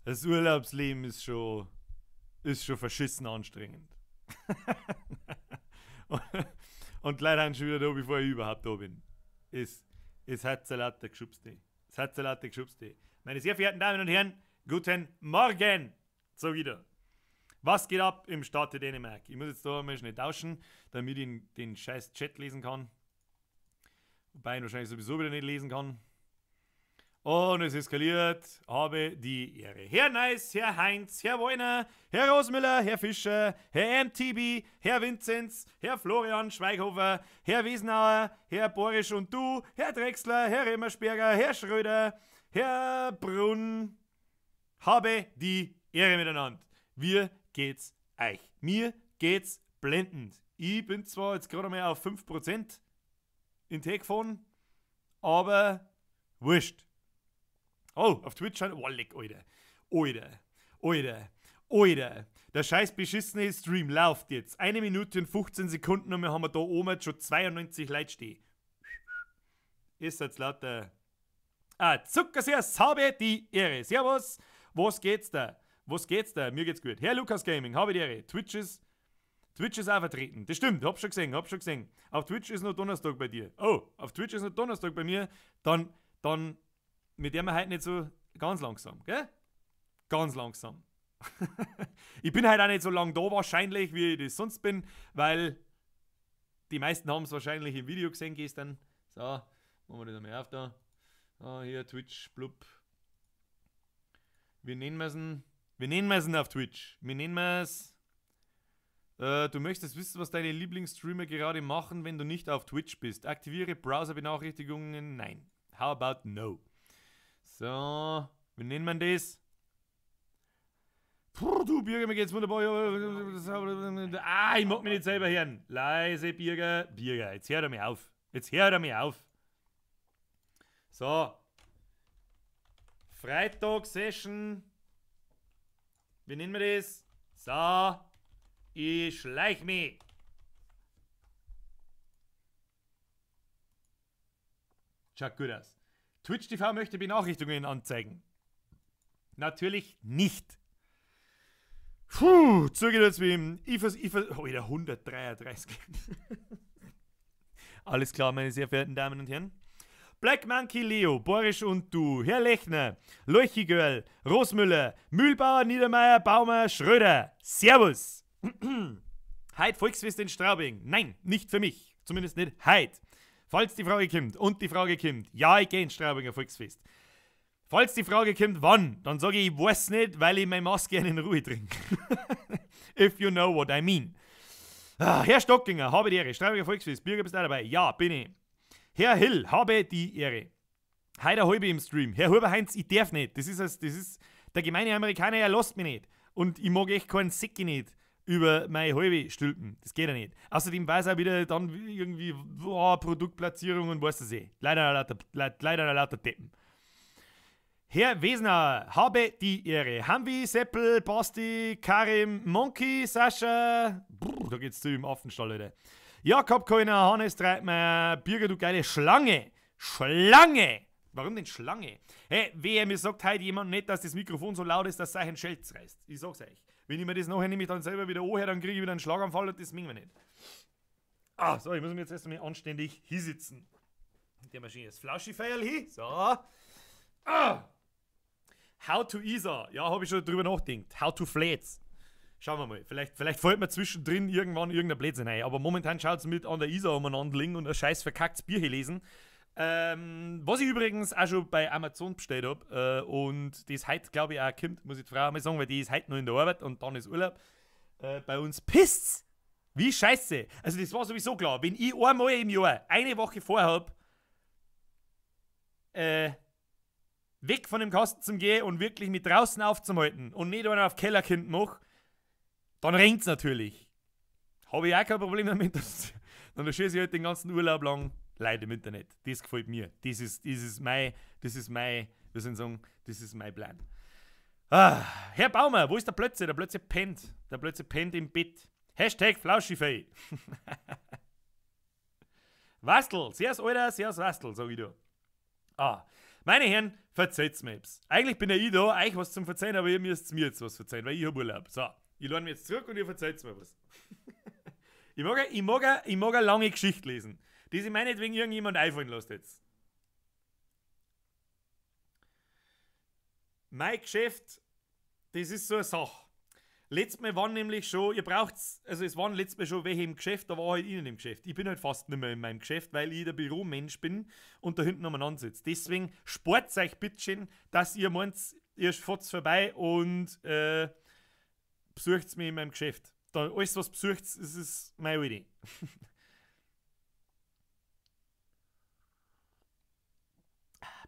Das Urlaubsleben ist schon verschissen anstrengend. Und leider sind schon wieder da, bevor ich überhaupt da bin. Es hat so lauter geschubst. Es hat so lauter geschubst. Meine sehr verehrten Damen und Herren, guten Morgen! So wieder. Was geht ab im Staate Dänemark? Ich muss jetzt da mal schnell tauschen, damit ich den scheiß Chat lesen kann. Wobei ich wahrscheinlich sowieso wieder nicht lesen kann. Und es eskaliert. Habe die Ehre. Herr Neis, Herr Heinz, Herr Wollner, Herr Rosmüller, Herr Fischer, Herr MTB, Herr Vinzenz, Herr Florian Schweighofer, Herr Wiesenauer, Herr Borisch und du, Herr Drechsler, Herr Remmersberger, Herr Schröder, Herr Brunn. Habe die Ehre miteinander. Wie geht's euch? Mir geht's blendend. Ich bin zwar jetzt gerade mal auf 5% in Tee gefahren, aber wurscht. Oh, auf Twitch scheint. Oh, leck, Alter. Alter. Alter. Alter. Der scheiß beschissene Stream läuft jetzt. 1 Minute und 15 Sekunden und wir haben da oben jetzt schon 92 Leute stehen. Ist jetzt lauter. Ah, Zuckersüß, habe die Ehre. Servus. Was geht's da? Was geht's da? Mir geht's gut. Herr Lukas Gaming, habe die Ehre. Twitch ist auch vertreten. Das stimmt, hab schon gesehen, hab schon gesehen. Auf Twitch ist noch Donnerstag bei dir. Oh, auf Twitch ist noch Donnerstag bei mir. Dann mit der wir heute nicht so ganz langsam, gell? Ganz langsam. Ich bin heute auch nicht so lang da wahrscheinlich, wie ich das sonst bin, weil die meisten haben es wahrscheinlich im Video gesehen gestern. So, machen wir das einmal auf da. Ah, hier Twitch, blub. Wie nennen wir es denn? Wie nennen wir es denn auf Twitch? Wie nennen wir es? Du möchtest wissen, was deine Lieblingsstreamer gerade machen, wenn du nicht auf Twitch bist. Aktiviere Browser-Benachrichtigungen. Nein. How about no? So, wie nennt man das? Puh, du Birger, mir geht's wunderbar. Ah, ich mag mich nicht selber hören. Leise, Birger. Birger, jetzt hör mir auf. Jetzt hör mir auf. So. Freitag-Session. Wie nennen wir das? So. Ich schleich mich. Schaut gut aus. Twitch TV möchte Benachrichtigungen anzeigen. Natürlich nicht. Puh, zugehört jetzt wie im ich, oh, wieder 133. Alles klar, meine sehr verehrten Damen und Herren. Black Monkey Leo, Boris und du, Herr Lechner, Leuchi Girl, Rosmüller, Mühlbauer, Niedermeyer, Baumer, Schröder. Servus. Heid Volksfest in Straubing. Nein, nicht für mich. Zumindest nicht heid. Falls die Frage kommt und die Frage kommt, ja, ich gehe ins Straubinger Volksfest. Falls die Frage kommt, wann, dann sage ich, ich weiß nicht, weil ich meine Maske gerne in Ruhe trinke. If you know what I mean. Ah, Herr Stockinger, habe die Ehre. Straubinger Volksfest, Birger, bist du dabei? Ja, bin ich. Herr Hill, habe die Ehre. Heider halbe im Stream. Herr Huber-Heinz, ich darf nicht. Das ist der gemeine Amerikaner, er lässt mich nicht. Und ich mag echt keinen Säcki nicht über meine halbe stülpen. Das geht ja nicht. Außerdem weiß er wieder dann irgendwie, oh, Produktplatzierung und weiß das eh. Leider lauter Deppen. Herr Wesner, habe die Ehre. Hamvi, Seppel, Basti, Karim, Monkey, Sascha. Brr, da geht's zu im Affenstall, Alter. Jakob Keuner, Hannes Treitmeier, Birger, du geile Schlange. Schlange! Warum denn Schlange? Hey, wehe, mir sagt heute jemand nicht, dass das Mikrofon so laut ist, dass es euch einen Schelz reißt. Ich sag's euch. Wenn ich mir das nachher nämlich dann selber wieder anhöre, dann kriege ich wieder einen Schlaganfall und das mögen wir nicht. Ah, so, ich muss mich jetzt erst einmal anständig hinsitzen. Der Maschine ist Flaschifeierl hin. So. Ah. How to Isar. Ja, habe ich schon drüber nachgedacht. How to Flats. Schauen wir mal. Vielleicht fällt mir zwischendrin irgendwann irgendein Blödsinn ein. Aber momentan schaut es mit an der Isar umeinander liegen und ein scheiß verkacktes Bier hier lesen. Was ich übrigens auch schon bei Amazon bestellt habe und das heute, glaube ich, auch kommt, muss ich die Frau mal sagen, weil die ist heute noch in der Arbeit und dann ist Urlaub. Bei uns pisst's. Wie scheiße. Also, das war sowieso klar. Wenn ich einmal im Jahr eine Woche vorhab, weg von dem Kasten zum Gehen und wirklich mit draußen aufzuhalten und nicht einen auf Kellerkind mache, dann regnt's natürlich. Habe ich auch kein Problem damit. Dann schieße ich halt den ganzen Urlaub lang Leute im Internet. Das gefällt mir. Das ist mein, wie soll ich sagen, das ist mein Plan. Ah, Herr Baumer, wo ist der Plötze? Der Plötze pennt. Der Plötze pennt im Bett. #Flauschifei. Wastel, servus Alter, servus Wastel, sag ich da. Ah, Meine Herren, verzeiht's mir etwas. Eigentlich bin ja ich da, euch was zum Verzeihen, aber ihr müsst mir jetzt was verzeihen, weil ich hab Urlaub. So, ich lade mich jetzt zurück und ihr verzeiht mir was. Ich mag eine lange Geschichte lesen, die sich meinetwegen irgendjemand einfallen lässt jetzt. Mein Geschäft, das ist so eine Sache. Letztes Mal waren nämlich schon, ihr braucht's, also es waren letztes Mal schon welche im Geschäft, da war halt ihnen im Geschäft. Ich bin halt fast nicht mehr in meinem Geschäft, weil ich der Büromensch bin und da hinten umeinander sitze. Deswegen spart euch bitteschön, dass ihr meint, ihr fahrt vorbei und besucht mich in meinem Geschäft. Da, alles, was besucht, das ist meine Idee.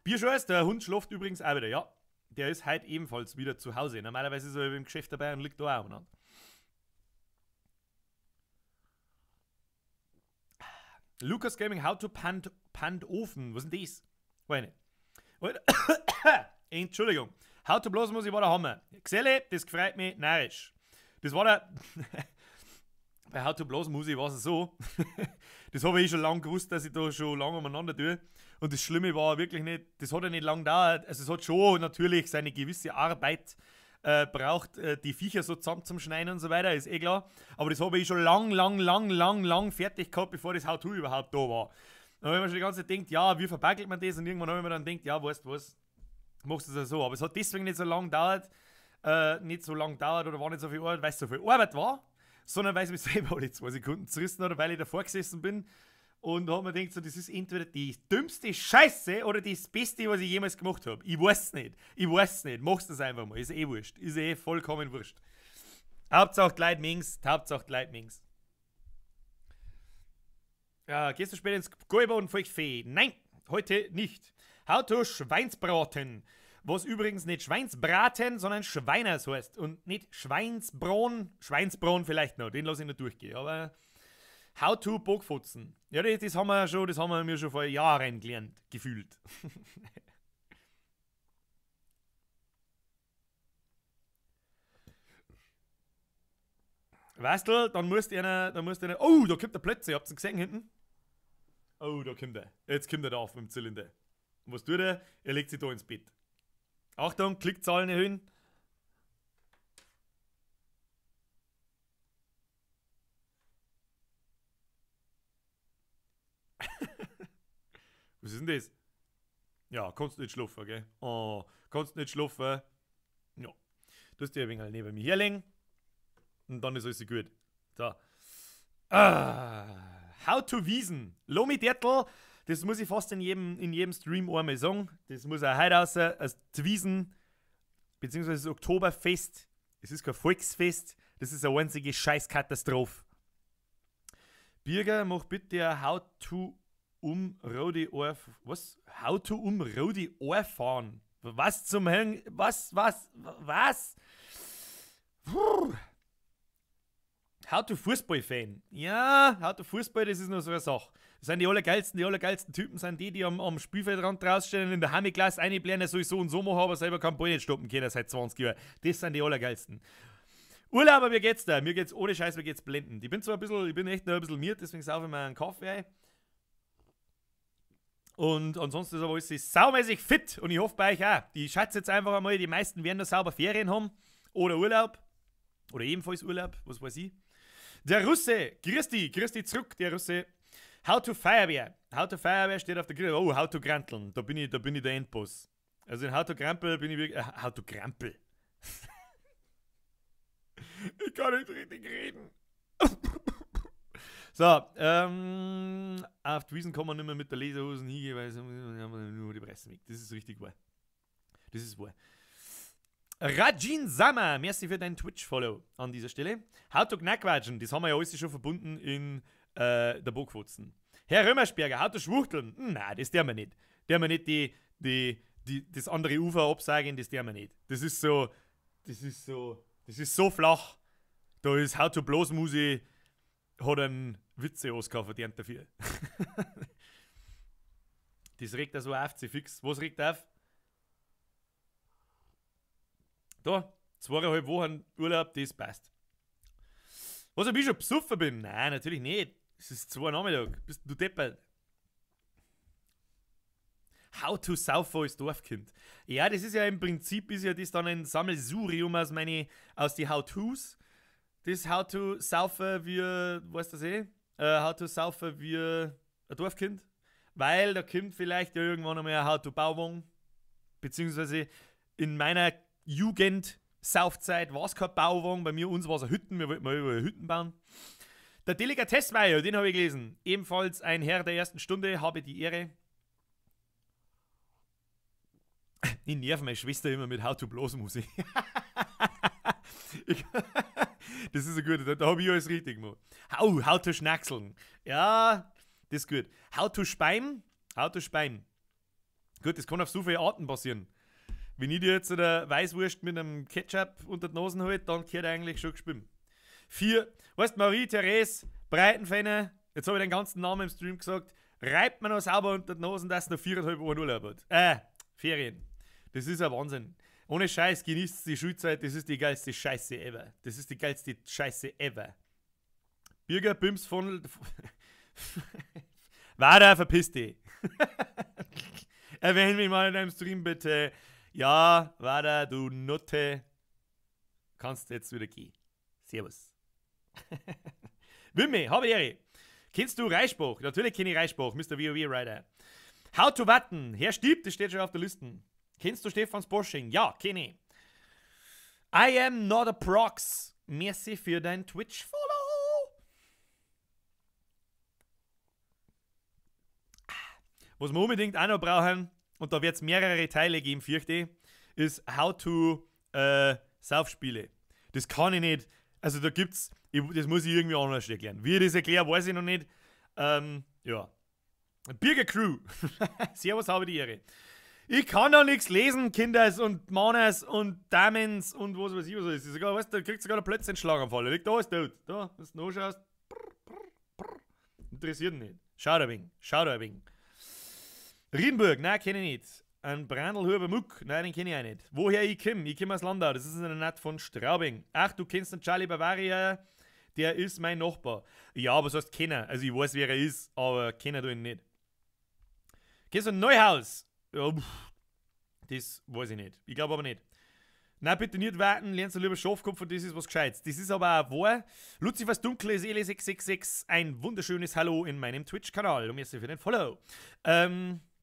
Bierscheiß, der Hund schläft übrigens auch wieder, ja. Der ist heute ebenfalls wieder zu Hause. Normalerweise ist er im Geschäft dabei und liegt da auch umeinander. Lukas Gaming, how to Pandofen. Was ist denn das? Weiß nicht. Entschuldigung. How to Blasmusik war der Hammer. Geselle, das gefreut mich narrisch. Das war der. Bei How to Blasmusik war es so. Das habe ich schon lange gewusst, dass ich da schon lange umeinander tue. Und das Schlimme war wirklich nicht, das hat ja nicht lange gedauert. Also es hat schon natürlich seine gewisse Arbeit braucht, die Viecher so zusammen zum Schneiden und so weiter, ist eh klar. Aber das habe ich schon lang fertig gehabt, bevor das How-To überhaupt da war. Dann habe ich mir schon die ganze Zeit gedacht, ja, wie verpackelt man das? Und irgendwann habe ich mir dann gedacht, ja, weißt du was, machst du das ja so. Aber es hat deswegen nicht so lange gedauert, oder war nicht so viel Arbeit, weil es so viel Arbeit war, sondern weil es mich selber alle 2 Sekunden zerrissen hat, weil ich davor gesessen bin. Und da hat man gedacht, so, das ist entweder die dümmste Scheiße oder das Beste, was ich jemals gemacht habe. Ich weiß nicht. Ich weiß nicht. Mach's das einfach mal. Ist eh wurscht. Ist eh vollkommen wurscht. Hauptsache die Leute mögen's. Hauptsache die Leute mögen's. Ja, gehst du später ins Gäuboden Feuchtfee? Nein, heute nicht. How to Schweinsbraten. Was übrigens nicht Schweinsbraten, sondern Schweiners heißt. Und nicht Schweinsbraten. Schweinsbraten vielleicht noch. Den lasse ich noch durchgehen. Aber How to Bockfotzen. Ja, das haben wir schon, das haben wir mir schon vor Jahren gelernt, gefühlt. Weißt du, dann musst einer, oh, da kommt der Plötze, habt ihr ihn gesehen hinten? Oh, da kommt er. Jetzt kommt er da auf mit dem Zylinder. Und was tut er? Er legt sich da ins Bett. Achtung, Klickzahlen erhöhen. Was ist denn das? Ja, kannst nicht schlafen, gell? Oh, kannst nicht schlafen. Ja. Du hast dich ein wenig neben mir herlegen. Und dann ist alles gut. So. Ah, how to Wiesen. Lomi Dertl, das muss ich fast in jedem Stream einmal sagen. Das muss auch heute raus. Also die Wiesen, beziehungsweise das Oktoberfest. Es ist kein Volksfest. Das ist eine einzige Scheißkatastrophe. Birger, mach bitte ein How to Rodi Ohr. Was? How to Rodi Ohr fahren. Was zum Hängen? Was? Was? Puh. How to Fußball-Fan. Ja, How to Fußball, das ist nur so eine Sache. Das sind die allergeilsten Typen, sind die, die am Spielfeldrand draufstehen und in der Hamiglas einblären, soll ich so und so machen, aber selber keinen Ball nicht stoppen können seit 20 Jahren. Das sind die allergeilsten. Urlaub, mir geht's da. Mir geht's ohne Scheiß, mir geht's blendend. Ich bin zwar ein bisschen, ich bin echt noch ein bisschen miert, deswegen saufe ich mir einen Kaffee ein. Und ansonsten ist aber alles saumäßig fit und ich hoffe bei euch auch. Ich schätze jetzt einfach einmal, die meisten werden noch sauber Ferien haben oder Urlaub oder ebenfalls Urlaub, was weiß ich. Der Russe, grüß dich zurück, der Russe. How to Feuerwehr. How to Feuerwehr steht auf der Grill. Oh, How to Granteln. Da bin ich der Endboss. Also in How to Grampel bin ich wirklich. How to Grampel. Ich kann nicht richtig reden. So, auf die Wiesen kann man nicht mehr mit der Lederhosen hingehen, weil nur die Preise weg. Das ist richtig wahr. Das ist wahr. Rajin Sama, merci für deinen Twitch-Follow an dieser Stelle. How to Knackquatschen, das haben wir ja alles schon verbunden in der Bockfotzen. Herr Römersberger, How to Schwuchteln? Nein, das dürfen wir nicht. Dürfen wir nicht das andere Ufer absagen, das dürfen wir nicht. Das ist so flach. Da ist How to Blasmusik, hat einen Witze-Oscar verdient dafür. Das regt also auf, sie fix. Was regt auf? Da, 2,5 Wochen Urlaub, das passt. Was, ob ich schon besoffen bin? Nein, natürlich nicht. Es ist 2 Nachmittag. Bist du deppert? How to Saufen als Dorfkind. Ja, das ist ja im Prinzip, ist ja das dann ein Sammelsurium aus die How-Tos. Das How to Saufen wie, weißt du das eh? How to Saufen wie ein Dorfkind. Weil da kommt vielleicht ja irgendwann einmal ein How to Bauwagen. Beziehungsweise in meiner Jugend Saufzeit war es kein Bauwagen, bei mir uns war es eine Hütten, wir wollten mal überall Hütten bauen. Der Delikatessmeier, den habe ich gelesen. Ebenfalls ein Herr der ersten Stunde, habe die Ehre. Ich nerv meine Schwester immer mit How to Blasmusik. Das ist eine gute, da habe ich alles richtig gemacht. How to Schnackseln. Ja, das ist gut. How to Speim. How to Speim. Gut, das kann auf so viele Arten passieren. Wenn ich dir jetzt eine Weißwurst mit einem Ketchup unter die Nase halte, dann gehört eigentlich schon gespielt. 4, weißt du, Marie-Therese Breitenfenner, jetzt habe ich den ganzen Namen im Stream gesagt, reibt man noch sauber unter die Nase, dass noch 4,5 Wochen Urlaub hat. Ferien. Das ist ein Wahnsinn. Ohne Scheiß, genießt die Schulzeit, das ist die geilste Scheiße ever. Das ist die geilste Scheiße ever. Birger Bims von... Wader, verpiss dich. Erwähn mich mal in deinem Stream bitte. Ja, Wader, du Nutte. Kannst jetzt wieder gehen. Servus. Wimme, habe Ehre. Kennst du Reichsbach? Natürlich kenne ich Reichsbach, Mr. WoW Rider. How to Watten. Herr Stieb, das steht schon auf der Liste. Kennst du Stefan Bosching? Ja, kenne ich. I am not a prox. Merci für dein Twitch-Follow. Was wir unbedingt auch noch brauchen, und da wird es mehrere Teile geben, fürchte ich, ist How to Saufspiele. Das kann ich nicht. Also da gibt's, das muss ich irgendwie anders erklären. Wie ich das erkläre, weiß ich noch nicht. Ja. Birger Crew. Servus, habe die Ehre. Ich kann doch nichts lesen, Kinders und Manes und Damens und was weiß ich was ist. Sogar, weißt, da kriegt sogar plötzlich einen Schlaganfall. Da liegt da, ist tot. Da, wenn du nachschaust. Interessiert mich nicht. Schaut ein wenig. Schaut ein wenig. Riedenburg, nein, kenne ich nicht. Ein Brandelhuber Muck, nein, den kenne ich auch nicht. Woher ich komme? Ich komme aus Landau, das ist in der Nähe von Straubing. Ach, du kennst den Charlie Bavaria, der ist mein Nachbar. Ja, aber was heißt kennen? Also ich weiß, wer er ist, aber kennen du ihn nicht. Kennst du Neuhaus? Ja, pff, das weiß ich nicht. Ich glaube aber nicht. Nein, bitte nicht warten, lernst du lieber Schafkopf und das ist was Gescheites. Das ist aber auch wahr. Luzifers Dunkle Seele 666, ein wunderschönes Hallo in meinem Twitch-Kanal. Und merci für den Follow.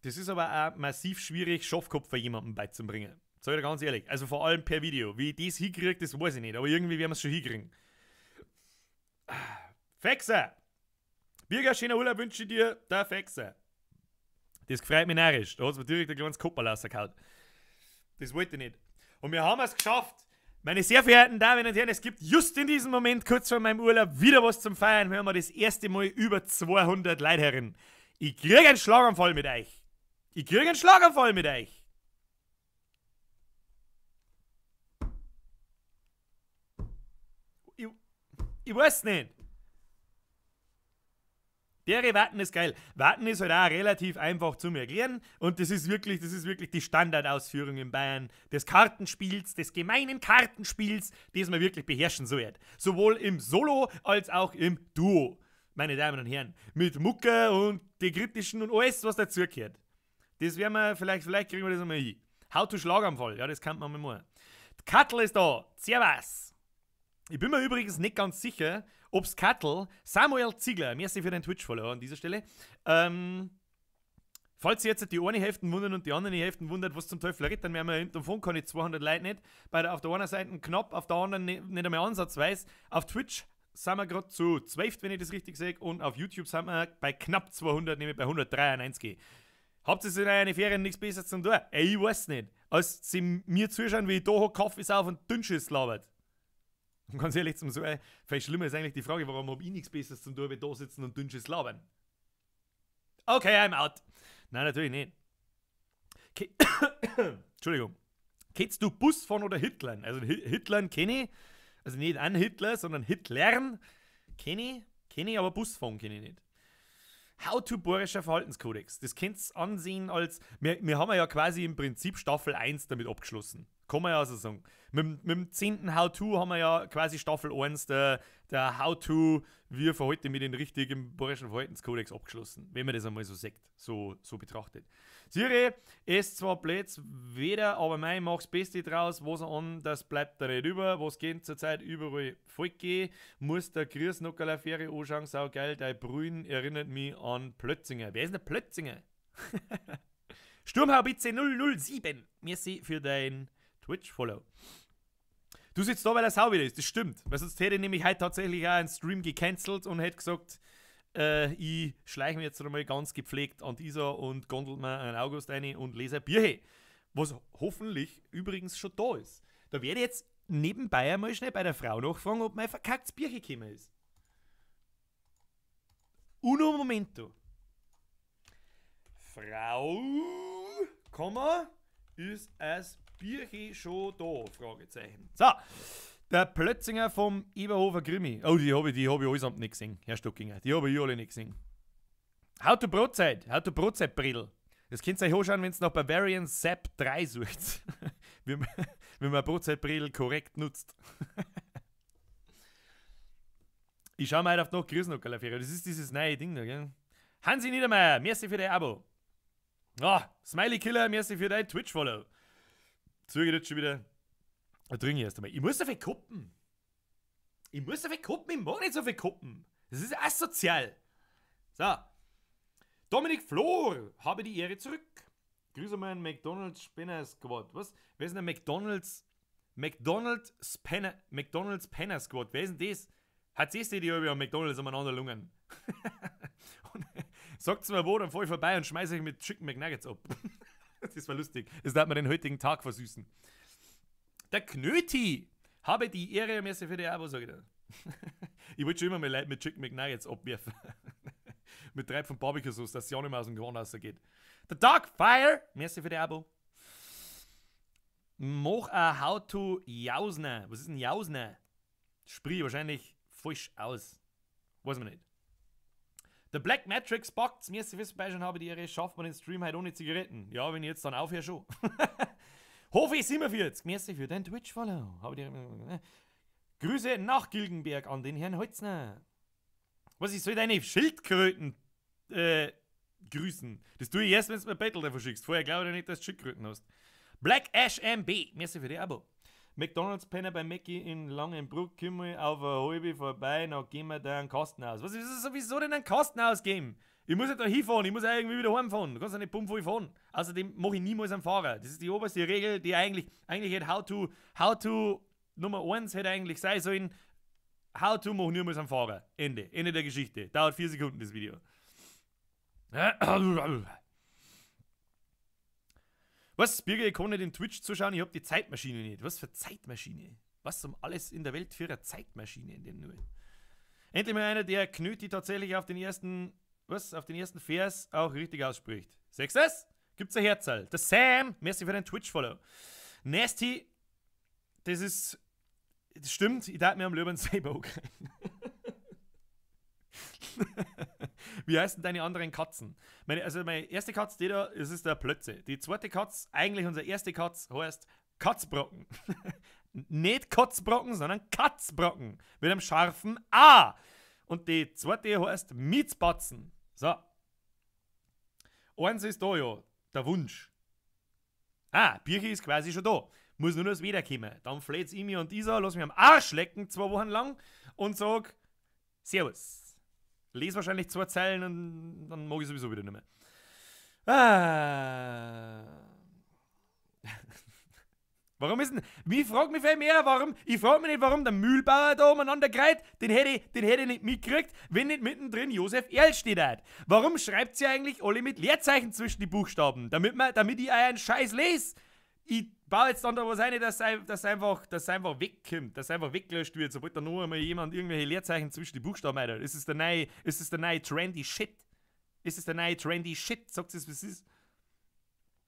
Das ist aber auch massiv schwierig, Schafkopf für jemanden beizubringen. Sag ich dir ganz ehrlich. Also vor allem per Video. Wie ich das hinkriege, das weiß ich nicht. Aber irgendwie werden wir es schon hinkriegen. Fexer! Birger, schöner Urlaub wünsche ich dir, der Fexer. Das gefreut mich narrisch. Da hat es mir direkt ein kleines Kopperl rausgehauen. Das wollte ich nicht. Und wir haben es geschafft. Meine sehr verehrten Damen und Herren, es gibt just in diesem Moment, kurz vor meinem Urlaub, wieder was zum Feiern. Wir haben das erste Mal über 200 Leute herin. Ich krieg einen Schlaganfall mit euch. Ich krieg einen Schlaganfall mit euch. Ich weiß nicht. Dere Warten ist geil. Warten ist halt auch relativ einfach zum Erklären und das ist wirklich die Standardausführung in Bayern des Kartenspiels, des gemeinen Kartenspiels, das man wirklich beherrschen sollte. Sowohl im Solo als auch im Duo, meine Damen und Herren. Mit Mucke und die kritischen und alles, was dazugehört. Das werden wir, vielleicht kriegen wir das einmal hin. How to Schlaganfall, ja, das kann man mal machen. Die Kattel ist da. Servus. Ich bin mir übrigens nicht ganz sicher, ob's Kattel, Samuel Ziegler, merci für den Twitch-Follower an dieser Stelle, falls ihr jetzt die eine Hälfte wundert und die andere Hälfte wundert, was zum Teufel redet, dann werden wir hinterm Phone keine 200 Leute nicht. Auf der einen Seite knapp, auf der anderen nicht einmal ansatzweise. Auf Twitch sind wir gerade zu 12, wenn ich das richtig sehe, und auf YouTube sind wir bei knapp 200, nämlich bei 193. Habt ihr in euren Ferien nichts Besseres zum tun? Ey, ich weiß nicht. Als sie mir zuschauen, wie ich da hocke, Kaffee sauf und Dünnschiss labert. Und ganz ehrlich zum sagen, vielleicht schlimmer ist eigentlich die Frage, warum hab ich nichts Besseres zum tun, wie da sitzen und Dünnschiss labern? Okay, I'm out. Nein, natürlich nicht. Entschuldigung. Kennst du Bus von oder Hitlern? Also Hitlern kenne ich. Also nicht an Hitler, sondern Hitlern kenne ich, aber Bus von kenne ich nicht. How to Borischer Verhaltenskodex. Das könnt ihr ansehen als... Wir haben ja quasi im Prinzip Staffel 1 damit abgeschlossen. Kann man ja so sagen. Mit dem 10. How-To haben wir ja quasi Staffel 1 der How-To, wie verhalte ich mich denn richtig im Bayerischen Verhaltenskodex abgeschlossen. Wenn man das einmal so sagt, so betrachtet. Siri, ist zwar blöd weder, aber mein mach's Beste draus, was an, das bleibt da nicht über. Was geht zurzeit überall voll gehen, muss der Grießnockerl-Affäre anschauen, sau geil, dein Brühen erinnert mich an Plötzinger. Wer ist denn der Plötzinger? Sturmhaubitze 007. Merci für dein Twitch-Follow. Du sitzt da, weil er sau wieder ist, das stimmt. Weil sonst hätte ich nämlich heute tatsächlich auch einen Stream gecancelt und hätte gesagt, ich schleiche mir jetzt einmal ganz gepflegt an die Isar und gondel mir einen August rein und lese ein Bier. Was hoffentlich übrigens schon da ist. Da werde ich jetzt nebenbei einmal schnell bei der Frau nachfragen, ob mein verkacktes Bier gekommen ist. Uno momento. Frau, Komma, ist es Bierche schon da? Fragezeichen. So, der Plötzinger vom Eberhofer Krimi. Oh, die hab ich allesamt nicht gesehen, Herr Stockinger. Die habe ich alle nicht gesehen. How to Brotzeit. How to Brotzeit, Bredel. Das könnt ihr euch anschauen, wenn ihr nach Bavarian Sap 3 sucht. Wie man Brotzeitbredel korrekt nutzt. Ich schau mir heute auf die Grießnockerl-Affäre. Das ist dieses neue Ding da, gell? Hansi Niedermeyer, merci für dein Abo. Ah, Smiley Killer, merci für dein Twitch-Follow. Züge jetzt schon wieder. Da trinke ich erst einmal. Ich muss so viel koppen. Ich muss so viel koppen. Ich mag nicht so viel koppen. Das ist asozial. So. Dominik Flor, habe die Ehre zurück. Grüße mal einen McDonald's Spinner Squad. Was? Wer ist denn der McDonald's Penner Squad? Wer ist denn das? Hat sie die über McDonald's umeinander lungen? Sagt's mir wo, dann fahr ich vorbei und schmeiß euch mit Chicken McNuggets ab. Das war lustig. Das darf man den heutigen Tag versüßen. Der Knöti habe die Ehre, merci für die Abo, sag ich da. Ich wollte schon immer mal Leute mit Chicken McNuggets abwerfen. Mit 3 von Barbecue-Sauce, dass sie auch nicht mehr aus dem Gewand rausgeht. Der Darkfire, merci für die Abo. Mach a How to Jausner. Was ist denn Jausner? Sprich wahrscheinlich falsch aus. Weiß man nicht. Der Black Matrix backt's. Merci fürs Vorbeischauen, habe die Ehre. Schafft man den Stream heute ohne Zigaretten? Ja, wenn ich jetzt dann aufhöre, schon. Hofi 47. Merci für dein Twitch-Follow. Habe die Ehre. Grüße nach Gilgenberg an den Herrn Holzner. Was, ich soll deine Schildkröten grüßen? Das tue ich erst, wenn du mir Battle davon schickst. Vorher glaube ich nicht, dass du Schildkröten hast. Black Ash MB. Merci für die Abo. McDonalds Penner bei Mackie in Langenbruck, kümmere auf eine halbe vorbei, dann gehen wir da einen Kasten aus. Was ist das sowieso denn einen Kasten ausgeben? Ich muss ja da hinfahren, ich muss ja irgendwie wieder heimfahren. Du kannst ja nicht pumpvoll fahren. Außerdem mache ich niemals einen Fahrer. Das ist die oberste Regel, die eigentlich hätte How to Nummer 1 hätte eigentlich sein sollen, How to mach niemals einen Fahrer. Ende. Ende der Geschichte. Dauert 4 Sekunden das Video. Was, Birger, ich kann nicht in Twitch zuschauen, ich hab die Zeitmaschine nicht. Was für Zeitmaschine? Was um alles in der Welt für eine Zeitmaschine in dem nur? Endlich mal einer, der Knöti tatsächlich auf den ersten, was, auf den ersten Vers auch richtig ausspricht. Sechs das? Gibt's ein Herzerl. Der Sam, merci für deinen Twitch-Follow. Nasty, das ist, das stimmt, ich darf mir am Löwen selber angreifen. Wie heißen deine anderen Katzen? Meine erste Katze, die da, das ist der Plötze. Die zweite Katze, eigentlich unsere erste Katze, heißt Katzbrocken. Nicht Kotzbrocken, sondern Katzbrocken. Mit einem scharfen A. Und die zweite heißt Mietsbatzen. So. Eins ist da ja, der Wunsch. Ah, Birche ist quasi schon da. Muss nur noch das Wetter kommen. Dann fleht's ich mir und Isa, lass mich am Arsch lecken, 2 Wochen lang und sag Servus. Lese wahrscheinlich 2 Zeilen und dann mag ich sowieso wieder nicht mehr. Ah. Warum ist denn. Ich frag mich viel mehr, warum. Ich frag mich nicht, warum der Mühlbauer da umeinander greift. Den hätte ich nicht mitgekriegt, wenn nicht mittendrin Josef Erl steht. Warum schreibt sie eigentlich alle mit Leerzeichen zwischen die Buchstaben? Damit ich euren Scheiß lese. Ich baue jetzt dann da was rein, dass einfach wegkommt, dass einfach weggelöscht wird, sobald da nur einmal jemand irgendwelche Leerzeichen zwischen die Buchstaben hat. Ist es der neue trendy Shit? Ist es der neue trendy Shit? Sagt es, was es ist?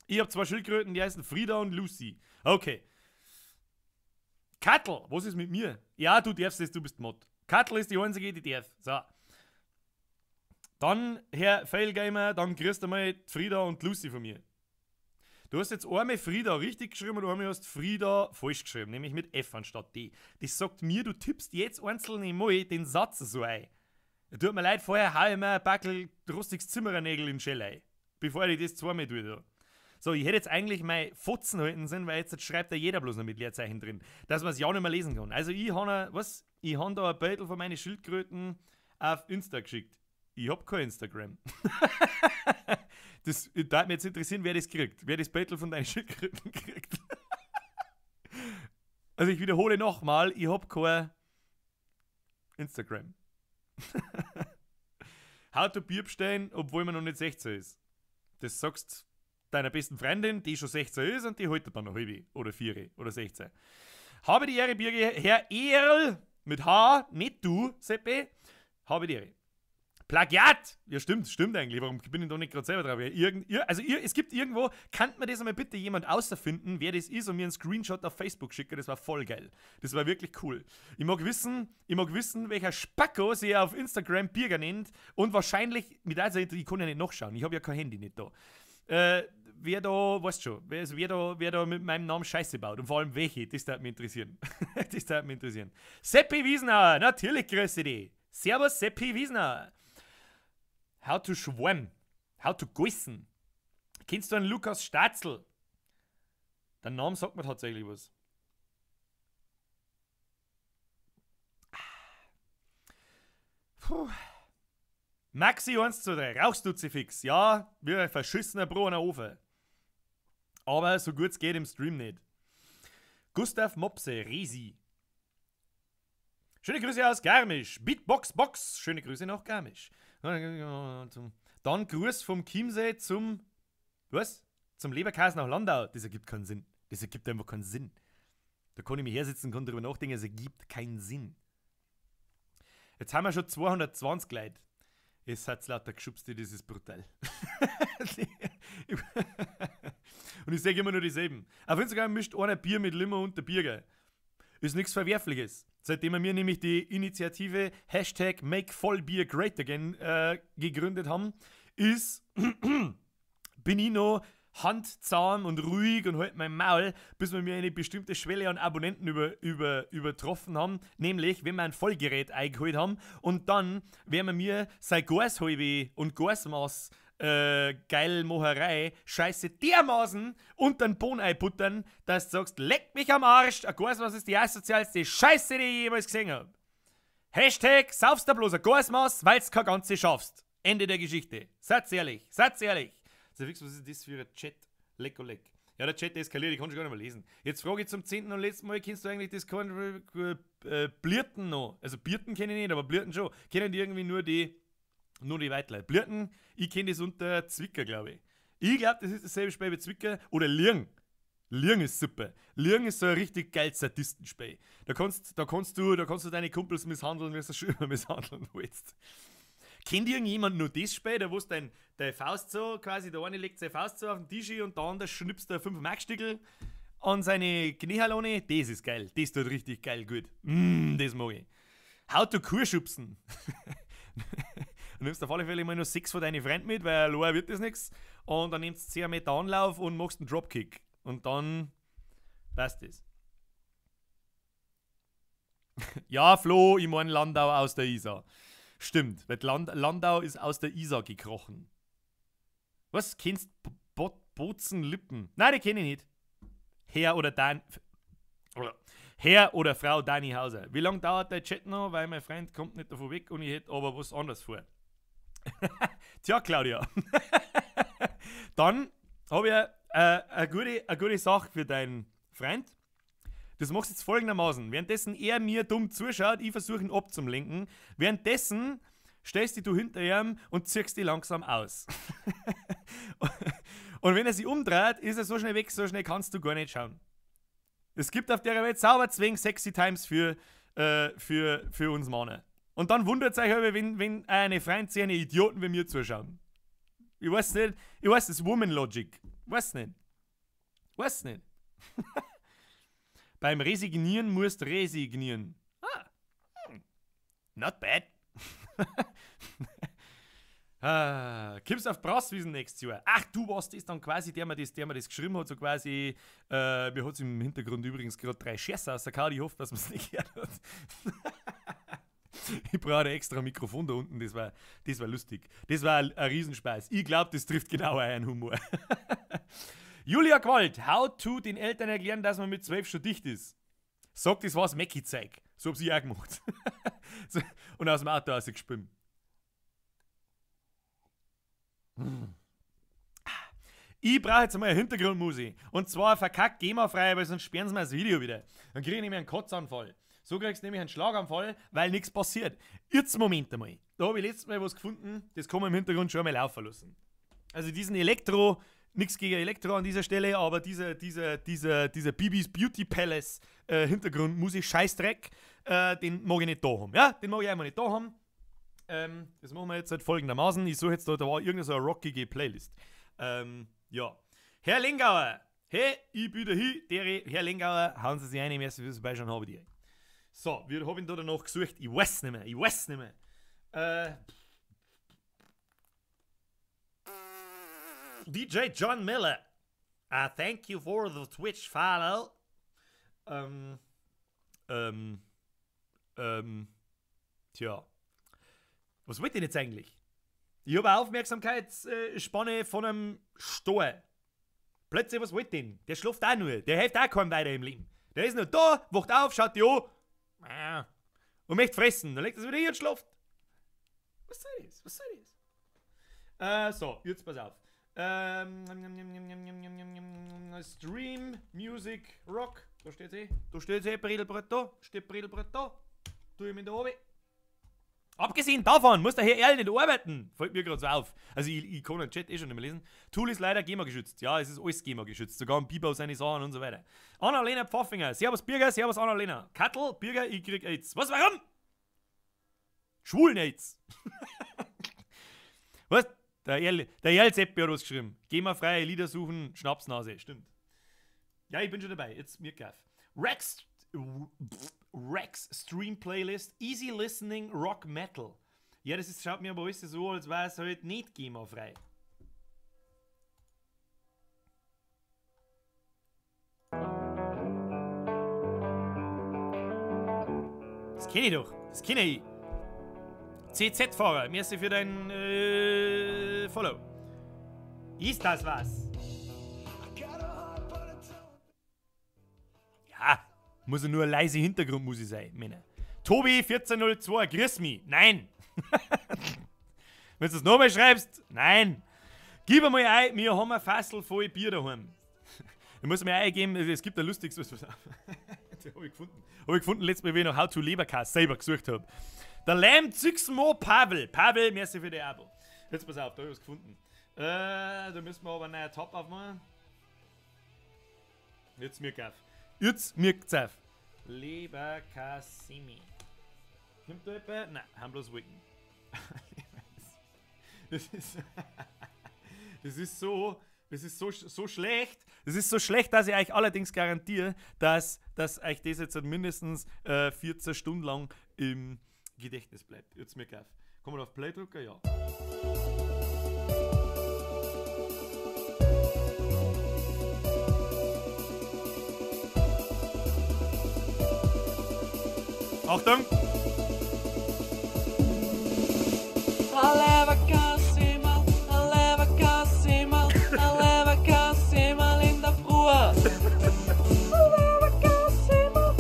Ich hab 2 Schildkröten, die heißen Frieda und Lucy. Okay. Kattel, was ist mit mir? Ja, du darfst es, du bist Mod. Kattel ist die einzige, die darf. So. Dann, Herr Failgamer, dann kriegst du mal Frieda und Lucy von mir. Du hast jetzt einmal Frieda richtig geschrieben und einmal hast Frieda falsch geschrieben, nämlich mit F anstatt D. Das sagt mir, du tippst jetzt einzelne Mal den Satz so ein. Tut mir leid, vorher hau ich mir ein Backel rostiges Zimmerernägel in den Schell ein, bevor ich das zweimal tue. Da. So, ich hätte jetzt eigentlich mein Fotzen halten sollen, weil jetzt schreibt ja jeder bloß noch mit Leerzeichen drin, dass man es ja nicht mehr lesen kann. Also ich habe was? Ich habe da ein Bild von meinen Schildkröten auf Insta geschickt. Ich hab kein Instagram. Das würde mich jetzt interessieren, wer das kriegt. Wer das Bild von deinen Schildkröten kriegt. Also ich wiederhole nochmal, ich hab kein Instagram. How to Bier bestellen, obwohl man noch nicht 16 ist. Das sagst deiner besten Freundin, die schon 16 ist und die holt dann noch halbe oder 4 oder 16. Habe die Ehre, Birge, Herr Erl mit H, nicht du, Seppi, habe die Ehre. Plagiat! Ja, stimmt, stimmt eigentlich. Warum bin ich da nicht gerade selber drauf? Es gibt irgendwo, kann mir das einmal bitte jemand außerfinden, wer das ist und mir einen Screenshot auf Facebook schicken? Das war voll geil. Das war wirklich cool. Ich mag wissen, welcher Spacko sich auf Instagram Birger nennt und wahrscheinlich, mit also ich kann ja nicht nachschauen, ich habe ja kein Handy nicht da. Wer da, weißt schon, wer da mit meinem Namen Scheiße baut und vor allem welche, das würde mich interessieren. Das würde mich interessieren. Seppi Wiesner, natürlich grüße dich. Servus Seppi Wiesner. How to schwamm. How to guissen. Kennst du einen Lukas Statzel? Der Name sagt mir tatsächlich was. Puh. Maxi 1, 2, 3. Rauchst du fix? Ja, wie ein verschissener Bro an der Ofen. Aber so gut es geht im Stream nicht. Gustav Mopse, Resi. Schöne Grüße aus Garmisch. Beatbox Box. Schöne Grüße nach Garmisch. Dann Gruß vom Chiemsee zum, was? Zum Leberkäse nach Landau. Das ergibt keinen Sinn. Das ergibt einfach keinen Sinn. Da kann ich mich hersitzen und kann darüber nachdenken, es ergibt keinen Sinn. Jetzt haben wir schon 220 Leute. Es hat lauter geschubst, das ist brutal. Und ich sage immer nur dieselben. Auf Instagram mischt einer Bier mit Limo und der Birger. Ist nichts Verwerfliches. Seitdem wir mir nämlich die Initiative Hashtag Make Vollbier Great Again gegründet haben, ist, bin ich noch handzahm und ruhig und halt mein Maul, bis wir mir eine bestimmte Schwelle an Abonnenten übertroffen haben, nämlich wenn wir ein Vollgerät eingeholt haben und dann werden wir mir sein Gashalbe und Gasmaß Geilmacherei Scheiße dermaßen unter den Boden einbuttern, dass du sagst, leck mich am Arsch, ein Gasmaß ist die asozialste Scheiße, die ich jemals gesehen habe. Hashtag saufst du bloß ein Gasmaß, weil's kein Ganze schaffst. Ende der Geschichte. Seid ehrlich, seid ehrlich. Was ist das für ein Chat? Leck oh leck. Ja, der Chat eskaliert, ich kann schon gar nicht mehr lesen. Jetzt frage ich zum 10. und letzten Mal, kennst du eigentlich das Blirten noch? Also Birten kenne ich nicht, aber Blirten schon. Kennen die irgendwie nur die Weitleute. Blirten, ich kenne das unter Zwicker, glaube ich. Ich glaube, das ist dasselbe Spiel wie Zwicker oder Lirng. Lirng ist super. Lirng ist so ein richtig geiles Sadistenspiel. Da kannst du deine Kumpels misshandeln, wie du schon immer misshandeln willst. Kennt irgendjemand nur das Spiel, da wo es deine Faust so, quasi der eine legt seine Faust so auf den Tisch und der andere schnipst da 5 Markstickel an seine Kniehalone? Das ist geil. Das tut richtig geil gut. Das mag ich. How to Kur schubsen. Du nimmst auf alle Fälle immer nur 6 von deinen Freunden mit, weil allein wird das nichts. Und dann nimmst du 10 Meter Anlauf und machst einen Dropkick. Und dann passt das. Ja, Flo, ich mein Landau aus der Isar. Stimmt, weil Landau ist aus der Isar gekrochen. Was? Kennst Bozen-Lippen? Nein, die kenne ich nicht. Herr oder Dan. Herr oder Frau Dani Hauser. Wie lange dauert der Chat noch? Weil mein Freund kommt nicht davon weg und ich hätte aber was anderes vor. Tja, Claudia. Dann habe ich eine gute Sache für deinen Freund. Das machst du jetzt folgendermaßen. Währenddessen er mir dumm zuschaut, ich versuche ihn abzulenken. Währenddessen stellst dich du hinter ihm und ziehst dich langsam aus. Und wenn er sich umdreht, ist er so schnell weg, so schnell kannst du gar nicht schauen. Es gibt auf der Welt sauber zwing sexy Times für uns Männer. Und dann wundert es euch aber, wenn eine Freund sich eine Idioten wie mir zuschauen. Ich weiß nicht, ich weiß, das ist Woman Logic. Weiß nicht. Weiß nicht. Beim Resignieren musst resignieren. Ah. Not bad. Ah, kommst auf Brasswiesen nächstes Jahr. Ach, du warst das dann quasi, der mir das geschrieben hat, so quasi, mir hat's im Hintergrund übrigens gerade 3 Scherze aus der Karte, ich hoffe, dass man's nicht gehört hat. Ich brauche ein extra Mikrofon da unten, das war lustig. Das war ein Riesenspaß. Ich glaub, das trifft genau euren Humor. Julia Gewalt, how to den Eltern erklären, dass man mit 12 schon dicht ist. Sagt, das war's Mackie-Zeug. So hab ich auch gemacht. So, und aus dem Auto rausgeschwimmt. Ich brauche jetzt einmal eine Hintergrundmusik. Und zwar verkackt GEMA-frei, weil sonst sperren sie mir das Video wieder. Dann krieg ich nämlich einen Kotzanfall. So kriegst du nämlich einen Schlaganfall, weil nichts passiert. Jetzt Moment einmal. Da habe ich letztes Mal was gefunden, das kann man im Hintergrund schon einmal laufen lassen. Also diesen Elektro, nichts gegen Elektro an dieser Stelle, aber dieser Bibis Beauty Palace Hintergrundmusik, Scheißdreck, den mag ich nicht da haben. Ja, den mag ich einfach nicht da haben. Das machen wir jetzt halt folgendermaßen. Ich suche jetzt da war irgendeine so eine rockige Playlist. Ja. Herr Lengauer, hey, ich bin da hin, Herr Lengauer, hauen Sie sich ein, im ersten Beispiel habe ich die. So, wir haben ihn da danach gesucht. Ich weiß nicht mehr, DJ John Miller. I thank you for the Twitch follow. Tja. Was wollt ihr denn jetzt eigentlich? Ich habe eine Aufmerksamkeitsspanne von einem Stor. Plötzlich, was wollt ihr denn? Der schläft auch nur. Der hilft auch keinem weiter im Leben. Der ist nur da, wacht auf, schaut die an und möchte fressen. Dann legt er sich wieder hier und schläft. Was soll das? Was soll das? So, jetzt pass auf. Stream, Music, Rock. Da steht's eh. Da steht's eh, Bredelbrett da. Steht Bredelbrett da. Tu ich mich da oben. Abgesehen davon muss der Herr Erl nicht arbeiten. Fällt mir gerade so auf. Also ich kann den Chat eh schon nicht mehr lesen. Tool ist leider GEMA geschützt. Ja, es ist alles GEMA geschützt. Sogar ein Biber seine Sachen und so weiter. Annalena Pfaffinger. Servus Birger, servus Annalena. Kattel, Birger, ich krieg AIDS. Was, warum? Schwulen AIDS. Was? Der Erl Seppi hat was geschrieben. GEMA-freie Lieder suchen, Schnapsnase. Stimmt. Ja, ich bin schon dabei. Jetzt mir auf. Rex Stream Playlist, Easy Listening Rock Metal. Ja, das ist, schaut mir aber alles so, als wäre es halt nicht GEMA-frei. Das kenne ich doch. Das kenne ich. CZ-Fahrer, merci für dein Follow. Ist das was? Ja. Muss ja nur eine leise Hintergrundmusik sein, Männer. Tobi 1402, grüß mich. Nein. Wenn du es nochmal schreibst, nein. Gib einmal ein, wir haben ein Fassel voll Bier daheim. Ich muss mir eingeben, es gibt ein lustiges, was das habe ich gefunden. Habe ich gefunden, letztes Mal, wie ich noch How to Leberkäse selber gesucht habe. Der Lamb Zixmo Pavel. Pavel, merci für die Abo. Jetzt pass auf, da habe ich was gefunden. Da müssen wir aber einen neuen Top aufmachen. Jetzt mir auf. Jetzt mirkt's auf. Leberkassimi. Kommt da jemand? Nein, haben bloß Wolken. Das ist so schlecht. Das ist so schlecht, dass ich euch allerdings garantiere, dass euch das jetzt mindestens 14 Stunden lang im Gedächtnis bleibt. Jetzt mirkt auf. Kommen wir auf Play drücken? Ja. Achtung! Leberkässemmel in der Früh. Leberkässemmel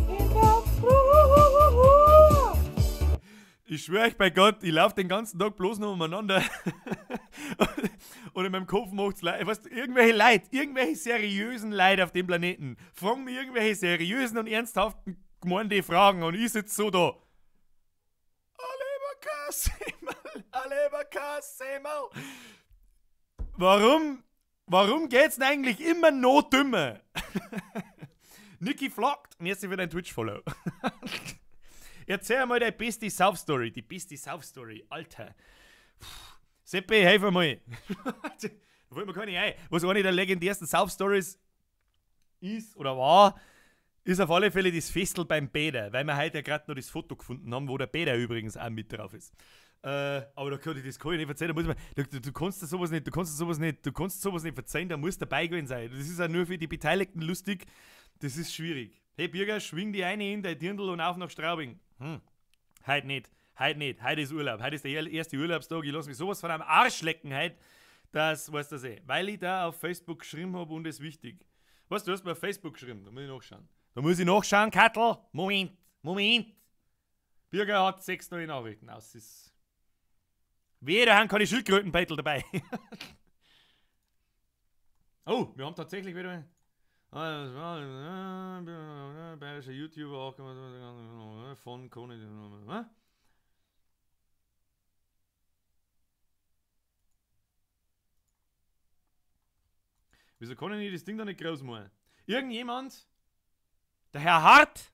in der Früh. Ich schwöre euch bei Gott, ich laufe den ganzen Tag bloß noch umeinander. Und in meinem Kopf macht's leid. Weißt du, irgendwelche Leute, irgendwelche seriösen Leute auf dem Planeten fragen mir irgendwelche seriösen und ernsthaften gemeinte Fragen und ich sitze so da. Leberkässemmel. Warum geht's denn eigentlich immer noch dümmer? Niki Flockt, merci für dein Twitch-Follow. Erzähl mal deine beste Sauf-Story. Die beste Sauf-Story, Alter. Puh. Seppi, helf mir mal. Da wollen wir gar nicht ein. Was eine der legendärsten Sauf-Stories ist oder war, Ist auf alle Fälle das Festel beim Bäder, weil wir heute ja gerade noch das Foto gefunden haben, wo der Bäder übrigens auch mit drauf ist. Aber da kann ich das kann ich nicht verzeihen, da muss man, du kannst das sowas nicht, du kannst das sowas nicht, du kannst sowas nicht verzeihen, da muss dabei gewesen sein. Das ist auch nur für die Beteiligten lustig, das ist schwierig. Hey Birger, schwing die eine in dein Dirndl und auf nach Straubing. Heute nicht, heute nicht, heute ist Urlaub, heute ist der erste Urlaubstag, ich lass mich sowas von einem Arsch lecken heute, das weißt du eh. Weil ich da auf Facebook geschrieben hab und es wichtig. Was, du hast mir auf Facebook geschrieben, da muss ich nachschauen. Da muss ich nachschauen, Kattel. Moment, Moment. Birger hat 6 neue Nachrichten aus. Ist wehe, da haben keine Schildkrötenbeutel dabei. Oh, wir haben tatsächlich wieder... Bayerischer YouTuber auch von Kone. Wieso kann ich das Ding da nicht groß machen? Irgendjemand? Der Herr Hart?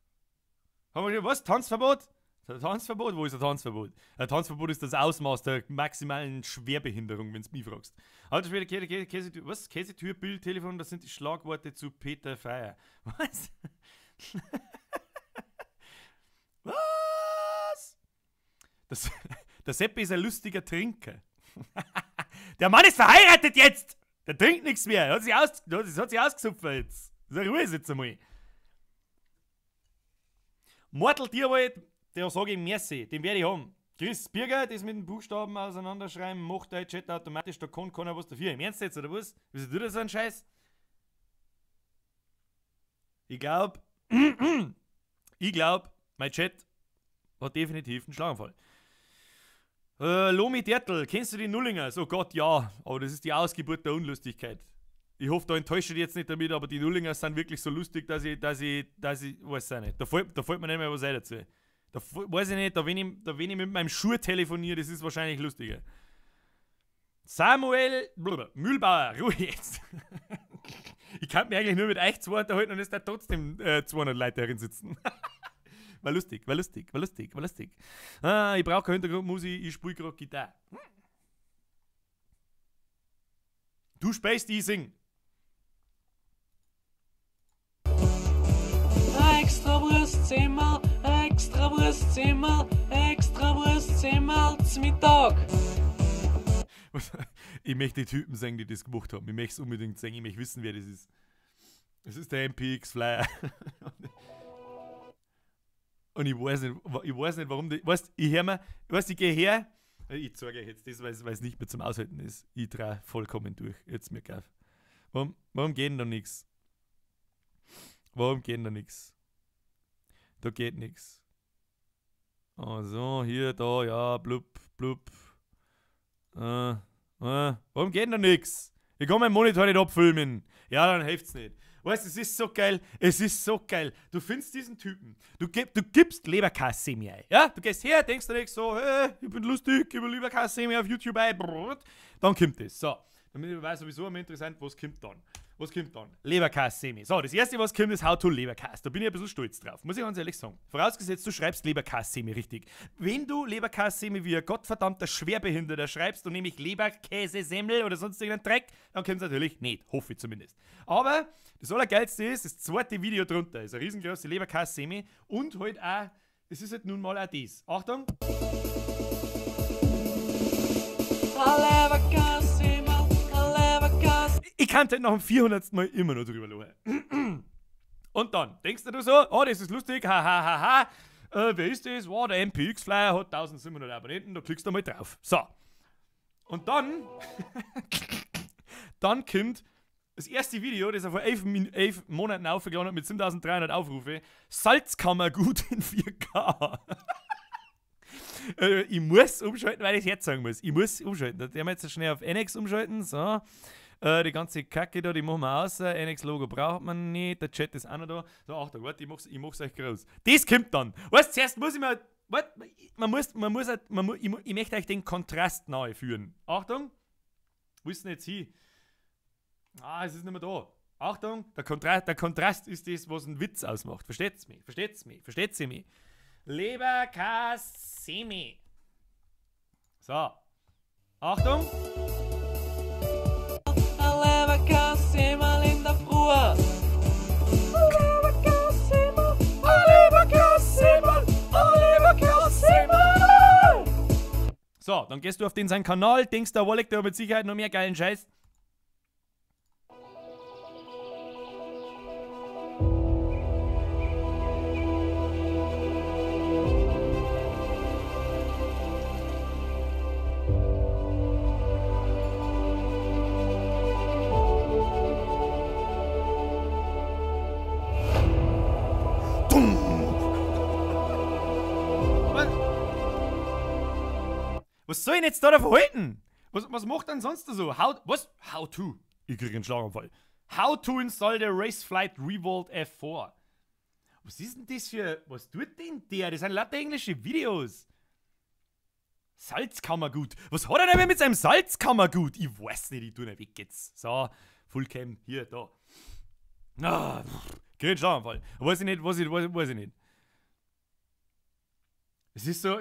Haben wir schon was? Tanzverbot? Tanzverbot? Wo ist der Tanzverbot? Ein Tanzverbot ist das Ausmaß der maximalen Schwerbehinderung, wenn du mich fragst. Alter Schwede, Käsetür, was? Käsetür, Bild, Telefon, das sind die Schlagworte zu Peter Feier. Was? Was? Der Seppi ist ein lustiger Trinker. Der Mann ist verheiratet jetzt! Der trinkt nichts mehr. Der hat sich ausgesupft jetzt. So Ruhe ist jetzt einmal. Mortel Tierwald, der sage ich merci, den werde ich haben. Chris Birger, das mit den Buchstaben auseinanderschreiben, macht dein Chat automatisch, da kann keiner was dafür. Im Ernst jetzt, oder was? Wieso tut das so einen Scheiß? Ich glaube, mein Chat hat definitiv einen Schlaganfall. Lomi Dertl, kennst du die Nullingers? Oh Gott, ja, aber das ist die Ausgeburt der Unlustigkeit. Ich hoffe, da enttäusche ich dich jetzt nicht damit, aber die Nullingers sind wirklich so lustig, dass ich, weiß ich nicht. Da fällt mir nicht mehr was ein dazu. Da weiß ich nicht, da wenn ich mit meinem Schuh telefoniere, das ist wahrscheinlich lustiger. Samuel Mühlbauer, Ruhe jetzt. Ich kann mich eigentlich nur mit euch zwei unterhalten und es da trotzdem 200 Leute herin sitzen. War lustig, war lustig, war lustig, war lustig. Ah, ich brauche keine Hintergrundmusik, ich spiele gerade Gitarre. Du spielst, ich sing. Extra Wurstsemmel, extra Wurstsemmel, extra Wurstsemmel zum Mittag. Ich möchte die Typen sehen, die das gemacht haben. Ich möchte es unbedingt sehen, ich möchte wissen, wer das ist. Es ist der MPX Flyer. Und ich weiß nicht, warum die. Weißt, ich hör mir, weißt, ich gehe her. Ich zeige euch jetzt das, weil es nicht mehr zum Aushalten ist. Ich drehe vollkommen durch. Jetzt mir auf. Warum geht denn da nichts? Warum geht denn da nichts? Da geht nichts. Also, hier, da, ja, blub, blub. Warum geht denn da nichts? Ich kann meinen Monitor nicht abfilmen. Ja, dann hilft's nicht. Weißt du, es ist so geil, es ist so geil. Du findest diesen Typen, du gibst Leberkässemi ein. Ja? Du gehst her, denkst dir nicht so, hey, ich bin lustig, gib Leberkässemi auf YouTube ein. Dann kommt das. So, damit weiß sowieso immer interessant, was kommt dann. Was kommt dann? Leberkässemi. So, das erste, was kommt, ist How to Leberkäse. Da bin ich ein bisschen stolz drauf, muss ich ganz ehrlich sagen. Vorausgesetzt, du schreibst Leberkässemi richtig. Wenn du Leberkässemi wie ein gottverdammter Schwerbehinderter schreibst und nämlich Leberkäsesemmel oder sonst irgendeinen Dreck, dann kommt es natürlich nicht. Hoffe ich zumindest. Aber das Allergeilste ist, das zweite Video drunter ist eine riesengroße Leberkässemi und halt auch, es ist halt nun mal auch das. Achtung! Ich kann halt nach dem 400. Mal immer noch drüber lachen. Und dann denkst du so, oh, das ist lustig, ha, ha, ha, ha. Wer ist das? Wow, der MPX-Flyer hat 1700 Abonnenten, da klickst du mal drauf. So. Und dann, dann kommt das erste Video, das er vor 11 Monaten aufgeladen hat mit 7300 Aufrufe, Salzkammergut in 4K. Ich muss umschalten, weil ich es jetzt sagen muss. Ich muss umschalten. Da werden wir jetzt schnell auf NX umschalten. So. Die ganze Kacke da, die machen wir aus. NX-Logo braucht man nicht. Der Chat ist auch noch da. So, Achtung, warte, ich mach's euch groß. Das kommt dann. Weißt du, zuerst muss ich mal. Warte, ich möchte euch den Kontrast nahe führen. Achtung. Wo ist denn jetzt hin? Ah, es ist nicht mehr da. Achtung, der Kontrast ist das, was einen Witz ausmacht. Versteht's mich? Versteht's mich? Versteht's ihr mich? Leberkässemi. So. Achtung. Leberkässemmel in der Früh. So, dann gehst du auf den seinen Kanal, denkst, da liegt da mit Sicherheit noch mehr geilen Scheiß. Was soll ich denn jetzt da davon halten? Was macht denn sonst so? How, was? How to? Ich krieg einen Schlaganfall. How to install the Raceflight Revolt F4. Was ist denn das für... Was tut denn der? Das sind lauter englische Videos. Salzkammergut. Was hat er denn mit seinem Salzkammergut? Ich weiß nicht, ich tu nicht weg jetzt. So, Fullcam, hier, da. Ah, krieg einen Schlaganfall. Weiß ich nicht, weiß ich nicht. Es ist so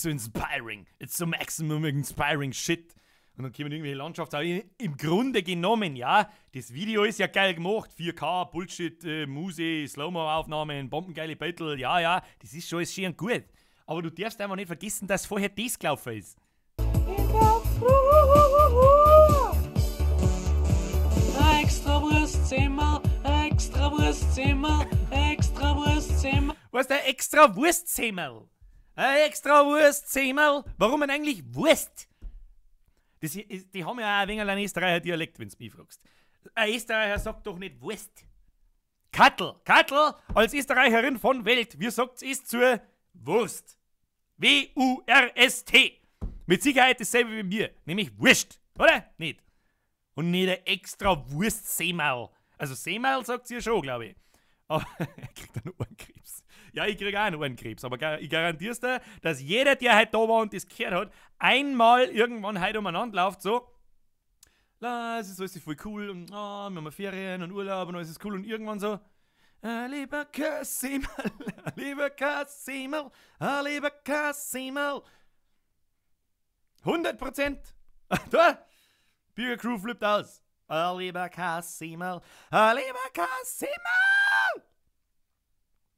inspiring. It's so maximum inspiring shit. Und dann kommen irgendwelche Landschaften. Aber im Grunde genommen, ja, das Video ist ja geil gemacht. 4K, Bullshit, Muse, Slow-Mo-Aufnahmen, bombengeile Battle. Ja, ja, das ist schon alles schön und gut. Aber du darfst einfach nicht vergessen, dass vorher das gelaufen ist. Extra Wurstsemmel, extra Wurstsemmel, extra Wurstsemmel. Was ist der extra Wurstsemmel? Ein extra Wurstsemmel? Warum denn eigentlich Wurst? Die haben ja auch ein wenig einen Österreicher Dialekt, wenn du mich fragst. Ein Österreicher sagt doch nicht Wurst. Kattel, Kattel, als Österreicherin von Welt, wie sagt's es zur Wurst? W-U-R-S-T. Mit Sicherheit dasselbe wie mir, nämlich Wurst, oder? Nicht. Und nicht ein extra Wurstsemmel. Also Semmel sagt sie ja schon, glaube ich. Aber er kriegt einen Ohrenkrebs. Ja, ich krieg auch einen Ohrenkrebs, aber ich garantier's dir, dass jeder, der heute da war und das gehört hat, einmal irgendwann heute umeinander läuft, so, la, es ist alles voll cool und oh, wir haben Ferien und Urlaub und alles ist cool und irgendwann so, lieber Kassemmel, lieber Kassemmel, lieber Kassemmel. 100%. Da, Bürger Crew flippt aus. Lieber Kassemmel, lieber Kassemmel.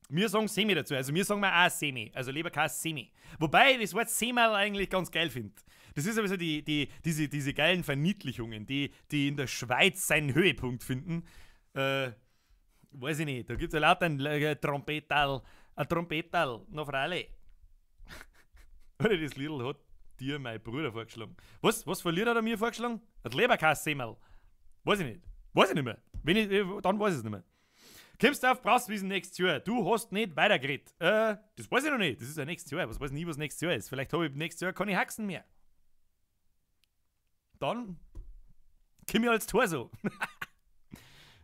Wir sagen Semi dazu, also wir sagen mal auch Semi, also Leberkäse Semi. Wobei ich das Wort Semmel eigentlich ganz geil finde. Das ist aber so diese geilen Verniedlichungen, die in der Schweiz seinen Höhepunkt finden. Weiß ich nicht, da gibt es ja lauter ein Trompeterl, ein Trompeterl, noch freilich. Oder das Lidl hat dir mein Bruder vorgeschlagen. Was für ein Lied hat er mir vorgeschlagen? Ein Leberkäse-Semmel. Weiß ich nicht. Weiß ich nicht mehr. Wenn ich, dann weiß ich es nicht mehr. Kommst du auf Brasswiesen nächstes Jahr? Du hast nicht weitergeredet. Das weiß ich noch nicht. Das ist ja nächstes Jahr. Was weiß ich nie, was nächstes Jahr ist. Vielleicht habe ich nächstes Jahr keine Haxen mehr. Dann komm ich als Torso.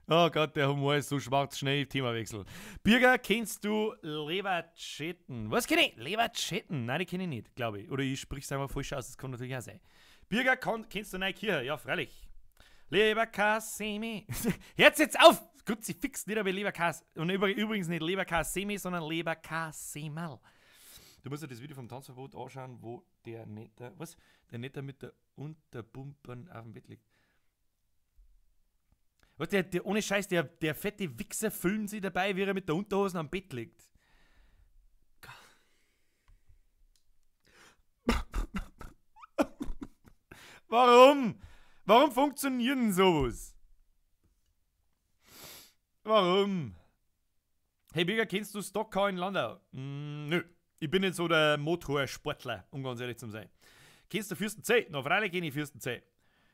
Oh Gott, der Humor ist so schwarz. Schnell Themawechsel. Birger, kennst du Leberchetten? Was kenn ich? Leberchetten? Nein, die kenne ich nicht, glaube ich. Oder ich sprich's einfach falsch aus. Das kann natürlich auch sein. Birger, kennst du Neukirche? Ja, freilich. Leberkäse-Semi. Hört's jetzt auf! Kruzifix, nicht aber Leberkäse. Und übrigens nicht Leberkäse-Semi, sondern Leberkäse-Semmel. Du musst dir das Video vom Tanzverbot anschauen, wo der Netter, was? Der Netter mit der Unterpumpen auf dem Bett liegt. Was, der ohne Scheiß, der fette Wichser filmt sich dabei, wie er mit der Unterhose am Bett liegt. Warum? Warum funktioniert denn sowas? Warum? Hey Birger, kennst du Stockcar in Landau? Nö. Ich bin nicht so der Motorsportler, um ganz ehrlich zu sein. Kennst du Fürstenzell? Na, freilich kenn ich Fürstenzell.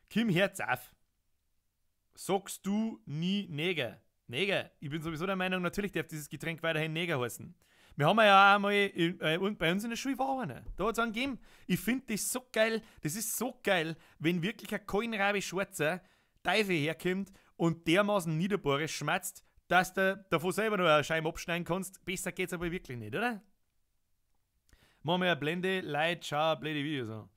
Kim, hört's auf. Sagst du nie Neger? Neger. Ich bin sowieso der Meinung, natürlich darf dieses Getränk weiterhin Neger heißen. Wir haben ja auch einmal bei uns in der Schule war einer. Da hat's einen gegeben. Ich find das so geil. Das ist so geil, wenn wirklich ein Kohlenrabe Schwarzer Teufel herkommt und dermaßen niederbohrisch schmatzt, dass du davon selber noch eine Scheibe abschneiden kannst. Besser geht's aber wirklich nicht, oder? Machen wir eine Blende, Leute, schau, blöde Videos an.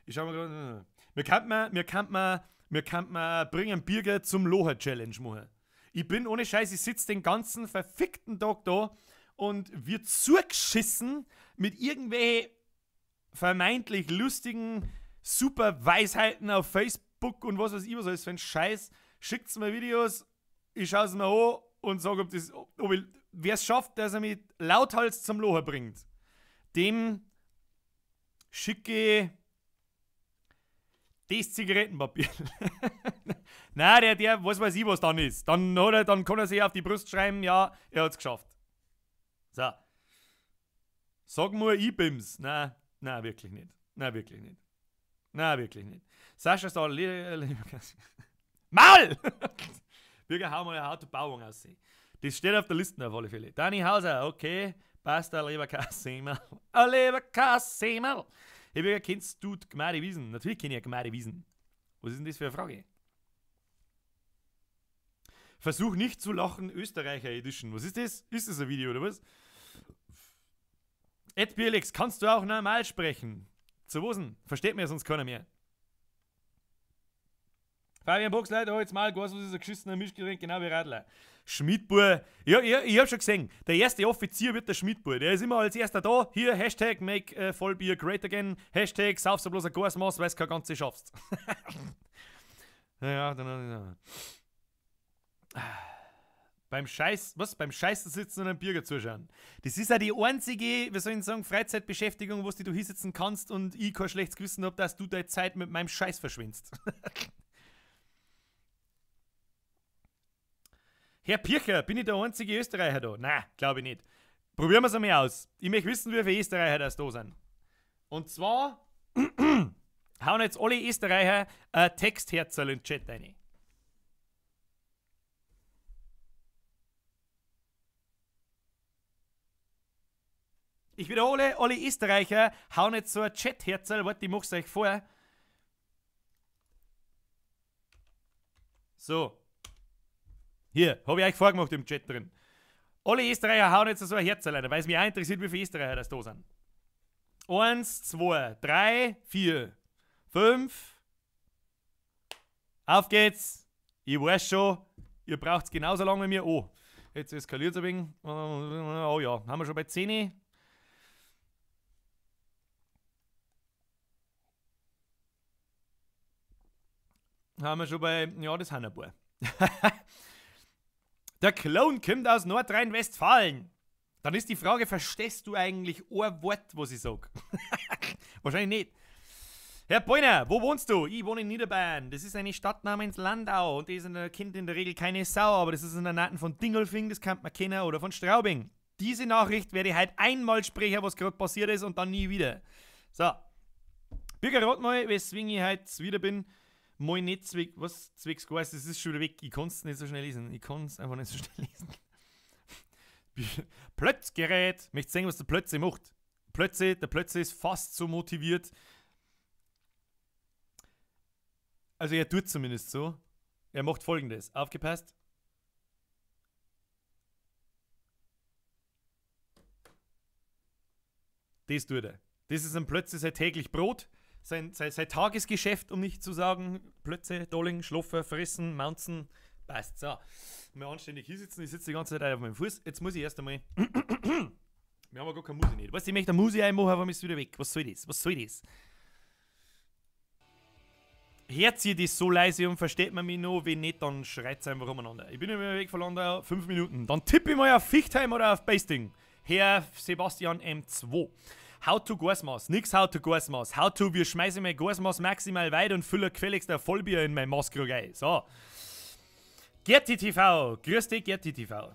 Ich schau mal grad. Wir könnten bringen Birger zum Loha-Challenge machen. Ich bin ohne Scheiß, ich sitz den ganzen verfickten Tag da und wird zugeschissen mit irgendwelchen vermeintlich lustigen super Weisheiten auf Facebook und was weiß ich was alles für ein Scheiß. Schickt's mir Videos, ich schau's mir an und sag, ob das, ob ich, wer's schafft, dass er mich lauthals zum Loha bringt. Dem Schicke das Zigarettenpapier. Nein, der, was weiß ich, was dann ist. Dann kann er sich auf die Brust schreiben, ja, er hat's geschafft. So. Sag mal, ich bin's. Nein, nein, wirklich nicht. Nein, wirklich nicht. Nein, wirklich nicht. Sascha ist da. Maul! Bürger, hau mal eine Autobauung aussehen. Das steht auf der Liste auf alle Fälle. Dani Hauser, okay. Passt, Leberkassemmel. Leberkassemmel. Hey Bürger, kennst du die Gmade Wiesen? Natürlich kenne ich ja Gmade Wiesen. Was ist denn das für eine Frage? Versuch nicht zu lachen, Österreicher Edition. Was ist das? Ist das ein Video oder was? Ed Bierlex, kannst du auch normal sprechen? Zu was denn? Versteht mir sonst keiner mehr. Fabian Boxleiter, oh, jetzt mal, was ist ein geschissener Mischgetränk, genau wie Radler. Schmidbur, ja, ich hab schon gesehen, der erste Offizier wird der Schmidbur. Der ist immer als erster da. Hier, Hashtag make Vollbier great again, Hashtag saufst du bloß ein Gasmaß, weil du kein ganze schaffst. Ja, dann. Beim Scheiß, was? Beim Scheißen sitzen und einem Bürger zuschauen. Das ist ja die einzige, wie soll ich sagen, Freizeitbeschäftigung, wo du hinsitzen kannst und ich kein schlechtes Gewissen hab, dass du deine Zeit mit meinem Scheiß verschwindest. Herr Pircher, bin ich der einzige Österreicher da? Nein, glaube ich nicht. Probieren wir es einmal aus. Ich möchte wissen, wie viele Österreicher das da sind. Und zwar hauen jetzt alle Österreicher ein Textherzerl in den Chat rein. Ich wiederhole, alle Österreicher hauen jetzt so ein Chat-Herzerl. Warte, ich mach's euch vor. So. Hier, habe ich euch vorgemacht im Chat drin. Alle Österreicher hauen jetzt so ein Herzerl rein, weil es mich auch interessiert, wie viele Österreicher das da sind. 1, 2, 3, 4, 5. Auf geht's. Ich weiß schon, ihr braucht's genauso lange wie mir. Oh, jetzt eskaliert's ein wenig. Oh ja, haben wir schon bei 10. Haben wir schon bei, ja, das sind ein paar. Der Clown kommt aus Nordrhein-Westfalen. Dann ist die Frage, verstehst du eigentlich ein Wort, was ich sag? Wahrscheinlich nicht. Herr Beuner, wo wohnst du? Ich wohne in Niederbayern. Das ist eine Stadt namens Landau und die ist in kennt in der Regel keine Sau, aber das ist in der Nähe von Dingolfing, das kann man kennen, oder von Straubing. Diese Nachricht werde ich heute einmal sprechen, was gerade passiert ist und dann nie wieder. So. Bürger, rat mal, weswegen ich heute wieder bin. Mal nicht zwick, was? Zwicks Gas, das ist schon wieder weg. Ich kann es nicht so schnell lesen. Ich kann es einfach nicht so schnell lesen. Plötzgerät. Ich möchte sehen, was der Plötze macht. Plötze, der Plötze ist fast so motiviert. Also er tut zumindest so. Er macht Folgendes. Aufgepasst. Das tut er. Das ist ein Plötze sein täglich Brot. Sein Tagesgeschäft, um nicht zu sagen, Plötze, Dolling, Schloffer, Fressen, Mounzen, passt. So, mal anständig hier sitzen, ich sitze die ganze Zeit auf meinem Fuß. Jetzt muss ich erst einmal. Wir haben ja gar keine Musik nicht. Weißt du, ich möchte eine Musik einmachen, aber ist wieder weg. Was soll das? Was soll das? Hört ihr das so leise und versteht man mich noch? Wenn nicht, dann schreit es einfach umeinander. Ich bin immer weg von Landau, 5 Minuten. Dann tippe ich mal auf Fichtheim oder auf Basting. Herr Sebastian M2. How to Gasmaß. Nix how to Gasmaß. How to, wir schmeißen mein Gasmaß maximal weit und füllen gefälligst ein Vollbier in mein Maßkrug ein. So. Gerti TV. Grüß dich, Gerti TV.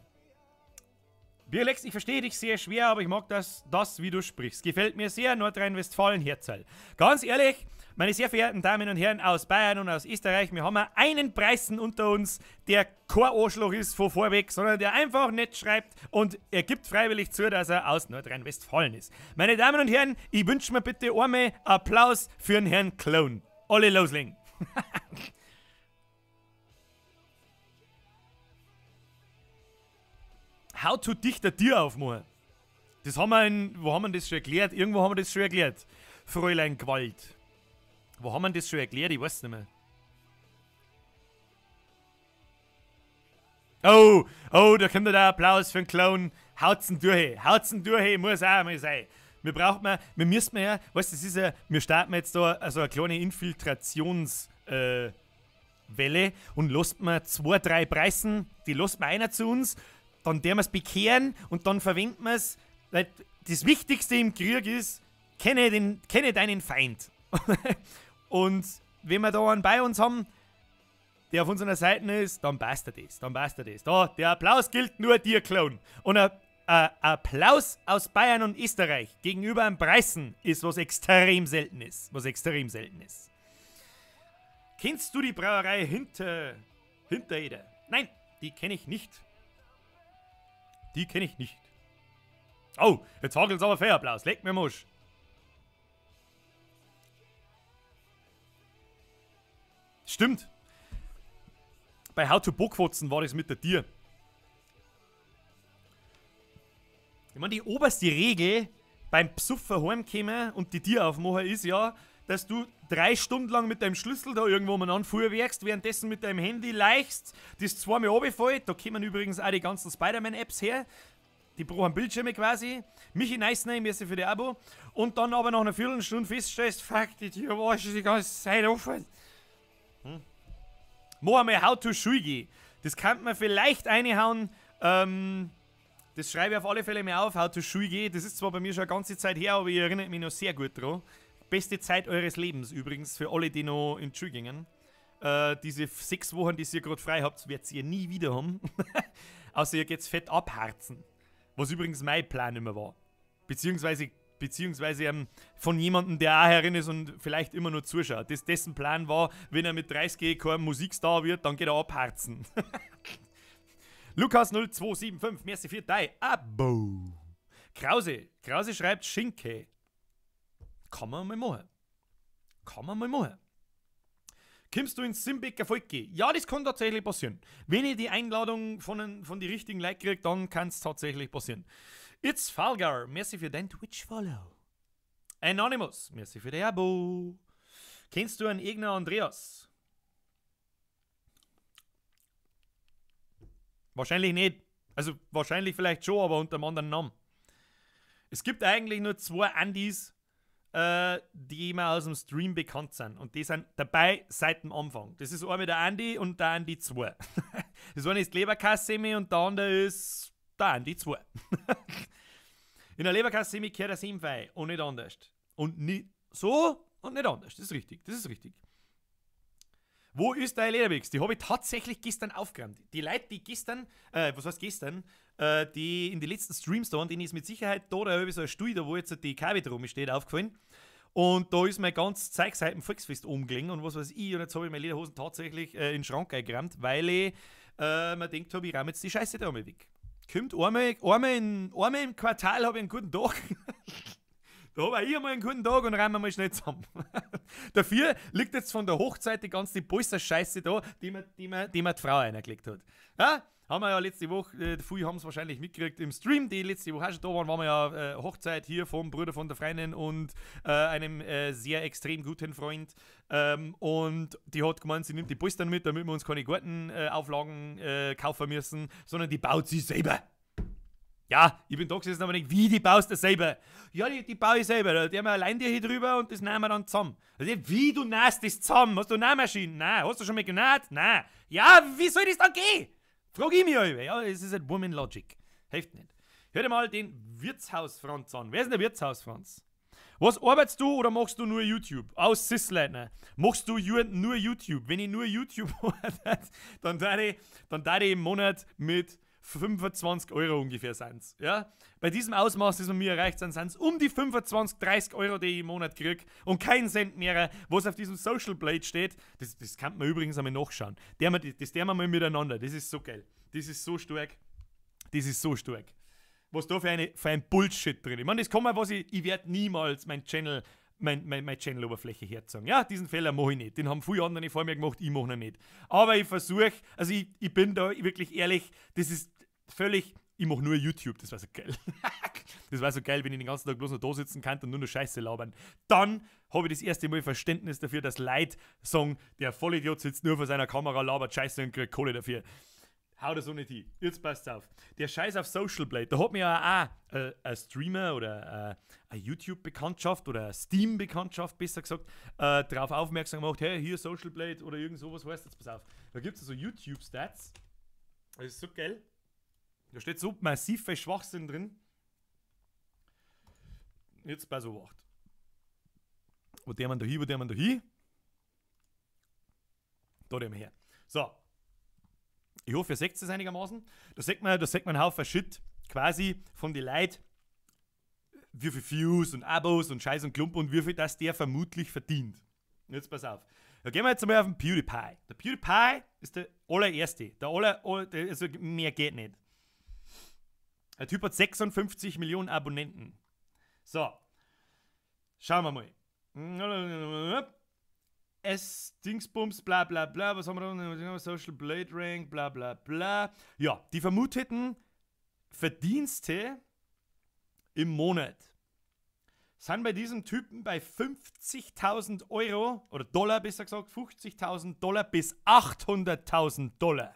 Bierlex, ich verstehe dich sehr schwer, aber ich mag das, wie du sprichst. Gefällt mir sehr, Nordrhein-Westfalen, Herzl. Ganz ehrlich, meine sehr verehrten Damen und Herren aus Bayern und aus Österreich, wir haben einen Preisen unter uns, der kein Arschloch ist von vorweg, sondern der einfach nett schreibt und er gibt freiwillig zu, dass er aus Nordrhein-Westfalen ist. Meine Damen und Herren, ich wünsche mir bitte einmal Applaus für den Herrn Clown. Alle loslegen. How to dichter Tier aufmachen. Das haben wir in, wo haben wir das schon erklärt? Irgendwo haben wir das schon erklärt. Fräulein Gewalt. Wo haben wir das schon erklärt? Ich weiß nicht mehr. Oh, oh, da kommt der Applaus für den Clown. Haut's ihn durch. Haut's ihn durch, muss auch mal sein. Wir brauchen wir müssen ja, weißt du, das ist ja, wir starten jetzt da also eine kleine Infiltrationswelle und lasst mal 2, 3 Preisen, die lasst mal einer zu uns. Dann der wir es bekehren und dann verwenden wir es. Weil das Wichtigste im Krieg ist, Kenne deinen Feind. Und wenn wir da einen bei uns haben, der auf unserer Seite ist, dann passt er das. Dann passt er das. Da, der Applaus gilt nur dir, Clown. Und ein Applaus aus Bayern und Österreich gegenüber einem Preußen ist, was extrem selten ist. Was extrem selten ist. Kennst du die Brauerei Hintereder? Nein, die kenne ich nicht. Die kenne ich nicht. Oh, jetzt hagelt's aber fair Applaus. Leck mir Musch. Stimmt. Bei How to Bockwotzen war das mit der Tier. Ich meine, die oberste Regel beim Psuffer heimkommen und die Tür aufmachen ist ja, dass du 3 Stunden lang mit deinem Schlüssel da irgendwo mal anfuhrwerkst, währenddessen mit deinem Handy leichst, das zweimal runterfällt. Da kommen übrigens auch die ganzen Spider-Man-Apps her. Die brauchen Bildschirme quasi. Michi Neisner, merci für die Abo. Und dann aber nach einer Viertelstunde feststellst, fuck, die Tür war schon die ganze Zeit offen. Hm. Mach einmal How to Schulgi. Das kann man vielleicht reinhauen. Das schreibe ich auf alle Fälle mir auf, How to Schulgi. Das ist zwar bei mir schon eine ganze Zeit her, aber ich erinnere mich noch sehr gut dran. Beste Zeit eures Lebens übrigens, für alle, die noch in die Schule gingen. Diese 6 Wochen, die ihr gerade frei habt, werdet ihr nie wieder haben. Außer ihr geht's fett abharzen. Was übrigens mein Plan immer war. Beziehungsweise von jemandem, der auch herin ist und vielleicht immer nur zuschaut. Dessen Plan war, wenn er mit 30 kein Musikstar wird, dann geht er abharzen. Lukas0275, merci für dein Abo. Krause schreibt Schinke. Kann man mal machen. Kann man mal machen. Kommst du ins Simbecker Volke? Ja, das kann tatsächlich passieren. Wenn ich die Einladung von die richtigen Leuten kriege, dann kann es tatsächlich passieren. It's Falgar, merci für dein Twitch-Follow. Anonymous, merci für dein Abo. Kennst du einen Egner Andreas? Wahrscheinlich nicht. Also wahrscheinlich vielleicht schon, aber unter einem anderen Namen. Es gibt eigentlich nur 2 Andys, die immer aus dem Stream bekannt sind. Und die sind dabei seit dem Anfang. Das ist einmal der Andi und der Andi 2. Das eine ist Leberkassemi und der andere ist der Andi 2. In der Leberkassemi gehört der Senf rein und nicht anders. Und nicht so und nicht anders. Das ist richtig. Das ist richtig. Wo ist deine Lederwichs? Die habe ich tatsächlich gestern aufgeräumt. Die Leute, die gestern, was heißt gestern, die in den letzten Streams da waren, denen ist mit Sicherheit da habe ich so ein Stuhl, da wo jetzt die Kabel drum steht, aufgefallen. Und da ist mein ganz Zeug seit dem Volksfest umgelegen und was weiß ich. Und jetzt habe ich meine Lederhosen tatsächlich in den Schrank eingeräumt, weil ich mir gedacht habe, ich räume jetzt die Scheiße da mal weg. Kommt einmal im Quartal habe ich einen guten Tag. Da habe ich einmal einen guten Tag und räumen wir mal schnell zusammen. Dafür liegt jetzt von der Hochzeit die ganze Polster-Scheiße da, die mir die Frau eingelegt hat. Ja, haben wir ja letzte Woche, viele haben es wahrscheinlich mitgekriegt im Stream, die letzte Woche auch schon da waren, waren wir ja Hochzeit hier vom Bruder von der Freundin und einem sehr extrem guten Freund. Und die hat gemeint, sie nimmt die Polstern mit, damit wir uns keine Gartenauflagen kaufen müssen, sondern die baut sie selber. Ja, ich bin da gesessen, aber nicht, wie, die baust du selber? Ja, die baue ich selber. Da haben wir allein dir hier drüber und das nehmen wir dann zusammen. Also, wie, du nähst das zusammen? Hast du Nähmaschinen? Nein. Hast du schon mal genäht? Nein. Ja, wie soll das dann gehen? Frag ich mich alle. Ja, es ist halt Woman Logic. Hilft nicht. Hör dir mal den Wirtshaus-Franz an. Wer ist denn der Wirtshaus-Franz? Was arbeitest du oder machst du nur YouTube? Aus Sisleitner. Machst du nur YouTube? Wenn ich nur YouTube arbeite, dann darf ich im Monat mit 25 Euro ungefähr sind's. Ja? Bei diesem Ausmaß, das man mir erreicht, sind es um die 25, 30 Euro, die ich im Monat kriege und kein Cent mehr, was auf diesem Social Blade steht. Das kann man übrigens einmal nachschauen. Das der wir mal miteinander. Das ist so geil. Das ist so stark. Das ist so stark. Was da für ein Bullshit drin ist. Ich meine, das kann man, was ich werde niemals mein Channel, meine Channel-Oberfläche herzogen. Ja, diesen Fehler mache ich nicht. Den haben viele andere vor mir gemacht, ich mache ihn nicht. Aber ich versuche, also ich bin da wirklich ehrlich, das ist völlig, ich mache nur YouTube, das war so geil. Das war so geil, wenn ich den ganzen Tag bloß noch da sitzen kann und nur noch Scheiße labern. Dann habe ich das erste Mal Verständnis dafür, dass Leute sagen, der Vollidiot sitzt nur vor seiner Kamera, labert Scheiße und kriegt Kohle dafür. Hau das so nicht hin. Jetzt passt's auf. Der Scheiß auf Social Blade, da hat mir ja auch ein Streamer oder eine YouTube-Bekanntschaft oder eine Steam-Bekanntschaft, besser gesagt, darauf aufmerksam gemacht, hey, hier Social Blade oder irgend sowas heißt jetzt, pass auf. Da gibt es so YouTube-Stats. Das ist so geil. Da steht so massiv viel Schwachsinn drin. Jetzt pass auf. Wo der man da hin, wo der man da hin? Da der her. So. Ich hoffe, ihr seht es einigermaßen. Da sieht man einen Haufen Shit quasi von den Leuten, wie viel Views und Abos und Scheiß und Klump und wie viel das der vermutlich verdient. Jetzt pass auf. Da gehen wir jetzt einmal auf den PewDiePie. Der PewDiePie ist der allererste. Also mehr geht nicht. Der Typ hat 56 Millionen Abonnenten. So. Schauen wir mal. S Dingsbums, bla bla bla. Was haben wir da? Social Blade Rank, bla bla bla. Ja, die vermuteten Verdienste im Monat sind bei diesem Typen bei 50.000 Euro, oder Dollar besser gesagt, 50.000 Dollar bis 800.000 Dollar.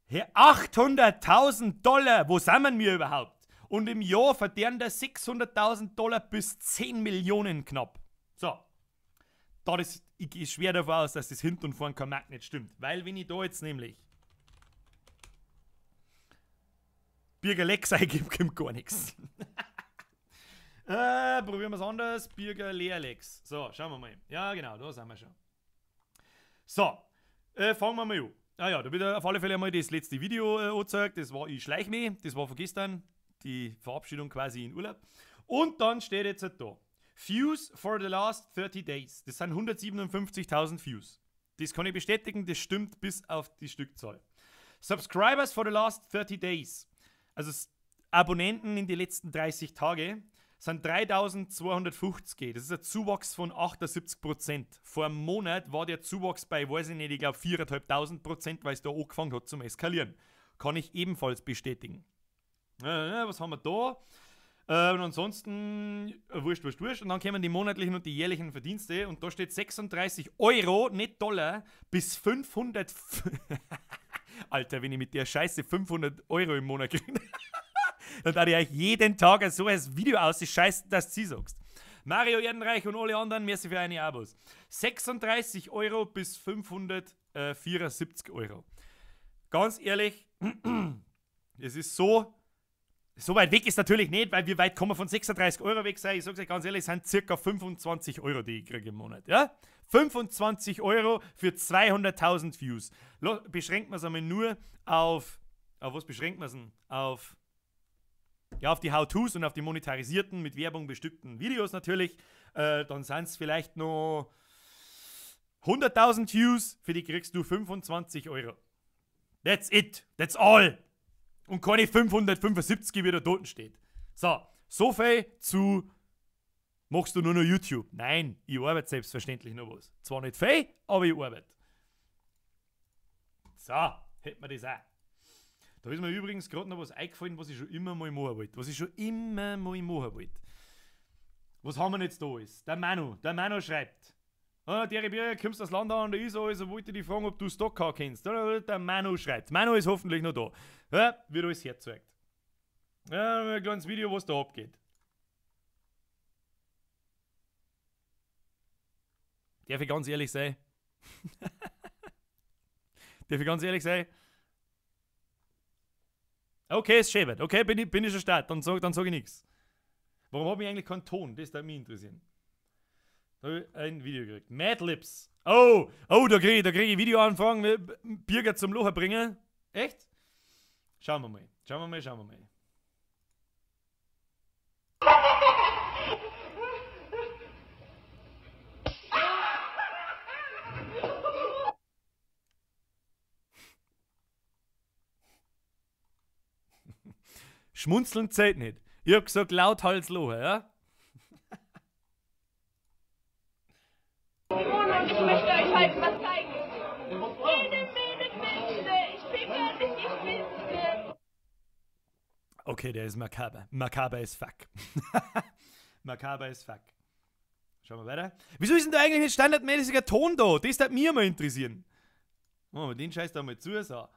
Hey, 800.000 Dollar, wo sind wir überhaupt? Und im Jahr verdienen der 600.000 Dollar bis 10 Millionen knapp. So, da ist, ich gehe schwer davon aus, dass das hinten und vorn kein Markt nicht stimmt. Weil wenn ich da jetzt nämlich Birger Lex eingebe, kommt gar nichts. Probieren wir es anders. Birger Leerlex. So, schauen wir mal. Ja, genau, da sind wir schon. So, fangen wir mal an. Ah ja, da wird auf alle Fälle einmal das letzte Video angezeigt. Das war Ich schleich mich. Das war von gestern. Die Verabschiedung quasi in Urlaub. Und dann steht jetzt halt da. Views for the last 30 days. Das sind 157.000 Views. Das kann ich bestätigen, das stimmt bis auf die Stückzahl. Subscribers for the last 30 days. Also Abonnenten in die letzten 30 Tage sind 3250. Das ist ein Zuwachs von 78%. Vor einem Monat war der Zuwachs bei, weiß ich nicht, ich glaube 4.500%, weil es da angefangen hat zum Eskalieren. Kann ich ebenfalls bestätigen. Was haben wir da? Und ansonsten, wurscht, wurscht, wurscht. Und dann kommen die monatlichen und die jährlichen Verdienste. Und da steht 36 Euro, nicht Dollar, bis 500. Alter, wenn ich mit der Scheiße 500 Euro im Monat kriege, dann da ich euch jeden Tag so ein Video aus, die Scheiße, dass du sagst. Mario Erdenreich und alle anderen, merci für eine Abos. 36 Euro bis 574 Euro. Ganz ehrlich, es ist so, so weit weg ist natürlich nicht, weil wir weit kommen von 36 Euro weg sein. Ich sag's euch ganz ehrlich, es sind circa 25 Euro, die ich kriege im Monat. Ja? 25 Euro für 200.000 Views. Beschränken wir es einmal nur auf was beschränken wir es denn? Auf, ja, auf die How-Tos und auf die monetarisierten, mit Werbung bestückten Videos natürlich. Dann sind es vielleicht noch 100.000 Views, für die kriegst du 25 Euro. That's it. That's all. Und keine 575, wie da dort steht. So, so viel zu machst du nur noch YouTube. Nein, ich arbeite selbstverständlich noch was. Zwar nicht viel, aber ich arbeite. So, hätten wir das auch. Da ist mir übrigens gerade noch was eingefallen, was ich schon immer mal machen wollte. Was ich schon immer mal machen wollte. Was haben wir denn jetzt da alles? Der Manu schreibt. Ah, der Birger, kommst das Land an, der ist also wollte dich fragen, ob du Stockcar kennst. Der Manu schreibt. Manu ist hoffentlich noch da. Ja, wird alles herzeigt. Ja, ein kleines Video, was da abgeht. Darf ich ganz ehrlich sein? Darf ich ganz ehrlich sein? Okay, ist schön. Okay, bin ich schon stark. Dann sag ich nichts. Warum habe ich eigentlich keinen Ton? Das würde mich interessieren. Da habe ich ein Video gekriegt. Mad Libs. Oh, oh, da kriege ich Videoanfragen. Birger zum Locher bringen. Echt? Schauen wir mal. Schauen wir mal, schauen wir mal. Schmunzeln zählt nicht. Ich hab gesagt, lauthals Locher, ja? Und ich möchte euch heute was zeigen. Mene, mene, mene, ich finger dich, ich bin's. Okay, der ist makaber. Makaber ist fuck. Makaber ist fuck. Schauen wir weiter. Wieso ist denn da eigentlich nicht standardmäßiger Ton da? Das würde mich mal interessieren. Machen wir den Scheiß da mal zu, so.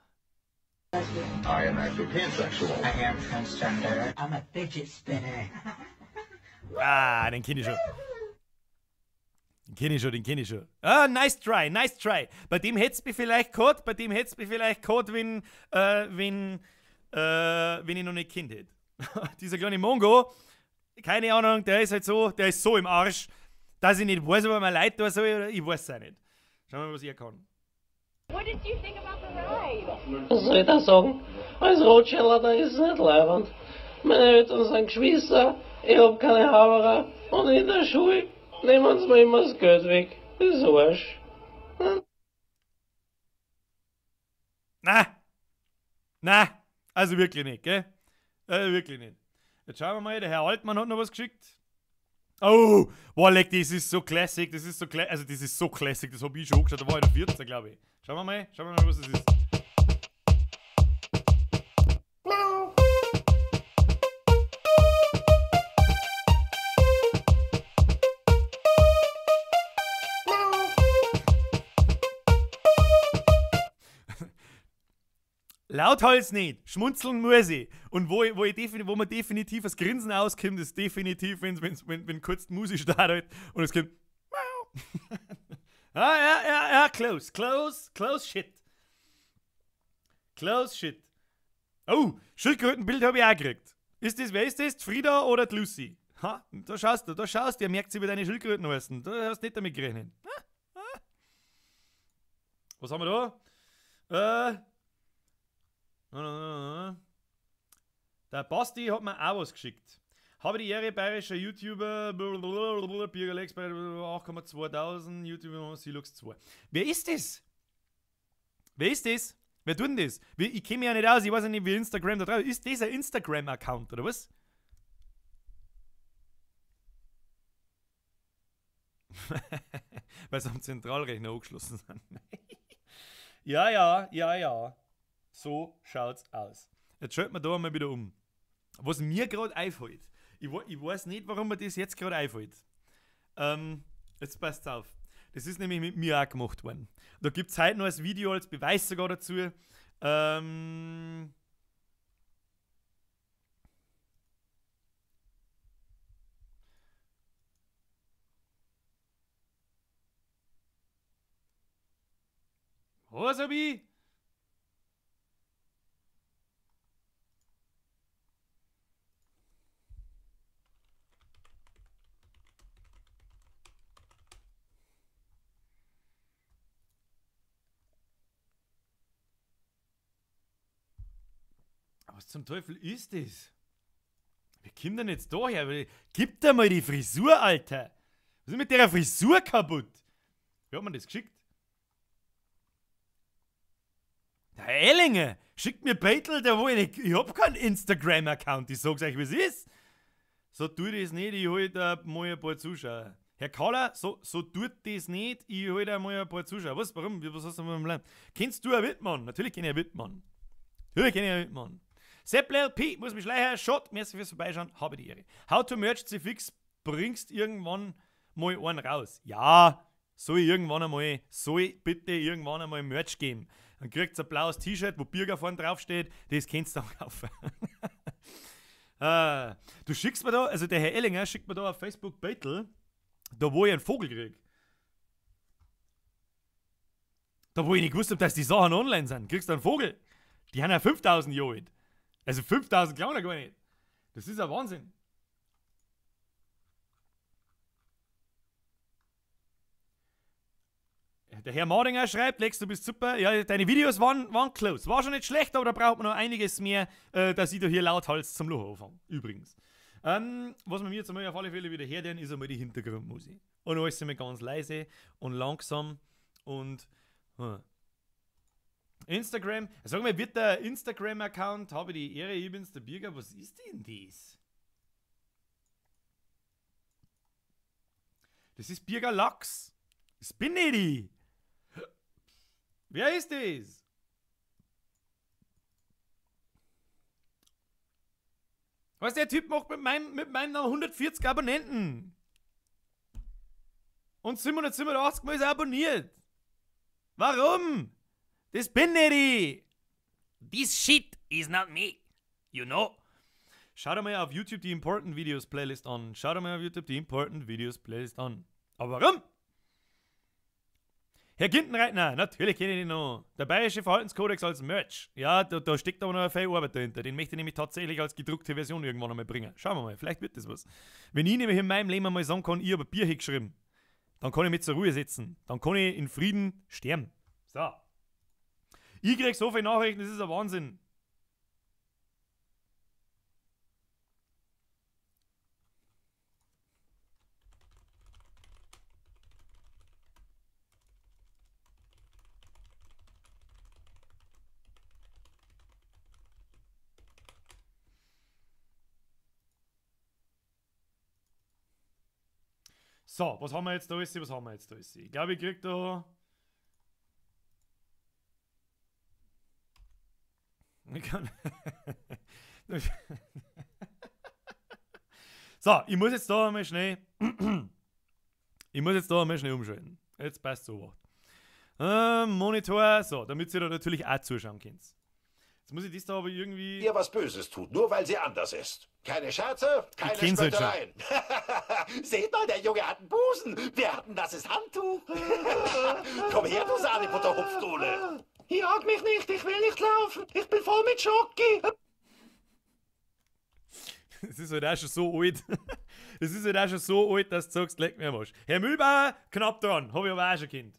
I am actually pansexual. I am transgender. I'm a fidget spinner. Ah, den kenne ich schon. Den kenne ich schon, den kenne ich schon. Ah, nice try, nice try. Bei dem hätt's mich vielleicht gehabt, wenn ich noch nicht Kind hätte. Dieser kleine Mongo, keine Ahnung, der ist halt so, der ist so im Arsch. Dass ich nicht weiß, ob er mir leid tun soll oder ich weiß es auch nicht. Schauen wir mal, was er kann. What did you think about the ride? Was soll ich da sagen? Als Rotschädler, da ist es nicht leibend. Meine Eltern sind Geschwister, ich hab keine Haberer und in der Schule nehmen sie mir immer das Geld weg. Das ist Arsch. Hm? Na! Na! Also wirklich nicht, gell? Wirklich nicht. Jetzt schauen wir mal, der Herr Altmann hat noch was geschickt. Oh, boah, leck, das ist so classic, das ist so also das ist so classic, das hab ich schon angeschaut, da war ich noch 14, glaub ich. Schauen wir mal, was das ist. Lauthals nicht, schmunzeln muss ich. Und wo man definitiv das Grinsen auskommt, ist definitiv, wenn kurz die Musik startet und es kommt. Ah, ja, ja, ja, close, close, close shit. Close shit. Oh, Schildkrötenbild habe ich auch gekriegt. Ist das, wer ist das? Die Frieda oder die Lucy? Ha, da schaust du, ihr merkt sie, wie deine Schildkröten heißen. Da hast du nicht damit gerechnet. Ha, ha. Was haben wir da? Der Basti hat mir auch was geschickt. Habe die Ehre, bayerischer YouTuber, blablabla, Birger bei 8,2.000, YouTuber Silux 2. Wer ist das? Wer ist das? Wer tut denn das? Ich kenne mich ja nicht aus, ich weiß ja nicht, wie Instagram da drauf ist. Ist das ein Instagram-Account oder was? Weil sie am Zentralrechner angeschlossen sind. Ja, ja, ja, ja. So schaut's aus. Jetzt schalten wir da einmal wieder um. Was mir grad einfällt. Ich weiß nicht, warum mir das jetzt grad einfällt. Jetzt passt's auf. Das ist nämlich mit mir auch gemacht worden. Da gibt's heute noch ein Video als Beweis sogar dazu. Was hab ich? Was zum Teufel ist das? Wie kommt denn jetzt da her? Gib dir mal die Frisur, Alter! Was ist mit der Frisur kaputt? Wie hat man das geschickt? Der Herr Ellinger schickt mir Beitel, der wo ich nicht. Ich hab keinen Instagram-Account, ich sag's euch, wie es ist. So tut das nicht, ich hol da mal ein paar Zuschauer. Herr Kahler, so tut das nicht, ich hol da mal ein paar Zuschauer. Was, warum? Was hast du mit dem Leim? Kennst du einen Wittmann? Natürlich kenn ich einen Wittmann. Natürlich kenn ich einen Wittmann. Seppl LP, muss mich schleichen, Schott, merci fürs Vorbeischauen, habe die Ehre. How to Merch CFX, bringst irgendwann mal einen raus. Ja, soll ich irgendwann einmal, soll ich bitte irgendwann einmal Merch geben. Dann kriegt's ein blaues T-Shirt, wo Birger vorne draufsteht, das kannst du dann kaufen. Du schickst mir da, also der Herr Ellinger schickt mir da auf Facebook Beitel, da wo ich einen Vogel krieg. Da wo ich nicht gewusst hab, dass die Sachen online sind, kriegst du einen Vogel. Die haben ja 5000 Jahre alt. Also 5000 glauben ja gar nicht. Das ist ja Wahnsinn. Der Herr Madinger schreibt, Lex, du bist super. Ja, deine Videos waren close. War schon nicht schlecht, aber da braucht man noch einiges mehr, dass ich da hier lauthals zum Lachen anfange. Übrigens. Was wir mir jetzt einmal auf alle Fälle wieder herden, ist einmal die Hintergrundmusik. Und alles einmal ganz leise und langsam und... Instagram, sag mal, wird der Instagram-Account, habe die Ehre, ich bin's, der Birger, was ist denn das? Das ist Birger Lachs. Das bin nicht ich. Wer ist das? Was der Typ macht mit meinem Namen 140 Abonnenten. Und 787 Mal ist er abonniert. Warum? Das bin nicht ich. This shit is not me. You know. Schau dir mal auf YouTube die Important Videos Playlist an. Schau dir mal auf YouTube die Important Videos Playlist an. Aber warum? Herr Gintenreitner, natürlich kenne ich den noch. Der Bayerische Verhaltenskodex als Merch. Ja, da steckt aber noch eine feine Arbeit dahinter. Den möchte ich nämlich tatsächlich als gedruckte Version irgendwann einmal bringen. Schauen wir mal, vielleicht wird das was. Wenn ich nämlich in meinem Leben einmal sagen kann, ich habe ein Bier hingeschrieben. Dann kann ich mich zur Ruhe setzen. Dann kann ich in Frieden sterben. So. Ich krieg so viele Nachrichten, das ist ein Wahnsinn. So, was haben wir jetzt da alles? Was haben wir jetzt da alles? Ich glaube, ich krieg da. Ich kann. So, ich muss jetzt da einmal schnell. Ich muss jetzt da einmal schnell umschalten. Jetzt passt so. Monitor, so, damit ihr da natürlich auch zuschauen könnt. Jetzt muss ich das da aber irgendwie. Ihr was Böses tut, nur weil sie anders ist. Keine Scherze, keine kenn's halt schon. Spöttereien. Seht mal, der Junge hat einen Busen. Wir hatten das ist Handtuch. Komm her, du Sahnebutterhupfdohle. Jag mich nicht, ich will nicht laufen. Ich bin voll mit Schoki. Das ist halt auch schon so alt. Das ist halt auch schon so alt, dass du sagst, leck mir am Arsch. Herr Mühlbauer, knapp dran. Hab ich aber auch schon gekannt.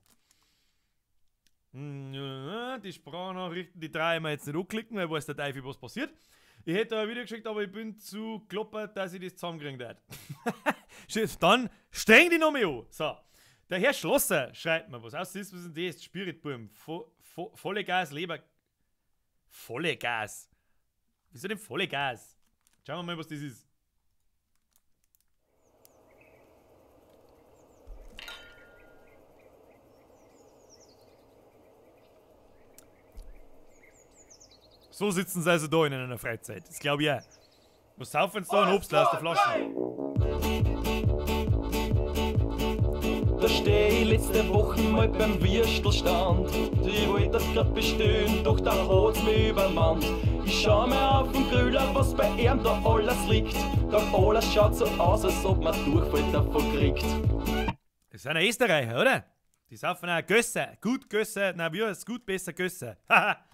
Die Sprachnachrichten, die drei wir jetzt nicht anklicken, weil weiß der Teufel, was passiert. Ich hätte da ein Video geschickt, aber ich bin zu kloppert, dass ich das zusammenkriegen werde. Dann streng die noch mehr an. So. Der Herr Schlosser schreibt mir was aus. Was ist denn das? Spiritburm. Volle Gas, Leber. Volle Gas. Wieso denn volle Gas? Schauen wir mal, was das ist. So sitzen sie also da in einer Freizeit. Das glaube ich auch. Was saufen sie da? Ein Obst aus der Flasche. Da steh ich letzte Woche mal beim Würstelstand. Ich wollte das grad bestellen, doch da hat's mich übermannt. Ich schau mir auf den Grüller, was bei ihm da alles liegt. Doch alles schaut so aus, als ob man Durchfall davon kriegt. Das sind ja Österreicher, oder? Die saufen auch Gösser. Gut Gösser, na wie heißt's? Gut, besser Gösser. Haha.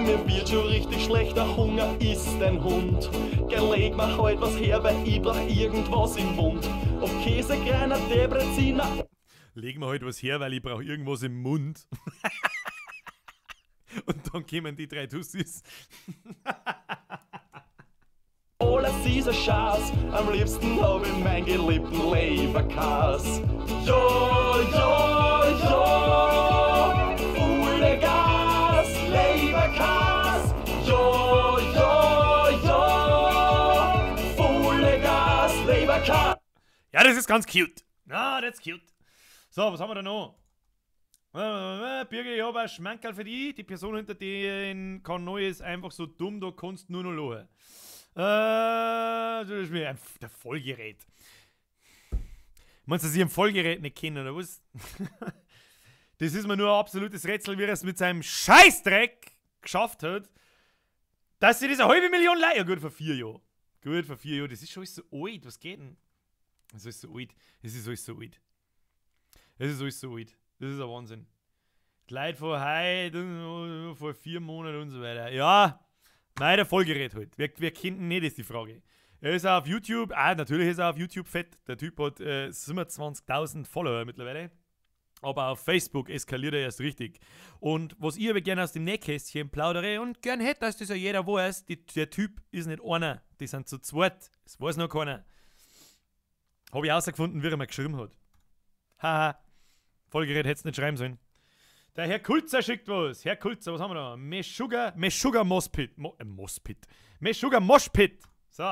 Mir wird schon richtig schlecht, der Hunger ist ein Hund. Gell, leg mir halt was her, weil ich brauch irgendwas im Mund. Ob Käse, Greiner, Debreziner. Leg mir halt was her, weil ich brauch irgendwas im Mund. Und dann kommen die drei Tussis. Alles ist ein Schatz, am liebsten hab ich meinen geliebten Leberkäs. Jo, jo, jo, volle Gas, Leberkäs. Jo, jo, jo, volle Gas, Leberkäs. Ja, das ist ganz cute. Na, that's cute. So, was haben wir da noch? Birgit, ich hab ein Schmankerl für dich. Die Person hinter dir kann Neues einfach so dumm, da kannst du nur noch lachen. Das ist mir ein, der Vollgerät. Meinst du, dass ich ein Vollgerät nicht kenne, oder was? Das ist mir nur ein absolutes Rätsel, wie er es mit seinem Scheißdreck geschafft hat, dass sie diese 500.000 Leute. Ja, gut, vor 4 Jahren. Gut, vor 4 Jahren. Das ist schon alles so alt. Was geht denn? Das ist alles so alt. Das ist alles so alt. Das ist alles so alt. Das ist ein Wahnsinn. Die Leute von heute, vor 4 Monaten und so weiter. Ja, nein, der Vollgerät halt. Wer kennt ihn nicht, ist die Frage. Er ist auch auf YouTube, natürlich ist er auf YouTube fett. Der Typ hat 27.000 Follower mittlerweile. Aber auf Facebook eskaliert er erst richtig. Und was ich aber gerne aus dem Nähkästchen plaudere und gern hätte, dass das ja jeder weiß, der Typ ist nicht einer. Die sind zu zweit. Das weiß noch keiner. Hab ich herausgefunden, wie er mir geschrieben hat. Haha. Vollgerät hätt's nicht schreiben sollen. Der Herr Kulzer schickt was. Herr Kulzer, was haben wir da? Meshuggah Mospit. Mospit. Meshuggah Moshpit. So,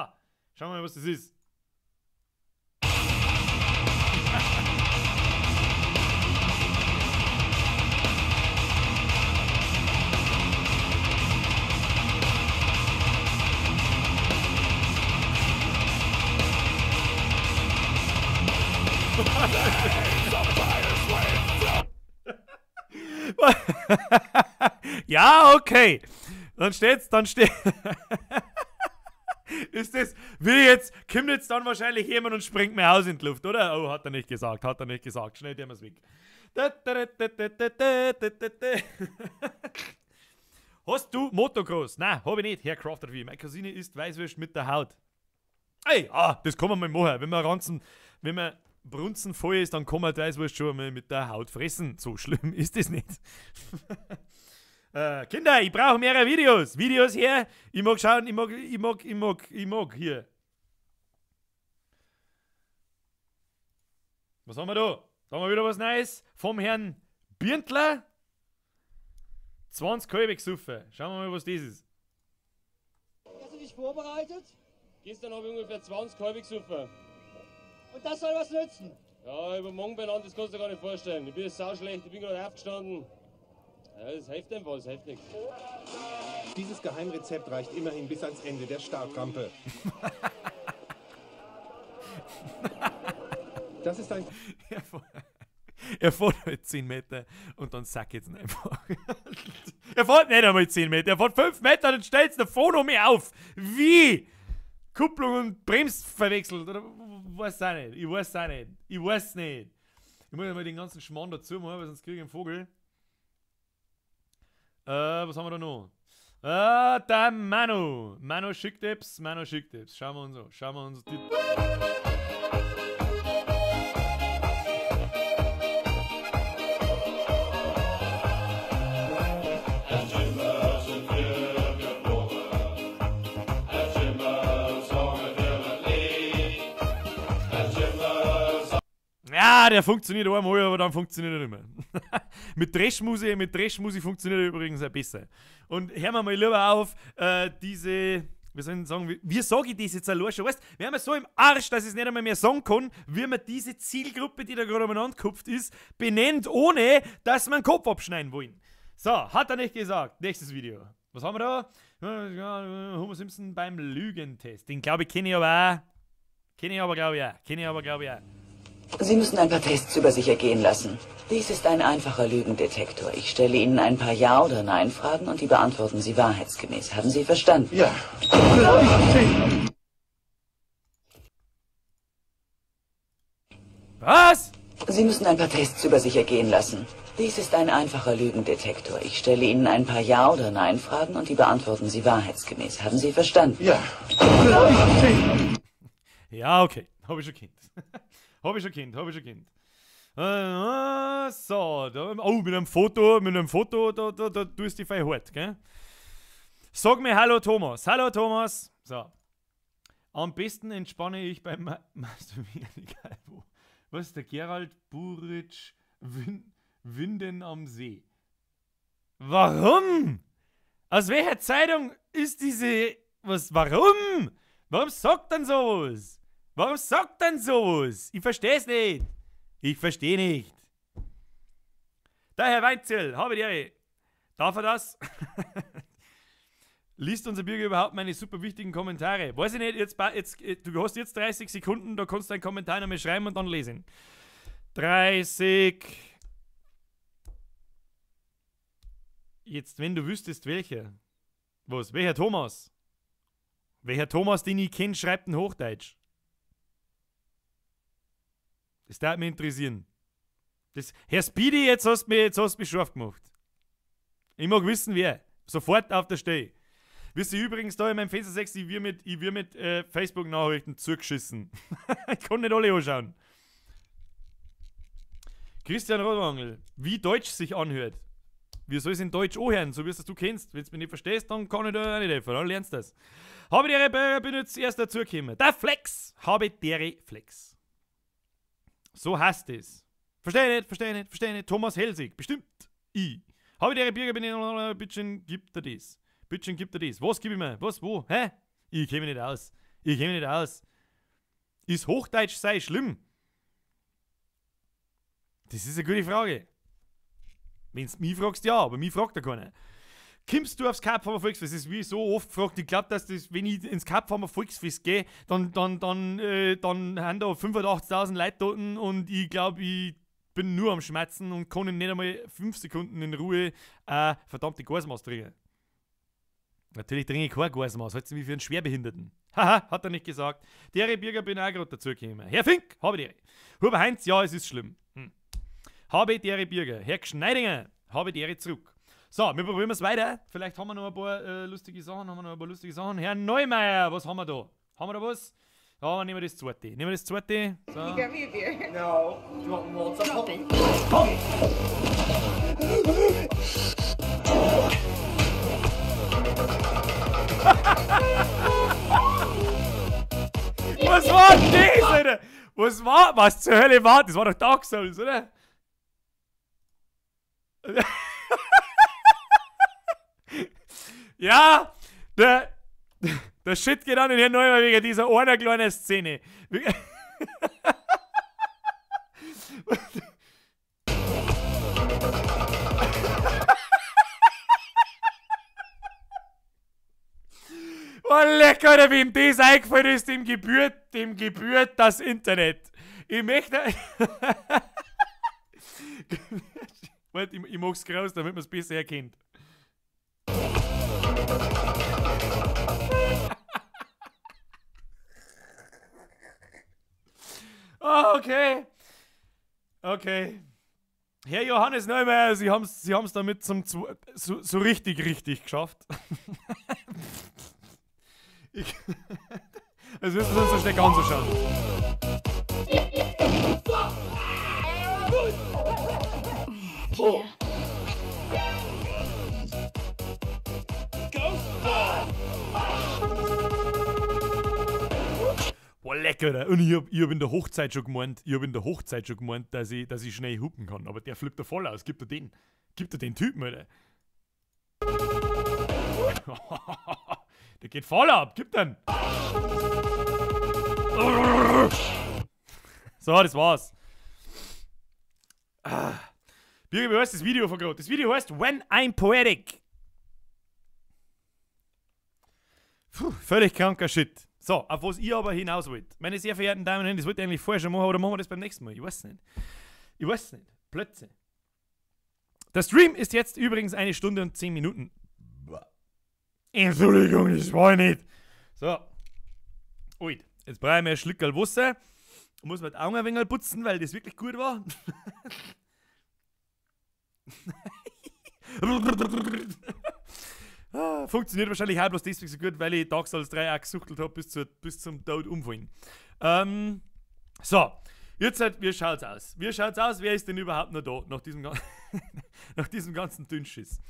schauen wir mal, was das ist. Ja, okay. Dann steht's, dann steht. Ist das, will jetzt, kommt jetzt dann wahrscheinlich jemand und springt mir Haus in die Luft, oder? Oh, hat er nicht gesagt, hat er nicht gesagt. Schnell, der mir's weg. Hast du Motocross? Nein, hab ich nicht, Herr Crafter wie. Meine Cousine isst Weißwürst mit der Haut. Ey, das kann man mal machen, wenn wir ranzen, wenn wir Brunzen voll ist, dann kann man das wohl schon mal mit der Haut fressen. So schlimm ist das nicht. Kinder, ich brauche mehrere Videos. Videos her. Ich mag schauen, ich mag hier. Was haben wir da? Da haben wir wieder was Neues vom Herrn Birntler. 20 halbe gesoffen. Schauen wir mal, was das ist. Hast du dich vorbereitet? Gestern habe ich ungefähr 20 halbe gesoffen. Und das soll was nützen? Ja, übermorgen benannt, das kannst du dir gar nicht vorstellen. Ich bin sauschlecht, ich bin gerade aufgestanden. Ja, das hilft einfach, das hilft nichts. Dieses Geheimrezept reicht immerhin bis ans Ende der Startrampe. Das ist ein... Er fährt halt 10 Meter und dann sack jetzt ihn einfach. Er fährt nicht einmal 10 Meter, er fährt 5 Meter und stellt davon noch mehr auf. Wie? Kupplung und Brems verwechselt. Oder weiß auch nicht. Ich weiß auch nicht. Ich weiß nicht. Ich muss ja mal den ganzen Schmarrn dazu machen, weil sonst kriege ich einen Vogel. Was haben wir da noch? Der Manu. Manu schickt Tipps. Manu schickt Tipps. Schauen wir uns an. Schauen wir uns die. Ja, der funktioniert einmal, aber dann funktioniert er nicht mehr. Mit Dreschmusik funktioniert er übrigens auch besser. Und hören wir mal lieber auf, diese, wir sollen sagen, wie sage ich das jetzt allein schon? Weißt, wir haben ja so im Arsch, dass ich es nicht einmal mehr sagen kann, wie man diese Zielgruppe, die da gerade umeinander gekupft ist, benennt, ohne dass wir den Kopf abschneiden wollen. So, hat er nicht gesagt. Nächstes Video. Was haben wir da? Homer Simpson beim Lügentest. Den glaube ich, kenne ich aber auch. Kenne ich aber, glaube ich, auch. Kenne ich aber, glaube ich, auch. Sie müssen ein paar Tests über sich ergehen lassen. Dies ist ein einfacher Lügendetektor. Ich stelle Ihnen ein paar Ja- oder Nein-Fragen und die beantworten Sie wahrheitsgemäß. Haben Sie verstanden? Ja. Was? Sie müssen ein paar Tests über sich ergehen lassen. Dies ist ein einfacher Lügendetektor. Ich stelle Ihnen ein paar Ja- oder Nein-Fragen und die beantworten Sie wahrheitsgemäß. Haben Sie verstanden? Ja. Ja, okay. Hab ich schon gekannt. Hab ich schon Kind, hab ich schon Kind. So, da, oh, mit einem Foto, da tust du dich fein hart, gell? Sag mir Hallo Thomas. Hallo Thomas. So. Am besten entspanne ich beim Masturbieren, egal wo. Was ist der Gerald Buric Winden am See? Warum? Aus welcher Zeitung ist diese. Was? Warum? Warum sagt dann sowas? Warum sagt dann sowas? Ich versteh's nicht. Ich versteh nicht. Der Herr Weinzierl, habe die Ehre. Darf er das? Liest unser Bürger überhaupt meine super wichtigen Kommentare? Weiß ich nicht, jetzt, du hast jetzt 30 Sekunden, da kannst du deinen Kommentar nochmal schreiben und dann lesen. 30. Jetzt, wenn du wüsstest, welcher. Was? Welcher Thomas? Welcher Thomas, den ich kenne, schreibt in Hochdeutsch? Das darf mich interessieren. Das, Herr Speedy, jetzt hast du mich scharf gemacht. Ich mag wissen, wer. Sofort auf der Stelle. Wisst ihr übrigens, da in meinem Fenster 6, ich wird mit Facebook-Nachrichten zugeschissen. Ich kann nicht alle anschauen. Christian Rotwangel, wie Deutsch sich anhört. Wie soll es in Deutsch anhören, so wie es du kennst. Wenn du mich nicht verstehst, dann kann ich da auch nicht helfen. Dann lernst du das. Habe die Ehre, bin jetzt erst dazugekommen. Der Flex. Habe die Flex. So heißt es. Verstehe nicht, verstehe nicht, verstehe nicht. Thomas Helsig, bestimmt. Ich. Habe die Ehre, Bürger, bin ich, bitteschön, gibt er das. Bitteschön, gibt er das. Was gib ich mir? Was, wo? Hä? Ich kenne mich nicht aus. Ich kenne mich nicht aus. Ist Hochdeutsch sei schlimm? Das ist eine gute Frage. Wenn du mich fragst, ja, aber mich fragt ja keiner. Kommst du aufs Kapfhammer Volksfest? Das ist wie so oft gefragt. Ich glaube, dass das, wenn ich ins Kapfhammer Volksfest gehe, dann haben da 85.000 Leute dort und ich glaube, ich bin nur am Schmerzen und kann nicht einmal 5 Sekunden in Ruhe verdammte Gasmaß trinken. Natürlich trinke ich kein Gasmaß, halt mich für einen Schwerbehinderten. Haha, hat er nicht gesagt. Der Bürger bin auch gerade dazugekommen. Herr Fink, habe die. Huber Heinz, ja, es ist schlimm. Habe die Bürger. Herr Schneidinger, habe die zurück. So, wir probieren es weiter. Vielleicht haben wir noch ein paar lustige Sachen. Herr Neumeier, was haben wir da? Haben wir da was? Ja, nehmen wir das zweite. Nehmen wir das zweite. So. You got me a beer. No. Do you want lots of Drop it. Was war denn das, Alter? Was war? Was zur Hölle war das? War doch Dark Souls, oder? Ja, der Shit geht an den Herrn Neumann wegen dieser einer kleinen Szene. Oh, lecker, Alter, wem das eingefallen ist, dem gebührt das Internet. Ich möchte. Warte, ich mach's groß, damit man's besser erkennt. Oh, okay. Okay. Herr Johannes Neumeier, Sie haben's damit zum so richtig, richtig geschafft. Das müssen wir uns so schnell anzuschauen. Oh. Boah, lecker, oder? Und ich hab in der Hochzeit schon gemeint, dass ich schnell hupen kann. Aber der flippt da voll aus. Gib dir den Typen, Alter. Der geht voll ab. Gib den. So, das war's. Birgit, wie heißt das Video von gerade? Das Video heißt When I'm Poetic. Puh, völlig kranker Shit. So, auf was ich aber hinaus wollte. Meine sehr verehrten Damen und Herren, das wollte ich eigentlich vorher schon machen, oder machen wir das beim nächsten Mal? Ich weiß nicht. Ich weiß nicht. Plötzlich. Der Stream ist jetzt übrigens 1 Stunde und 10 Minuten. Entschuldigung, das war ich nicht. So. Ui, jetzt brauche ich mir ein Schlückerl Wasser. Muss mir die Augen ein wenig putzen, weil das wirklich gut war. Funktioniert wahrscheinlich auch bloß deswegen so gut, weil ich Dark Souls 3 auch gesuchtelt habe bis zum Tod umfallen. So, jetzt halt, wie schaut's aus? Wie schaut's aus? Wer ist denn überhaupt noch da? Nach diesem, nach diesem ganzen Dünnschiss.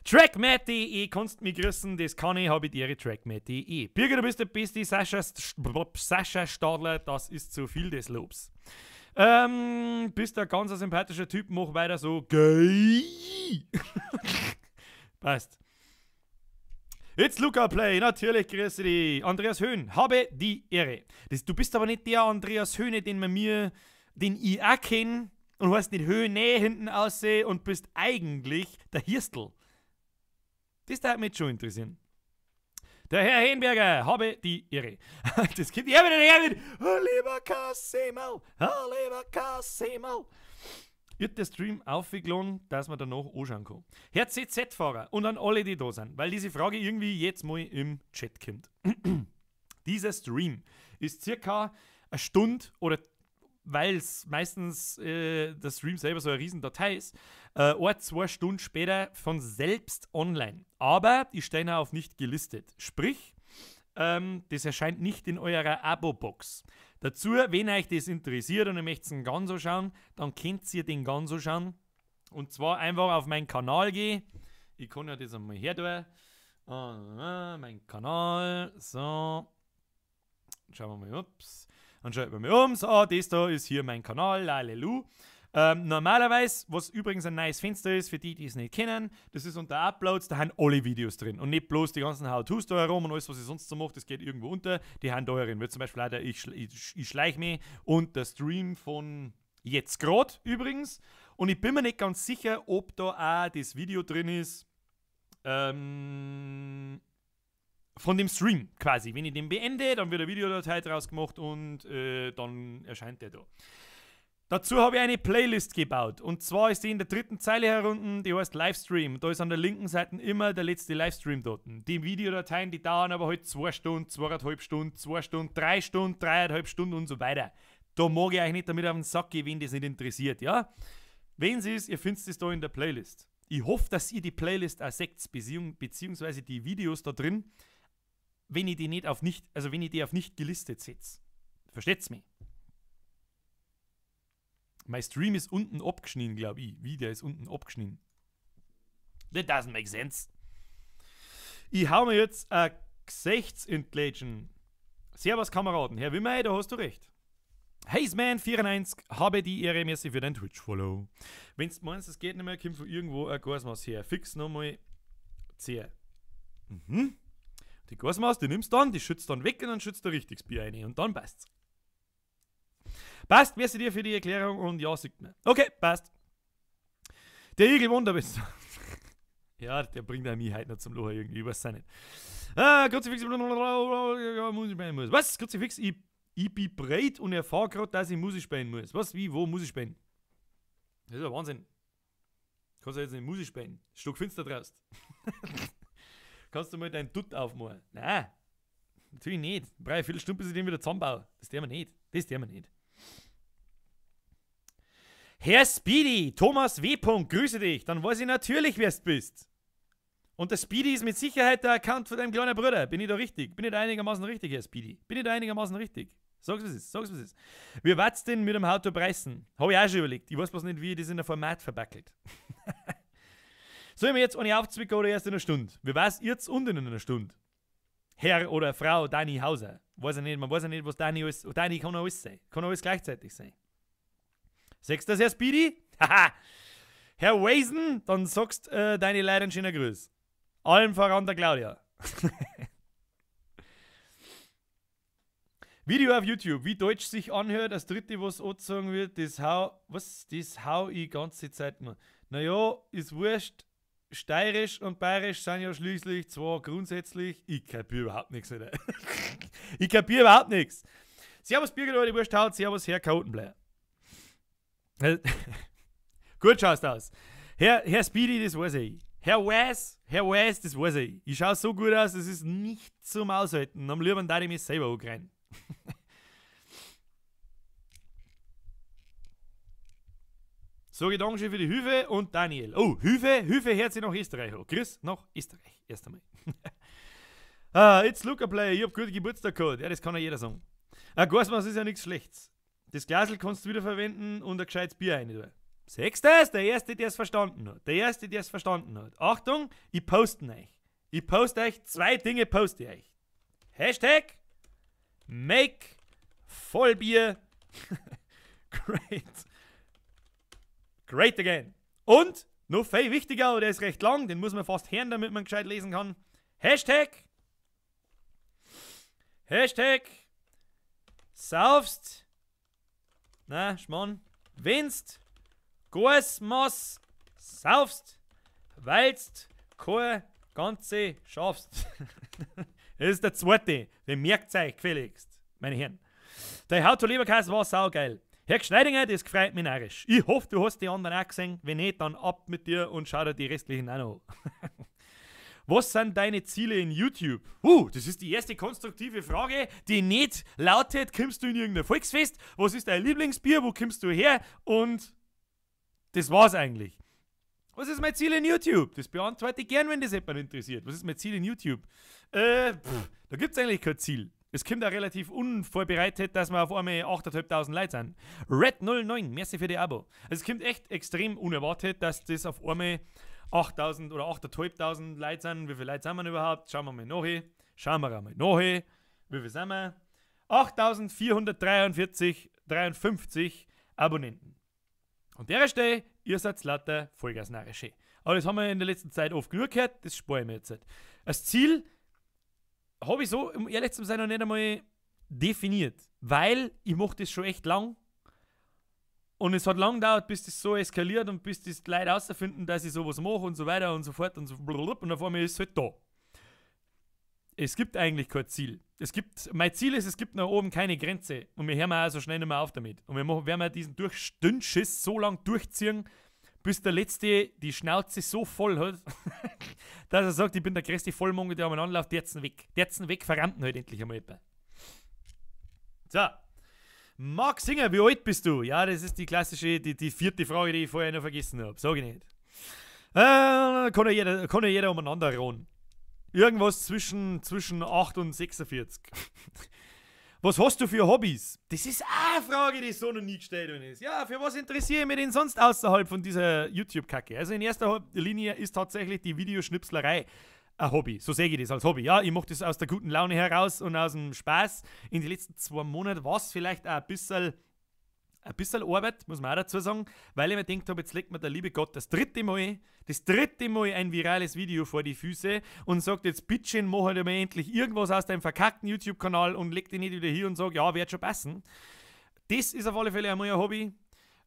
Trackmat.de kannst mich grüßen, das kann ich, habe ich die Ehre, Trackmat.de. Birgit, du bist der Beste, Sascha Stadler, das ist zu viel des Lobs. Bist ein ganz sympathischer Typ, mach weiter so. Geil! Passt. It's Luca Play, natürlich grüße dich. Andreas Höhn, habe die Ehre. Du bist aber nicht der Andreas Höhne, den ich auch kenne und heißt nicht Höhne hinten aussehe und bist eigentlich der Hirstl. Das darf mich schon interessieren. Der Herr Henberger, habe die Ehre. Das kommt ja wieder her mit Leberkässemmel, Leberkässemmel. Wird der Stream aufgeladen, dass man danach anschauen kann. Herr CZ-Fahrer und an alle, die da sind, weil diese Frage irgendwie jetzt mal im Chat kommt. Dieser Stream ist circa eine Stunde oder, weil es meistens der Stream selber so eine Riesendatei ist, 1-2 Stunden später von selbst online. Aber ich stehe noch auf nicht gelistet. Sprich, das erscheint nicht in eurer Abo-Box. Dazu, wenn euch das interessiert und ihr möchtet den Ganso schauen, dann könnt ihr den Ganso schauen. Und zwar einfach auf meinen Kanal gehen. Ich kann ja das einmal her tun. Mein Kanal. So. Schauen wir mal. Ups. Dann schaut man mal um. So, das da ist hier mein Kanal. Lalelu. Normalerweise, was übrigens ein neues Fenster ist, für die, die es nicht kennen, das ist unter Uploads, da haben alle Videos drin. Und nicht bloß die ganzen How-Tos da herum und alles, was ich sonst so mache, das geht irgendwo unter. Die haben da herin. Wird zum Beispiel auch der Ich schleich mich und der Stream von jetzt gerade übrigens. Und ich bin mir nicht ganz sicher, ob da auch das Video drin ist, von dem Stream quasi. Wenn ich den beende, dann wird eine Videodatei draus gemacht und dann erscheint der da. Dazu habe ich eine Playlist gebaut. Und zwar ist die in der dritten Zeile herunten, die heißt Livestream. Da ist an der linken Seite immer der letzte Livestream dort. Die Videodateien, die dauern aber halt 2 Stunden, 2,5 Stunden, 2 Stunden, 3 Stunden, 3,5 Stunden und so weiter. Da mag ich euch nicht damit auf den Sack gehen, wen das nicht interessiert, ja? Wenn es ist, ihr findet es da in der Playlist. Ich hoffe, dass ihr die Playlist auch seht, beziehungsweise die Videos da drin, wenn ich die nicht auf nicht, also wenn ich die auf nicht gelistet setze. Versteht's mich? Mein Stream ist unten abgeschnitten, glaub ich. Wie, der ist unten abgeschnitten? That doesn't make sense. Ich hau mir jetzt ein Gesichtsentlädchen. Servus, Kameraden. Herr Wimmey, da hast du recht. Hazeman94, habe die Ehre, merci für dein Twitch-Follow. Wenn's meinst, es geht nicht mehr, kommt von irgendwo ein Gasmaß her. Fix nochmal 10. Die Gasmaß, die nimmst du dann, die schützt dann weg und dann schützt du richtiges Bier rein. Und dann passt's. Passt, merci dir für die Erklärung und ja, sieht man. Okay, passt. Der Igel Wunderbist. Ja, der bringt auch mich heute noch zum Lachen irgendwie, ich weiß es nicht. Ah, Kruzifix, ja, muss ich spenden muss. Was? Kruzifix, ich bin breit und erfahre grad, dass ich Musik spenden muss. Was, wie, wo muss ich spenden? Das ist ja Wahnsinn. Kannst du jetzt nicht Musik spenden? Stockfinster draußen. Kannst du mal deinen Dutt aufmachen? Nein, natürlich nicht. Brei, eine Viertelstunde, bis ich den wieder zusammenbaue. Das tun wir nicht. Das tun wir nicht. Herr Speedy, Thomas W. Grüße dich. Dann weiß ich natürlich, wer du bist. Und der Speedy ist mit Sicherheit der Account von deinem kleinen Bruder. Bin ich da richtig? Bin ich da einigermaßen richtig, Herr Speedy? Bin ich da einigermaßen richtig? Sag's, was ist. Sag's, was ist. Wie war's denn mit dem Auto preisen? Hab ich auch schon überlegt. Ich weiß bloß nicht, wie ich das in ein Format verbackelt. Soll ich mir jetzt eine aufzwicken oder erst in einer Stunde? Wie war's jetzt und in einer Stunde? Herr oder Frau Dani Hauser. Weiß ich nicht, man weiß ja nicht, was Dani alles. Dani kann alles sein. Kann alles gleichzeitig sein. Sagst du das, Herr Speedy? Haha! Herr Wazen, dann sagst deine Leute einen schönen Gruß. Allem voran der Claudia. Video auf YouTube, wie Deutsch sich anhört, das dritte, was angezogen wird, das hau, was, das hau ich ganze Zeit mal. Naja, ist wurscht, Steirisch und Bayerisch sind ja schließlich zwar grundsätzlich, ich kapier überhaupt nichts, Alter. Ich kapier überhaupt nichts. Servus Birgit, die Wursthaut, servus Herr Chaotenbleier. Gut schaust aus. Herr Speedy, das weiß ich. Herr Wes, das weiß ich. Ich schau so gut aus, das ist nicht zum Aushalten. Am liebsten da ich mich selber angreifen. So, Dankeschön für die Hilfe und Daniel. Oh, Hilfe hört sich nach Österreich an. Grüß nach Österreich. Erst einmal. Ah, it's Luca Play. Ich hab guten Geburtstag gehabt. Ja, das kann ja jeder sagen. Ein Gasmaß ist ja nichts Schlechtes. Das Glasl kannst du wiederverwenden und ein gescheites Bier rein tun. Siehst du das? Der Erste, der es verstanden hat. Der Erste, der es verstanden hat. Achtung, ich poste euch. Ich poste euch, zwei Dinge poste ich euch. Hashtag Make Vollbier Great. Great again. Und, noch viel wichtiger, aber der ist recht lang, den muss man fast hören, damit man gescheit lesen kann. Hashtag Saufst, na, Schmarrn, wennst Gasmaß saufst, weilst kein ganze schaffst. Das ist der zweite, den merkt euch gefälligst, meine Herren. Der How to Leberkäse war saugeil. Herr Gschneidinger, das gefreut mich narrisch. Ich hoffe, du hast die anderen auch gesehen. Wenn nicht, dann ab mit dir und schau dir die restlichen auch noch an. Was sind deine Ziele in YouTube? Das ist die erste konstruktive Frage, die nicht lautet, kommst du in irgendein Volksfest? Was ist dein Lieblingsbier? Wo kommst du her? Und das war's eigentlich. Was ist mein Ziel in YouTube? Das beantworte ich gern, wenn das jemand interessiert. Was ist mein Ziel in YouTube? Da gibt's eigentlich kein Ziel. Es kommt auch relativ unvorbereitet, dass wir auf einmal 8.500 Leute sind. Red09, merci für die Abo. Also es kommt echt extrem unerwartet, dass das auf einmal 8.000 oder 8.500 Leute sind. Wie viele Leute sind wir überhaupt? Schauen wir mal nach. Schauen wir mal nach. Wie viel sind wir? 8.443, Abonnenten. An der Stelle, ihr seid lauter Vollgasnarrische. Aber das haben wir in der letzten Zeit oft genug gehört, das spare ich mir jetzt nicht. Das Ziel habe ich so, um ehrlich zu sein, noch nicht einmal definiert, weil ich mache das schon echt lang und es hat lang gedauert, bis das so eskaliert und bis das die Leute herausfinden, dass ich sowas mache und so weiter und so fort und so blablabla, und auf einmal ist es halt da. Es gibt eigentlich kein Ziel. Es gibt, mein Ziel ist, es gibt nach oben keine Grenze und wir hören auch so schnell nicht mehr auf damit. Und wir machen, werden wir diesen Dünnschiss so lang durchziehen, bis der Letzte die Schnauze so voll hat, dass er sagt, ich bin der größte Vollmongo, der am anläuft, jetzt weg. Jetzt weg, verrampen halt endlich einmal jemand. So. Marc Singer, wie alt bist du? Ja, das ist die klassische, die vierte Frage, die ich vorher noch vergessen habe. Sag ich nicht. Kann ja jeder umeinander rohen. Irgendwas zwischen 8 und 46. Was hast du für Hobbys? Das ist auch eine Frage, die so noch nie gestellt worden ist. Ja, für was interessiere ich mich denn sonst außerhalb von dieser YouTube-Kacke? Also in erster Linie ist tatsächlich die Videoschnipslerei ein Hobby. So sehe ich das als Hobby. Ja, ich mache das aus der guten Laune heraus und aus dem Spaß. In den letzten 2 Monaten war es vielleicht auch ein bisschen Arbeit, muss man auch dazu sagen, weil ich mir gedacht habe, jetzt legt mir der liebe Gott das dritte Mal ein virales Video vor die Füße und sagt, jetzt bitteschön, mach halt mal endlich irgendwas aus deinem verkackten YouTube-Kanal und leg dich nicht wieder hier und sag, ja, wird schon passen. Das ist auf alle Fälle einmal ein Hobby.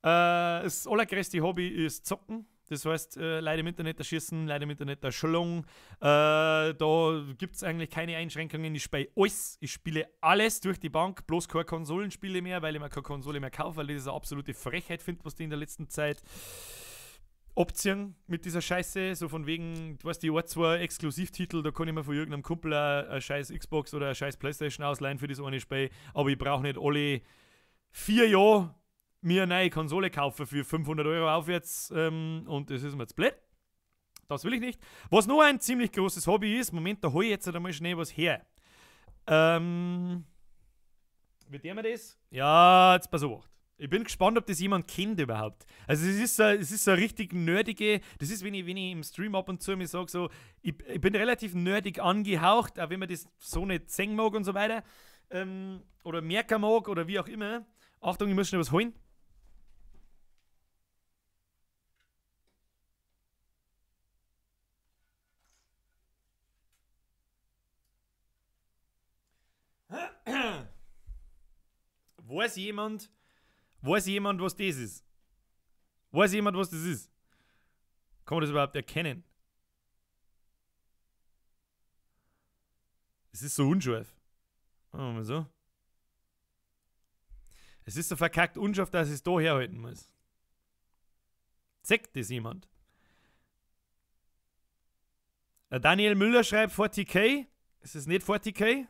Das allergrößte Hobby ist Zocken. Das heißt, Leute im Internet erschießen, Leute im Internet erschlagen. Da gibt es eigentlich keine Einschränkungen. Ich spiele alles. Ich spiele alles durch die Bank, bloß keine Konsolenspiele mehr, weil ich mir keine Konsole mehr kaufe, weil ich das eine absolute Frechheit finde, was die in der letzten Zeit abziehen mit dieser Scheiße. So von wegen, du weißt, die 1, 2 Exklusivtitel, da kann ich mir von irgendeinem Kumpel eine scheiß Xbox oder eine scheiß Playstation ausleihen für das eine Spiel. Aber ich brauche nicht alle 4 Jahre mir eine neue Konsole kaufen für 500 Euro aufwärts, und das ist mir jetzt blöd. Das will ich nicht. Was noch ein ziemlich großes Hobby ist, Moment, da hole ich jetzt einmal schnell was her. Wie tun wir das? Ja, jetzt pass auf. Ich bin gespannt, ob das jemand kennt überhaupt. Also es ist so eine richtig nerdige, das ist, wenn ich im Stream ab und zu mir sage, so, ich bin relativ nerdig angehaucht, auch wenn man das so nicht sehen mag und so weiter, oder merken mag oder wie auch immer. Achtung, ich muss schnell was holen. Weiß jemand, was das ist? Weiß jemand, was das ist? Kann man das überhaupt erkennen? Es ist so unscharf. Machen wir mal so. Es ist so verkackt unscharf, dass ich es da herhalten muss. Zeigt das jemand? Daniel Müller schreibt 40k. Ist es nicht 40k?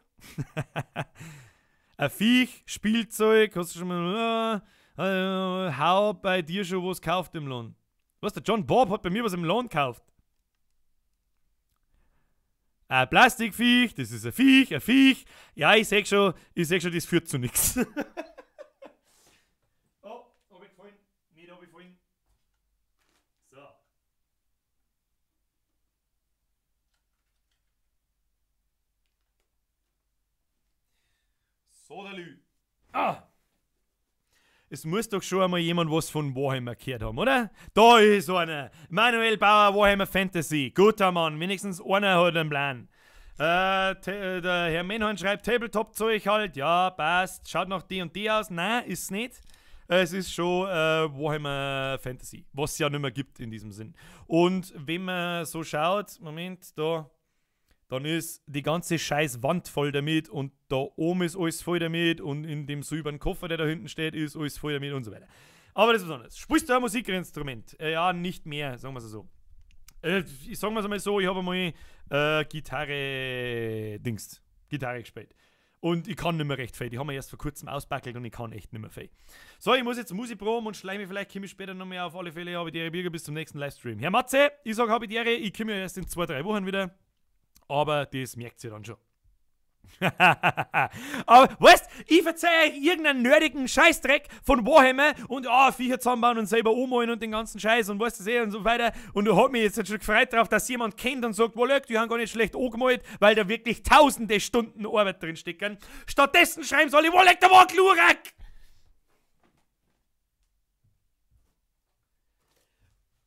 Ein Viech, Spielzeug, hast du schon mal. Hau bei dir schon was gekauft im Lohn. Was, der John Bob hat bei mir was im Lohn gekauft. Ein Plastikviech, das ist ein Viech, ein Viech. Ja, ich seh schon, das führt zu nichts. Oh, hab ich gefallen? Nicht hab ich gefallen. So. So, der Lü. Ah! Es muss doch schon einmal jemand was von Warhammer gehört haben, oder? Da ist einer! Manuel Bauer, Warhammer Fantasy. Guter Mann, wenigstens einer hat einen Plan. Der Herr Menhorn schreibt Tabletop-Zeug halt. Ja, passt. Schaut nach D und D aus. Nein, ist nicht. Es ist schon Warhammer Fantasy, was es ja nicht mehr gibt in diesem Sinn. Und wenn man so schaut, Moment, da, dann ist die ganze scheiß Wand voll damit und da oben ist alles voll damit und in dem silbernen Koffer, der da hinten steht, ist alles voll damit und so weiter. Aber das ist was anderes. Spielst du ein Musikinstrument? Ja, nicht mehr, sagen wir es so. Ich sag mal's einmal so, ich habe einmal Gitarre gespielt. Und ich kann nicht mehr recht viel. Die haben wir erst vor kurzem auspackelt und ich kann echt nicht mehr viel. So, ich muss jetzt Musik proben und schleime, vielleicht komme ich später noch mehr auf alle Fälle. Habe die Ehre, Birger, bis zum nächsten Livestream. Herr Matze, ich sage, habe die Ehre, ich komme ja erst in 2, 3 Wochen wieder. Aber das merkt ihr dann schon. Aber, weißt, ich verzeih euch irgendeinen nerdigen Scheißdreck von Warhammer und Viecher zusammenbauen und selber ummalen und den ganzen Scheiß und weißt du eh und so weiter. Und du hab mich jetzt schon gefreut drauf, dass jemand kennt und sagt, wow, die haben gar nicht schlecht angemalt, weil da wirklich tausende Stunden Arbeit drin stecken. Stattdessen schreiben sie alle, wo liegt der Glurak?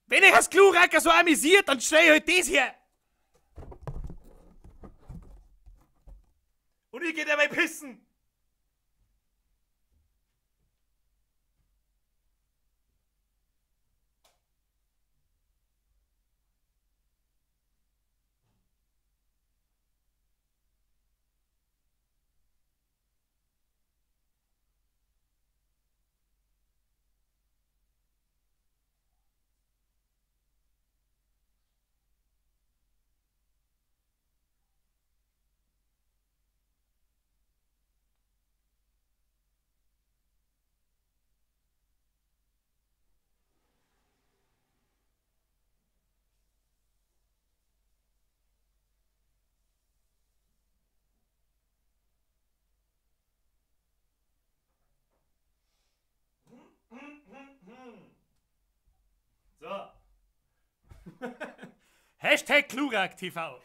Wenn ich das Gluracker so amüsiert, dann stell ich halt das her. Und ich geh dabei pissen. Hashtag Glurak TV.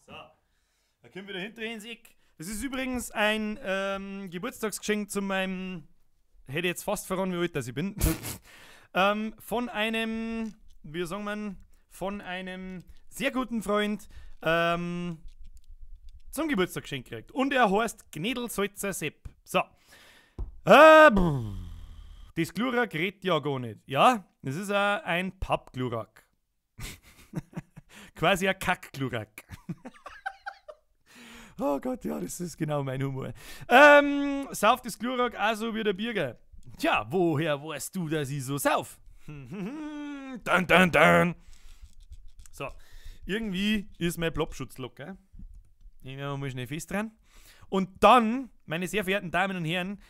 So, da können wir dahinter ins Eck. Das ist übrigens ein Geburtstagsgeschenk zu meinem. Hätte jetzt fast verraten, wie alt das ich bin. Von einem, wie sagen wir, von einem sehr guten Freund zum Geburtstagsgeschenk gekriegt. Und er heißt Gnädel-Salzer Sepp. So. Das Glurak redet ja gar nicht. Ja, das ist auch ein Papp-Glurak. Quasi ein Kack-Glurak. Oh Gott, ja, das ist genau mein Humor. Sauft das Glurak auch so wie der Birger? Tja, woher weißt du, dass ich so sauf? Dun, dun, dun. So, irgendwie ist mein Plopschutz locker. Ich werde mal schnell fest dran. Und dann, meine sehr verehrten Damen und Herren,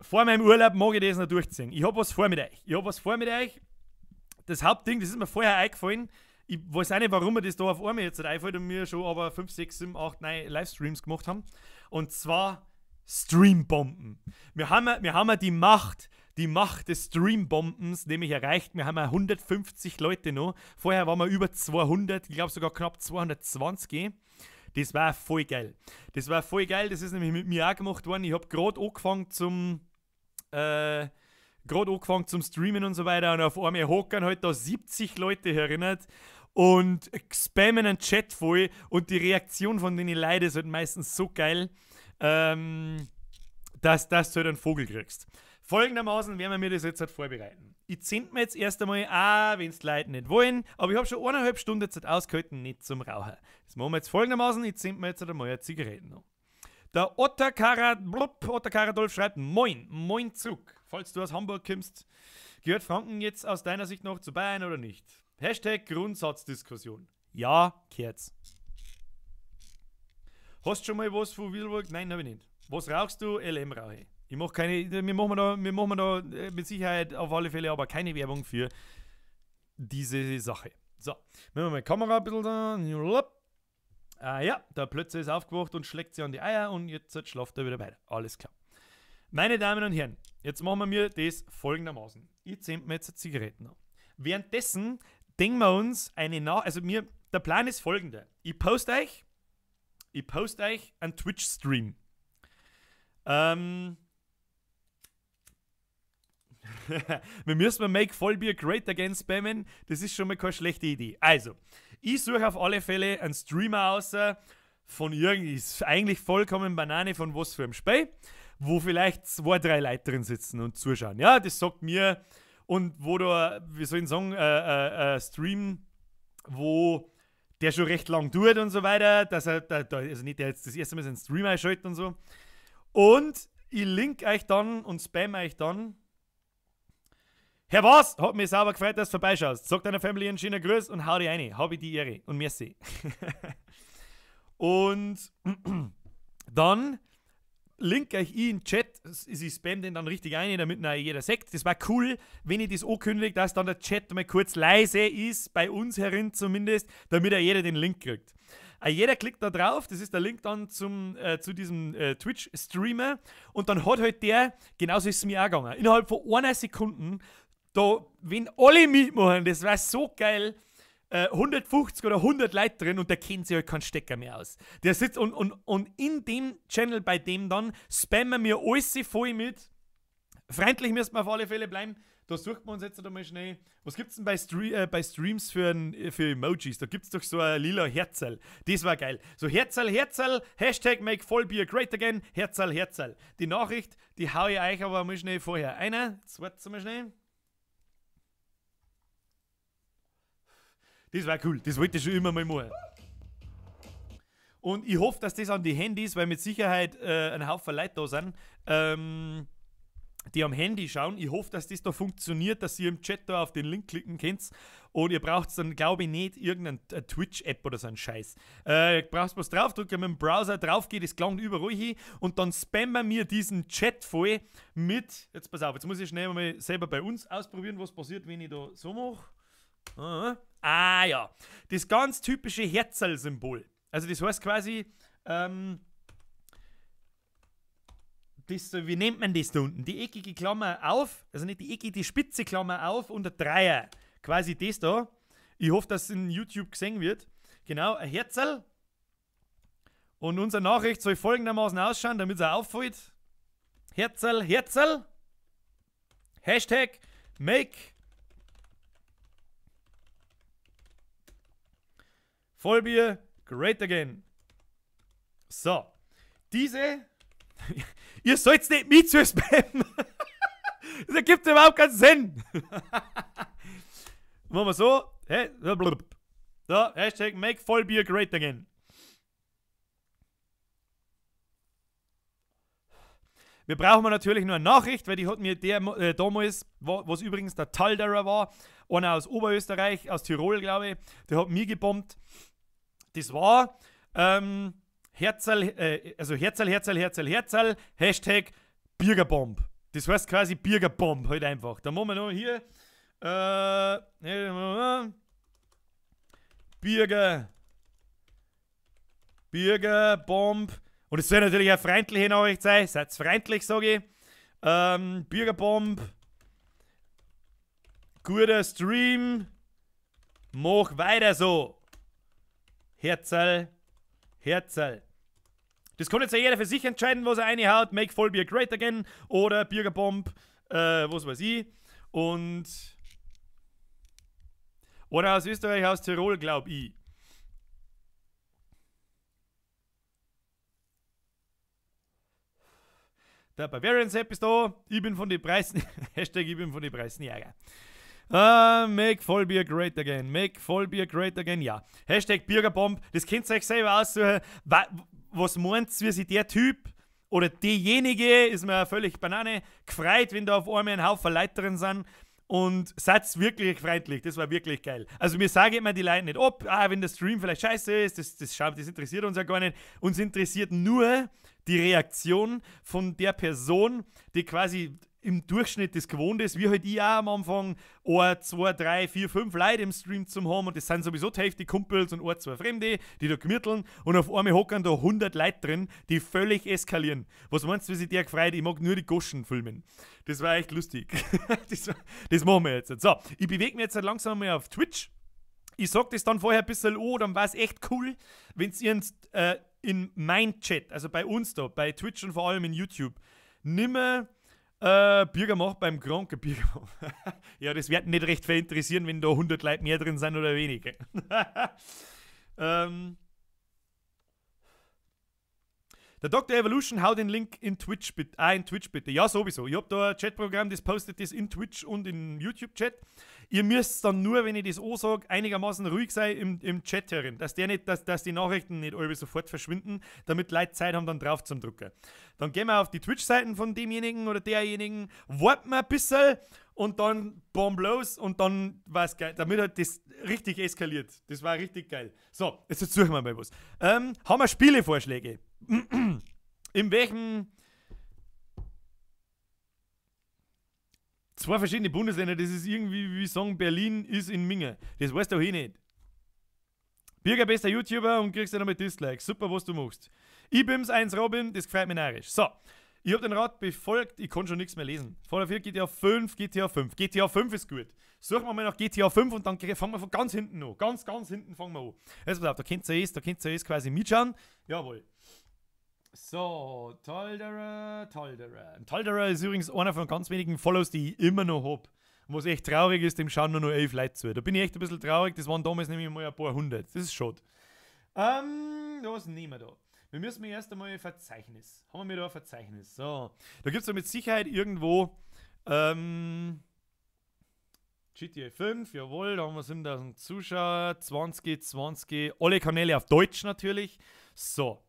vor meinem Urlaub mag ich das noch durchziehen. Ich hab was vor mit euch. Das Hauptding, das ist mir vorher eingefallen. Ich weiß auch nicht, warum mir das da auf einmal jetzt einfällt und wir schon aber 5, 6, 7, 8, 9 Livestreams gemacht haben. Und zwar Streambomben. Wir haben ja die Macht des Streambombens nämlich erreicht. Wir haben ja 150 Leute noch. Vorher waren wir über 200, ich glaube sogar knapp 220. Das war voll geil. Das ist nämlich mit mir auch gemacht worden. Ich habe gerade angefangen zum Streamen und so weiter und auf einmal hocken halt da 70 Leute erinnert und spammen einen Chat voll und die Reaktion von den Leuten ist halt meistens so geil, dass du halt einen Vogel kriegst. Folgendermaßen werden wir mir das jetzt halt vorbereiten. Ich zünd mir jetzt erst einmal, wenn es die Leute nicht wollen, aber ich habe schon 1,5 Stunden jetzt ausgehalten, nicht zum Rauchen. Das machen wir jetzt folgendermaßen, ich zünd mir jetzt halt einmal eine Zigarette noch. Der Ottokar schreibt, Moin, moin zurück. Falls du aus Hamburg kommst, gehört Franken jetzt aus deiner Sicht noch zu Bayern oder nicht? Hashtag Grundsatzdiskussion. Ja, kehrt's. Hast du schon mal was von Wilburg? Nein, hab ich nicht. Was rauchst du? LM rauche ich. Ich mach keine, wir machen da mit Sicherheit auf alle Fälle aber keine Werbung für diese Sache. So, nehmen wir mal die Kamera ein bisschen da. Ah ja, der Plötze ist aufgewacht und schlägt sie an die Eier und jetzt schlaft er wieder weiter. Alles klar. Meine Damen und Herren, jetzt machen wir mir das folgendermaßen. Ich zünd mir jetzt Zigaretten an. Währenddessen denken wir uns eine der Plan ist folgender. Ich poste euch einen Twitch-Stream. Wir müssen Make Vollbier Great Again spammen. Das ist schon mal keine schlechte Idee. Also, ich suche auf alle Fälle einen Streamer aus, von irgendwie, ist eigentlich vollkommen Banane von was für einem Spiel, wo vielleicht 2, 3 Leute drin sitzen und zuschauen. Ja, das sagt mir, und wo da, wie soll ich sagen, Stream, wo der schon recht lang tut und so weiter, dass er, also nicht der jetzt das erste Mal seinen Stream einschaltet und so. Und ich link euch dann und spam euch dann. Herr was? Hat mich sauber gefreut, dass du vorbeischaust. Sag deiner Family einen schönen Gruß und hau dich rein. Hab ich die Ehre und merci. Und dann link euch ich in den Chat. Ich spam den dann richtig ein, damit ihn jeder sieht. Das war cool, wenn ich das ankündige, dass dann der Chat mal kurz leise ist, bei uns herin zumindest, damit auch jeder den Link kriegt. Jeder klickt da drauf, das ist der Link dann zum, zu diesem Twitch-Streamer und dann hat halt der, genauso ist es mir auch gegangen, innerhalb von einer Sekunde, da, wenn alle mitmachen, das war so geil, 150 oder 100 Leute drin und der kennt sich halt keinen Stecker mehr aus. Der sitzt und in dem Channel bei dem dann spammen wir alles voll mit. Freundlich müssen wir auf alle Fälle bleiben. Da sucht man uns jetzt einmal schnell. Was gibt's denn bei, bei Streams für Emojis? Da gibt's doch so ein lila Herzerl. Das war geil. So Herzerl, Herzerl, Hashtag make Vollbier great again, Herzerl, Herzerl. Die Nachricht, die hau ich euch aber mal schnell vorher. Einer, jetzt mal schnell. Das war cool, das wollte ich schon immer mal machen. Und ich hoffe, dass das an die Handys, weil mit Sicherheit ein Haufen Leute da sind, die am Handy schauen. Ich hoffe, dass das da funktioniert, dass ihr im Chat da auf den Link klicken könnt. Und ihr braucht dann, glaube ich, nicht irgendeine Twitch-App oder so einen Scheiß. Ihr braucht was draufdrücken, mit dem Browser drauf geht, das gelangt überall hin. Und dann spammen wir diesen Chat voll mit. Jetzt pass auf, jetzt muss ich schnell mal selber bei uns ausprobieren, was passiert, wenn ich da so mache. Ah ja, das ganz typische Herzl-Symbol. Also das heißt quasi, Das, wie nennt man das da unten? Die eckige Klammer auf, also nicht die eckige, die spitze Klammer auf und der Dreier. Quasi das da. Ich hoffe, dass es in YouTube gesehen wird. Genau, ein Herzerl. Und unsere Nachricht soll folgendermaßen ausschauen, damit es auch auffällt. Herzerl, Herzerl. Hashtag Make Vollbier Great Again. So. Diese. Ihr sollt's nicht mit zu spammen. Das ergibt überhaupt keinen Sinn. Machen wir so. So, Hashtag Make Vollbier Great Again. Wir brauchen natürlich nur eine Nachricht, weil die hat mir der damals, was übrigens der Talderer war, einer aus Oberösterreich, aus Tirol, glaube ich, der hat mir gebombt. Das war Herzerl, also Herzerl, Herzerl, Herzerl, Herzerl, Hashtag Bürgerbomb. Das heißt quasi Bürgerbomb halt einfach. Da machen wir noch hier Bürgerbomb. Und es soll natürlich eine freundliche Nachricht sein. Seid freundlich, sage ich. Bürgerbomb. Guter Stream. Mach weiter so. Herzerl. Herzerl. Das kann jetzt ja jeder für sich entscheiden, was er reinhaut. Make Vollbier Great Again oder Bürgerbomb, was weiß ich. Und. Oder aus Österreich, aus Tirol, glaub ich. Der Bavarian Sepp ist da. Ich bin von den Preisen. Hashtag ich bin von den Preisen. Make Vollbier Great Again. Make Vollbier Great Again, ja. Hashtag Bürgerbomb. Das könnt ihr euch selber aussuchen. Was meint ihr, wie sich der Typ oder diejenige, ist mir völlig Banane, gefreut, wenn da auf einmal ein Haufen Leute drin sind. Und seid wirklich freundlich, das war wirklich geil. Also mir sagen immer die Leute nicht ab, wenn der Stream vielleicht scheiße ist, das interessiert uns ja gar nicht. Uns interessiert nur die Reaktion von der Person, die quasi im Durchschnitt das gewohnt ist, wie halt ich auch am Anfang, 1, 2, 3, 4, 5 Leute im Stream zum haben und das sind sowieso die Hälfte Kumpels und 1, 2 Fremde, die da gemürteln und auf einmal hocken da 100 Leute drin, die völlig eskalieren. Was meinst du, wie sich der gefreut? Ich mag nur die Goschen filmen. Das war echt lustig. Das machen wir jetzt. So, ich bewege mich jetzt halt langsam mal auf Twitch. Ich sag das dann vorher ein bisschen an, dann war es echt cool, wenn ihr in mein Chat, also bei uns da, bei Twitch und vor allem in YouTube, nimmer Bürger macht beim Kranken Bürger. Ja, das wird nicht recht viel interessieren, wenn da 100 Leute mehr drin sind oder weniger. Der Dr. Evolution haut den Link in Twitch bitte. In Twitch bitte. Ja, sowieso. Ich hab da ein Chatprogramm, das postet das in Twitch und in YouTube-Chat. Ihr müsst dann nur, wenn ich das auch sage, einigermaßen ruhig sein im Chat herin. Dass, der nicht, dass die Nachrichten nicht alle sofort verschwinden, damit Leute Zeit haben, dann drauf zum Drucken. Dann gehen wir auf die Twitch-Seiten von demjenigen oder derjenigen, warten wir ein bisschen und dann bomb los und dann war es geil. Damit hat das richtig eskaliert. Das war richtig geil. So, jetzt suchen wir mal was. Haben wir Spielevorschläge? In welchen zwei verschiedene Bundesländer, das ist irgendwie wie sagen, Berlin ist in Minge. Das weißt du auch eh nicht. Birger, bester YouTuber und kriegst ja noch mit Dislikes. Super, was du machst. Ich bin's, 1 Robin, das gefällt mir narrisch. So, ich hab den Rat befolgt, ich kann schon nichts mehr lesen. Fallout 4, GTA 5, GTA 5. GTA 5 ist gut. Suchen wir mal nach GTA 5 und dann fangen wir von ganz hinten an. Ganz, ganz hinten fangen wir an. Jetzt pass auf, da könnt ihr es quasi mitschauen. Jawohl. So, Talderer, Talderer. Talderer ist übrigens einer von ganz wenigen Follows, die ich immer noch hab. Und was echt traurig ist, dem schauen nur noch 11 Leute zu. Da bin ich echt ein bisschen traurig, das waren damals nämlich mal ein paar hundert. Das ist schade. Was nehmen wir da? Wir müssen erst einmal ein Verzeichnis. Haben wir da ein Verzeichnis? So, da gibt es ja mit Sicherheit irgendwo GTA 5, jawohl, da haben wir 7000 Zuschauer, 20, 20, alle Kanäle auf Deutsch natürlich. So,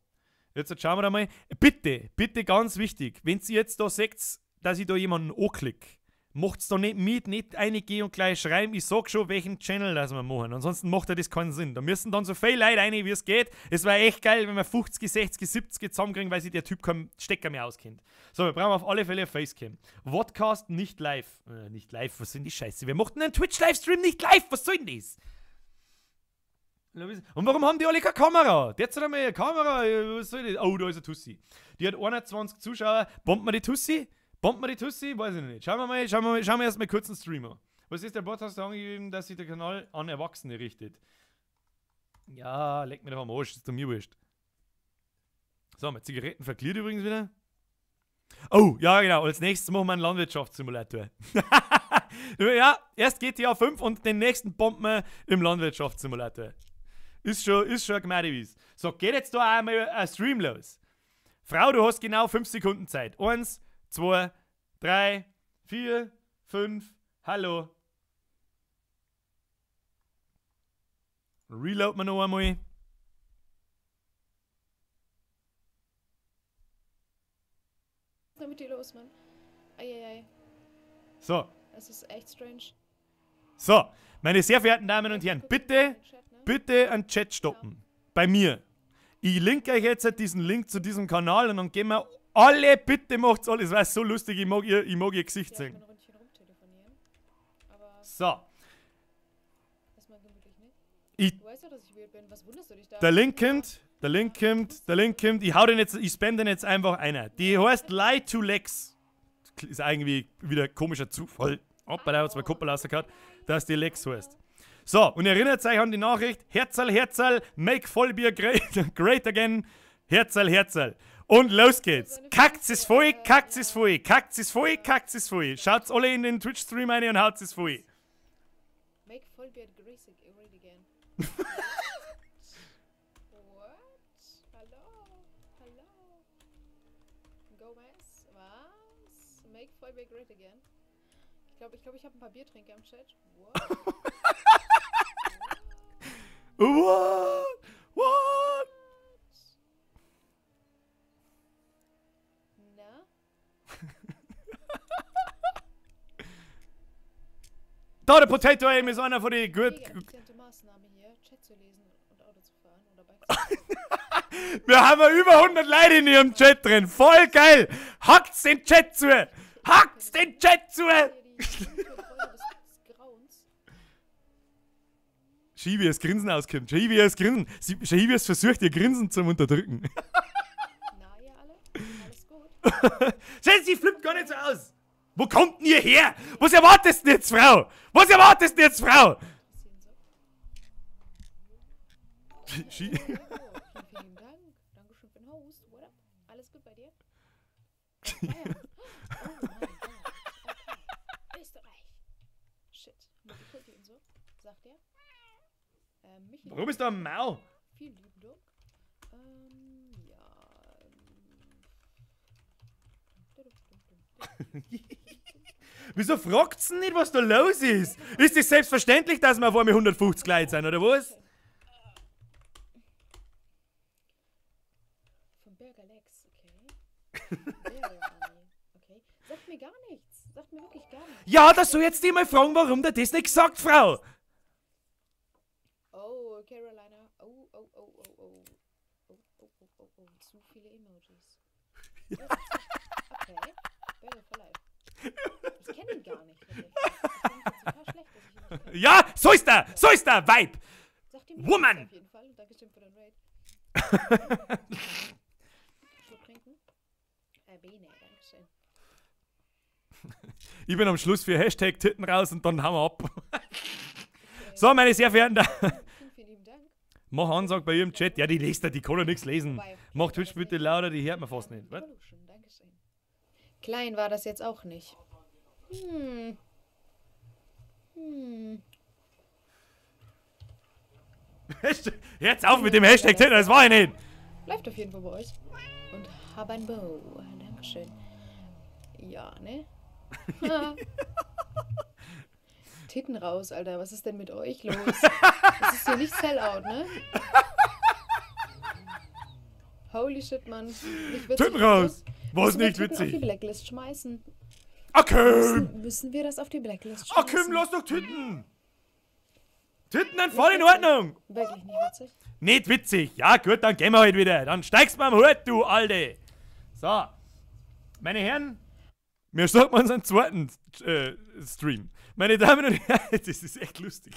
jetzt schauen wir da mal. Bitte, bitte ganz wichtig, wenn ihr jetzt da seht, dass ich da jemanden anklicke, macht's da nicht mit, nicht reingehen und gleich schreiben, ich sag schon, welchen Channel das wir machen. Ansonsten macht ja das keinen Sinn. Da müssen dann so viele Leute rein, wie es geht. Es war echt geil, wenn wir 50, 60, 70 zusammenkriegen, weil sich der Typ keinen Stecker mehr auskennt. So, wir brauchen auf alle Fälle eine Facecam. Vodcast nicht live. Nicht live, was sind die Scheiße? Wir machten einen Twitch-Livestream nicht live, was soll denn das? Und warum haben die alle keine Kamera? Derzeit haben wir eine Kamera. Was soll das? Oh, da ist eine Tussi. Die hat 21 Zuschauer. Bombt man die Tussi? Bombt man die Tussi? Weiß ich noch nicht. Schauen wir mal, schauen wir erstmal kurz einen Stream an. Was ist der Bot? Hast du angegeben, dass sich der Kanal an Erwachsene richtet? Ja, leck mir doch am Arsch, ist doch mir wurscht. So, meine Zigaretten verkliert übrigens wieder. Oh, ja genau, als nächstes machen wir einen Landwirtschaftssimulator. Ja, erst GTA 5 und den nächsten bomben wir im Landwirtschaftssimulator. Ist schon eine Gemeinde. So, geht jetzt da einmal ein Stream los. Frau, du hast genau 5 Sekunden Zeit. 1, 2, 3, 4, 5, hallo. Reload wir noch einmal. Was ist mit dir los, Mann? Eieiei. So. Das ist echt strange. So, meine sehr verehrten Damen und Herren, bitte, bitte einen Chat stoppen. Bei mir. Ich linke euch jetzt diesen Link zu diesem Kanal und dann gehen wir alle, bitte macht's alles. Es war so lustig, ich mag ihr Gesicht sehen. So. Du weißt ja, dass ich weird bin. Was wunderst du dich da? Der Link kommt, der Link kommt, der Link kommt. Ich hau den jetzt, ich spam den jetzt einfach einer. Die heißt Lie to Lex. Ist irgendwie wieder komischer Zufall. Hoppala, da hat zwei Kuppel rausgehauen, dass die Lex heißt. So, und erinnert euch an die Nachricht: Herzl, Herzl, make Vollbier great, great again. Herzl, Herzl. Und los geht's. Kackt's es voll, kackt's es voll, kackt's es voll, kackt's es voll. Schaut's alle in den Twitch-Stream rein und haut's es voll. Make Vollbier great again. What? Hallo? Hallo? Gomez? Was? Make Vollbier great again? Ich glaube, ich habe ein paar Biertrinker im Chat. What? What? What? Na? Da, der Potato Aim ist einer von den gut. Effiziente Maßnahme hier, Chat zu lesen und Auto zu fahren oder Bike zu fahren. Wir haben ja über 100 Leute in ihrem Chat drin. Voll geil! Hackt's den Chat zu! Hackt's den Chat zu! Schau, wie es Grinsen auskommt. Schau, wie es Grinsen. Schau, wie es versucht, ihr Grinsen zu unterdrücken. Na, ihr alle? Alles gut? Sie flippt gar nicht so aus! Wo kommt denn ihr her? Was erwartest du denn jetzt, Frau? Was erwartest du denn jetzt, Frau? Vielen Dank. Dankeschön für den Host. What up? Alles gut bei dir? Oh mein Gott. Okay. Österreich. Shit. Multikulti und so. Sagt er. Michi. Warum ist da ein Mau? Vielen lieben Dank. Ja. Wieso fragt's denn nicht, was da los ist? Ist das selbstverständlich, dass wir auf einmal 150 Leute sind, oder was? Vom Berger Lex, okay. Berger Army, okay. Sagt mir gar nichts. Sagt mir wirklich gar nichts. Ja, das soll jetzt die mal fragen, warum der das nicht gesagt, Frau? Oh, Carolina. Oh, oh, oh, oh, oh. Oh, oh, oh, oh, oh. Zu viele Emojis. Okay. Berger for life. Ich kenne ihn gar nicht. Ich total schlecht, dass ich ihn nicht kenne. Ja, so ist er! So ist er! Vibe! Sagt ihm Woman! Auf jeden Fall. Und Dankeschön für den Raid. Schluck trinken. Bene, Dankeschön. Ich bin am Schluss für Hashtag Titten raus und dann hauen wir ab. So, meine sehr verehrten Damen. Vielen lieben Dank. Mach Ansage bei ihrem Chat. Ja, die liest da, die kann doch nichts lesen. Mach Twitch bitte lauter, die hört man fast nicht. Was? Dankeschön. Klein war das jetzt auch nicht. Hm. Hm. Jetzt auf mit dem Hashtag Titten, das war ich nicht. Bleibt auf jeden Fall bei euch. Und hab ein Bow. Dankeschön. Ja, ne? Titten raus, Alter. Was ist denn mit euch los? Das ist hier nicht Sellout, ne? Holy shit, Mann. Nicht witzig. Titten raus! Was Müssen wir nicht Titten witzig? auf die Blacklist schmeißen. Okay! Müssen wir das auf die Blacklist schmeißen? Ach komm, lass doch Titten! Titten sind voll in Ordnung! Wirklich nicht witzig. Nicht witzig. Ja gut, dann gehen wir halt wieder. Dann steigst du mal am Hut, du Alte. So. Meine Herren, wir starten unseren zweiten Stream. Meine Damen und Herren, das ist echt lustig.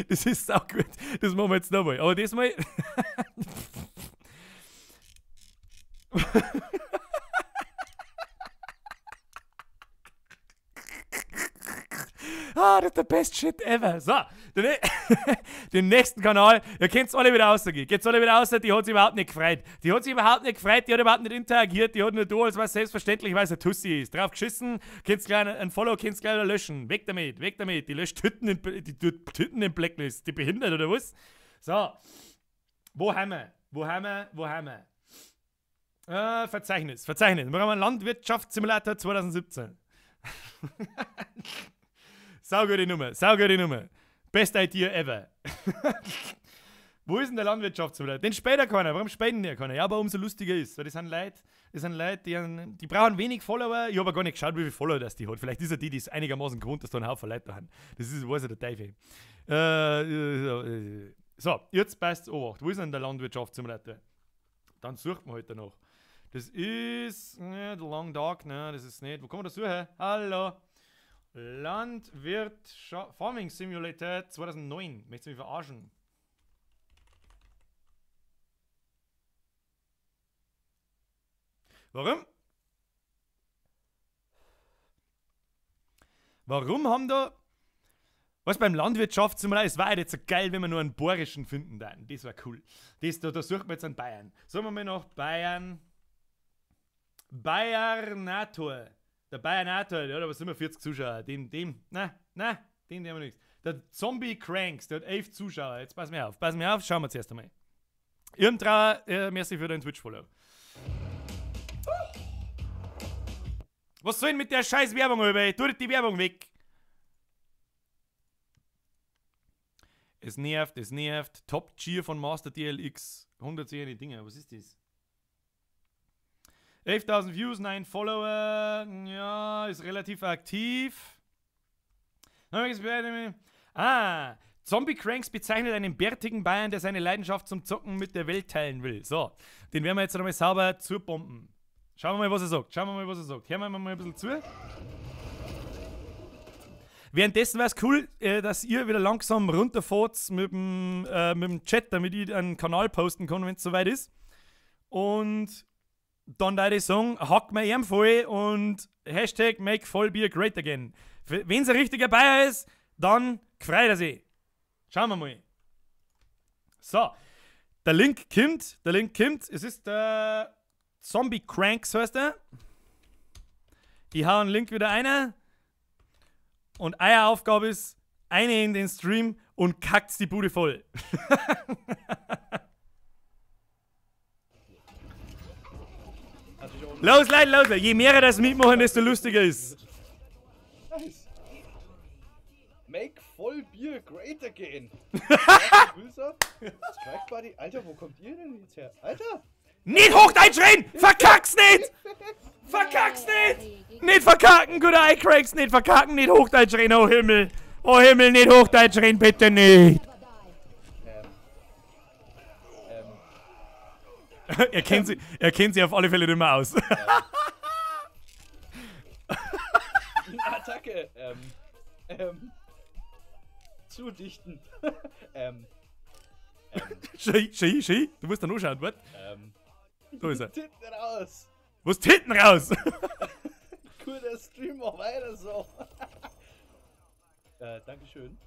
Das ist auch gut. Das machen wir jetzt nochmal. Aber diesmal. Ah, das ist der best shit ever. So, den nächsten Kanal, ihr könnt's alle wieder rausgehen. Geht's alle wieder raus, die hat sich überhaupt nicht gefreut. Die hat sich überhaupt nicht gefreut, die hat überhaupt nicht interagiert, die hat nur da, als was selbstverständlich, weil es ein Tussi ist. Drauf geschissen, könnt's gleich ein Follow, könnt's gleich wieder löschen. Weg damit, weg damit. Die löscht Tüten in, die tut Tüten in Blacklist. Die behindert oder was? So, wo haben wir? Wo haben wir? Wo haben wir? Verzeichnis, Verzeichnis. Wir haben einen Landwirtschaftssimulator 2017. Saugute Nummer, saugute Nummer. Best idea ever. Wo ist denn der Landwirtschaftssimulator? Den später keiner. Warum später denn keiner? Ja, aber umso lustiger ist. Weil das sind Leute, die brauchen wenig Follower. Ich habe gar nicht geschaut, wie viele Follower das die hat. Vielleicht ist er die, die ist einigermaßen gewohnt, dass da ein Haufen Leute da haben. Das ist, weiß ja der Teufel. So, jetzt passt's Obacht. Wo ist denn der Landwirtschaftssimulator? Dann sucht man halt danach. Das ist, ne, The Long Dark, ne, das ist nicht. Wo kann man das suchen? Hallo. Landwirtschaft Farming Simulator 2009. Möchtest du mich verarschen? Warum? Warum haben da... Was beim Landwirtschaftssimulator, es war jetzt so geil, wenn wir nur einen bayerischen finden dann. Das war cool. Das, da suchen wir jetzt einen Bayern. Sagen wir mal noch Bayern. Bayernator. Der Bayernator, der hat aber 47 Zuschauer. Dem haben wir nichts. Der Zombie Cranks, der hat 11 Zuschauer. Jetzt pass mir auf, schauen wir zuerst einmal. Irmtrauer, merci für deinen Twitch-Follow. Was soll denn mit der scheiß Werbung, über? Tu die Werbung weg. Es nervt, es nervt. Top Gear von Master DLX. 110 Dinger, was ist das? 11.000 Views, 9 Follower, ja, ist relativ aktiv. Ah, Zombie Cranks bezeichnet einen bärtigen Bayern, der seine Leidenschaft zum Zocken mit der Welt teilen will. So, den werden wir jetzt nochmal sauber zubomben. Schauen wir mal, was er sagt. Schauen wir mal, was er sagt. Hören wir mal ein bisschen zu. Währenddessen wäre es cool, dass ihr wieder langsam runterfahrt mit dem Chat, damit ich einen Kanal posten kann, wenn es soweit ist. Und dann da ich sagen, hack mir ihm voll und Hashtag make Vollbier great again. Wenn es ein richtiger Bayer ist, dann freut er sich. Schauen wir mal. So, der Link kommt, Es ist der Zombie Cranks, heißt er. Ich hau einen Link wieder ein. Und eure Aufgabe ist, eine in den Stream und kackt's die Bude voll. Los, Leute, los! Je mehr das mitmachen, desto lustiger ist. Nice. Make Vollbier great again. Alter, wo kommt ihr denn jetzt her? Alter! Nicht Hochdeutsch reden! Verkack's nicht! Verkack's nicht! Nicht verkacken, guter iCracks, nicht verkacken, nicht Hochdeutsch reden, oh Himmel! Oh Himmel, nicht Hochdeutsch reden, bitte nicht! Er kennt sie auf alle Fälle nicht mehr aus. Attacke! Zudichten. Schei, du musst da nur schauen, warte. Da ist er. Titten raus! Was Titten raus? Guter Stream, mach weiter so. Dankeschön.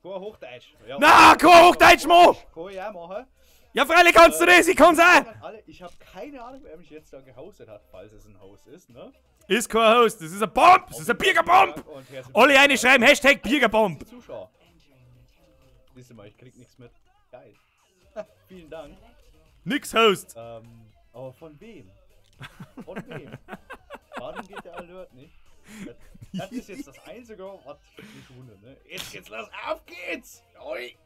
Kein Hochdeutsch. Ja, na, kein Hochdeutsch, Mo! Kann ich auch machen. Ja, freilich kannst du das, ich kann's auch! Ich hab keine Ahnung, wer mich jetzt da gehostet hat, falls es ein Host ist, ne? Ist kein Host, das ist ein Bomb! Das ist ein Biergerbomb! Alle eine schreiben Hashtag Biergerbomb! Zuschauer. Siehst du mal, ich krieg nichts mit. Geil. Vielen Dank. Nix Host! Aber von wem? Von wem? Warum geht der Alert nicht? Das ist jetzt das Einzige, was mich wundert, ne? Jetzt geht's los, auf geht's! Oi!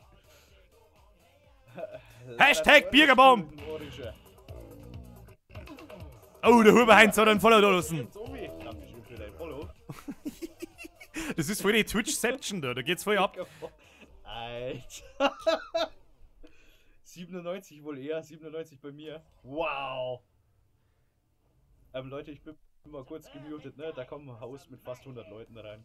Hashtag Biergerbomb! Oh, der Huber-Heinz hat einen Follow da lassen. Das ist voll die Twitch-Seption da, da geht's voll ab. Alter. 97 wohl eher, 97 bei mir. Wow. Leute, ich bin mal kurz gemutet, ne? Da kommt ein Haus mit fast 100 Leuten rein.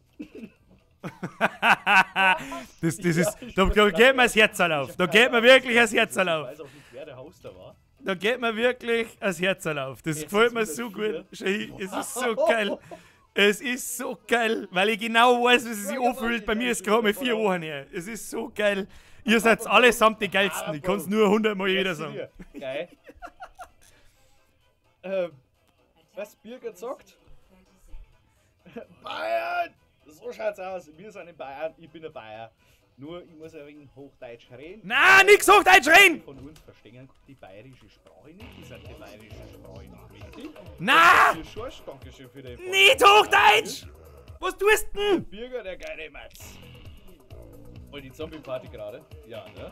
Das ist, da geht mir das Herz auf. Da geht mir wirklich das Herz auf. Ich weiß auch nicht, wer der Hoster war. Da geht mir wirklich das Herz auf. Das gefällt mir so gut. Es ist so geil. Es ist so geil, weil ich genau weiß, wie es sich anfühlt. Bei mir ist gerade mal 4 Wochen her. Es ist so geil. Ihr seid allesamt die Geilsten. Ich kann es nur 100 Mal jeder sagen. Geil. Was Birgit sagt? Bayern! So schaut's aus. Wir sind in Bayern. Ich bin ein Bayer. Nur, ich muss ein wenig Hochdeutsch reden. Na, nix Hochdeutsch reden! Von uns verstehen die bayerische Sprache nicht. Die sind die bayerische Sprache nicht mächtig. Na! Dankeschön für den Nicht Hochdeutsch! Was tust du denn? Bürger, der geile Matz. Und die Zombie-Party gerade. Ja, ne?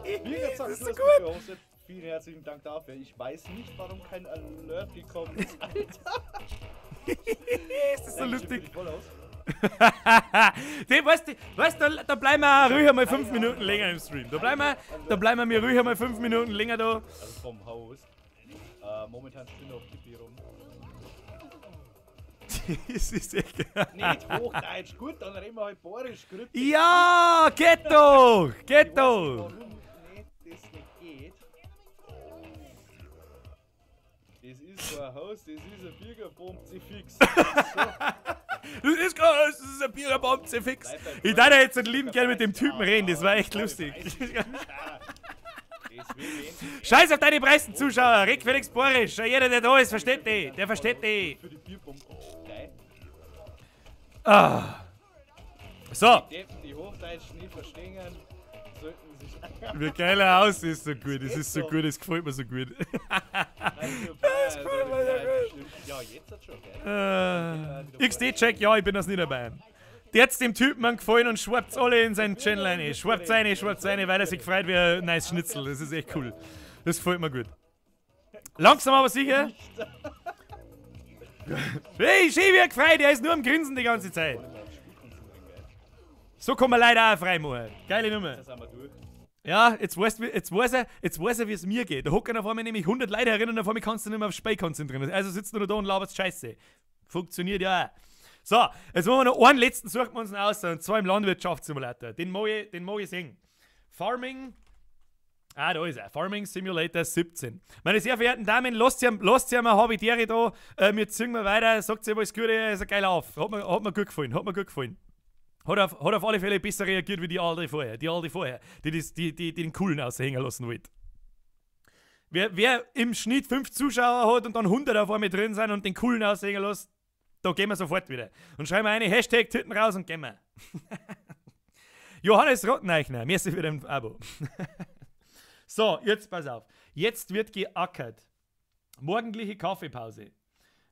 Birgit sagt, Das ist du so hast gut. mich gehostet. Vielen herzlichen Dank dafür. Ich weiß nicht, warum kein Alert gekommen ist. Alter! Ist das so Dankeschön lustig? für die Follows. Weißt du, da bleiben wir ruhig einmal 5 Minuten länger im Stream. Da bleiben wir ruhig einmal 5 Minuten länger da. Also vom Haus. Momentan spinnt auf Tippi rum. Das ist echt geil. Nicht Hochdeutsch, gut, dann reden wir halt Bayerisch. Grüezi. Ja, geht doch! Geht Ich weiß doch! nicht, warum nicht, das nicht geht. Das ist so ein Haus, das ist ein Bürgerbombe fix. So. Das ist kein Haus, das ist ein Bürgerbombe fix. Ich darf ja jetzt lieben gerne mit dem Typen reden, das war echt lustig. Scheiß auf deine preisen Zuschauer, Rick Felix Borisch, jeder der da ist, versteht die, der versteht die. Für die Bierbombe. Geil. Ah. So. Die Deppen, die Hochdeutsch nicht verstehen, sollten sich. Wie geiler Haus ist so gut, das ist so gut, das gefällt mir so gut. Das gefällt mir so gut. Ja, jetzt hat schon, gell? XD-Check, ja, ich bin aus Niederbayern. Der hat's dem Typen angefallen und schwappt alle in seinen Channel rein. Schwappt rein, weil er sich freut wie ein nice Schnitzel. Das ist echt cool. Das gefällt mir gut. Langsam aber sicher. Hey, schön wie er gefreut, er ist nur am Grinsen die ganze Zeit. So kann man leider auch frei machen. Geile Nummer. Ja, jetzt weiß er, wie es mir geht. Da hocken auf einmal nämlich 100 Leute herin und auf einmal kannst du nicht mehr aufs Spiel konzentrieren. Also sitzt du nur da und laberst Scheiße. Funktioniert ja auch. So, jetzt machen wir noch einen letzten, suchen wir uns noch aus, und zwar im Landwirtschaftssimulator. Den mag ich sehen. Farming. Ah, da ist er. Farming Simulator 17. Meine sehr verehrten Damen, lasst sie mal Habitäre da. Wir ziehen mal weiter. Sagt sie, alles Gute, ist ein geiler Auf. Hat mir gut gefallen. Hat mir gut gefallen. Hat auf alle Fälle besser reagiert wie die andere vorher. Die andere vorher, die den Coolen aushängen lassen wollte. Wer im Schnitt 5 Zuschauer hat und dann 100 auf einmal drin sind und den Coolen aushängen lässt, da gehen wir sofort wieder. Und schreiben wir eine Hashtag Titten raus und gehen wir. Johannes Rotteneichner, merci für dein Abo. So, jetzt pass auf. Jetzt wird geackert. Morgendliche Kaffeepause.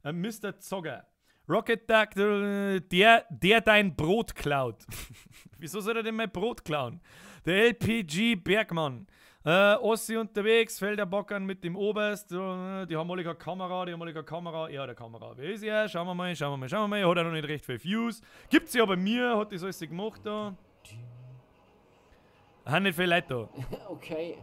Mr. Zogger. Rocket Duck, der dein Brot klaut. Wieso soll er denn mein Brot klauen? Der LPG Bergmann. Ossi unterwegs, Felderbockern mit dem Oberst. Die haben alle keine Kamera, Er hat eine Kamera. Wer ist er? Schauen wir mal, schauen wir mal. Hat er noch nicht recht viel Views. Gibt's ja bei mir, hat das alles gemacht da. Haben nicht viel Leute da. Okay,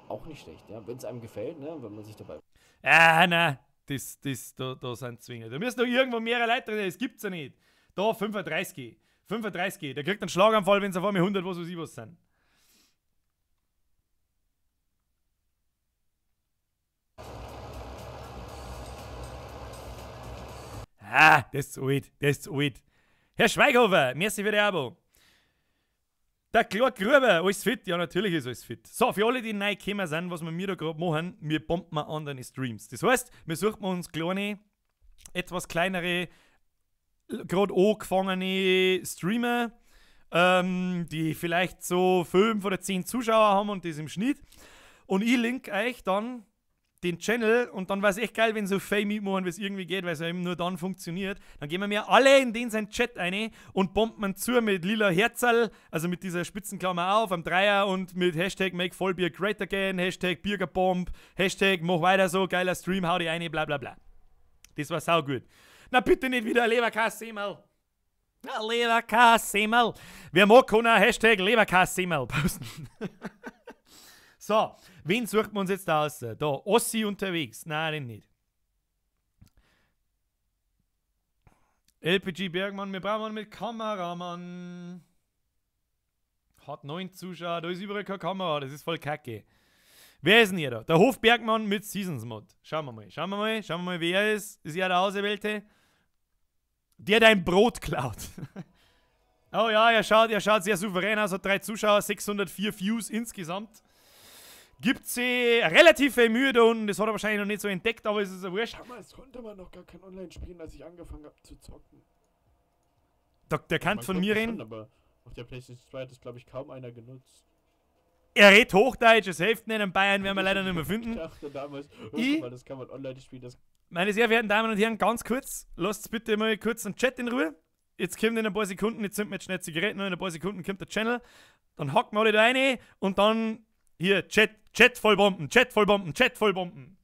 auch nicht schlecht, ja. Wenn es einem gefällt, ne, wenn man sich dabei. Ah, nein. Da sind Zwinge. Da müssen doch irgendwo mehrere Leute drin sein, das gibt's ja nicht. Da 35. 35. Der kriegt einen Schlaganfall, wenn es auf einmal 100 was weiß ich was sind. Ah, das ist zu alt. Das ist zu alt. Herr Schweighofer, merci für die Abo. Der Clark Gruber, alles fit? Ja, natürlich ist alles fit. So, für alle, die neu gekommen sind, was wir mir da gerade machen, wir bomben andere Streams. Das heißt, wir suchen uns kleine, etwas kleinere, gerade angefangene Streamer, die vielleicht so 5 oder 10 Zuschauer haben und das im Schnitt. Und ich link euch dann den Channel und dann war es echt geil, wenn so viel mitmachen, wie es irgendwie geht, weil es ja eben nur dann funktioniert. Dann gehen wir mir alle in den seinen Chat rein und bomben zu mit lila Herzerl, also mit dieser Spitzenklammer auf, am Dreier und mit Hashtag Make Vollbier Great Again, Hashtag Bürgerbomb, Hashtag mach weiter so, geiler Stream, hau die rein, bla bla bla. Das war saugut. Na bitte nicht wieder Leberkässemmel. Na, Leberkässemmel. Wer mag, kann auch Hashtag Leberkässemmel posten. So, wen sucht man uns jetzt da aus? Da, Ossi unterwegs. Nein, den nicht. LPG Bergmann, wir brauchen einen mit Kameramann. Hat 9 Zuschauer, da ist überall keine Kamera, das ist voll kacke. Wer ist denn hier da? Der Hof Bergmann mit Seasons Mod. Schauen wir mal, schauen wir mal, schauen wir mal, wer er ist. Ist er der Auserwählte? Der dein Brot klaut. Oh ja, er schaut sehr souverän aus, hat 3 Zuschauer, 604 Views insgesamt. Gibt sie relativ viel Mühe da unten, das hat er wahrscheinlich noch nicht so entdeckt, aber es ist ja wurscht. Damals konnte man noch gar kein Online spielen, als ich angefangen habe zu zocken. Der kann von mir reden. Schon, aber auf der PlayStation 2 hat es, glaube ich, kaum einer genutzt. Er redet Hochdeutsch, es hilft nicht, in Bayern werden wir leider nicht mehr finden. Ich dachte damals, oh, mal, das kann man online spielen. Das meine sehr verehrten Damen und Herren, ganz kurz, lasst bitte mal kurz den Chat in Ruhe. Jetzt kommt in ein paar Sekunden, jetzt sind wir jetzt schnell Zigaretten, in ein paar Sekunden kommt der Channel. Dann hacken wir alle da rein und dann hier, Chat, Chat vollbomben, Chat vollbomben, Chat vollbomben.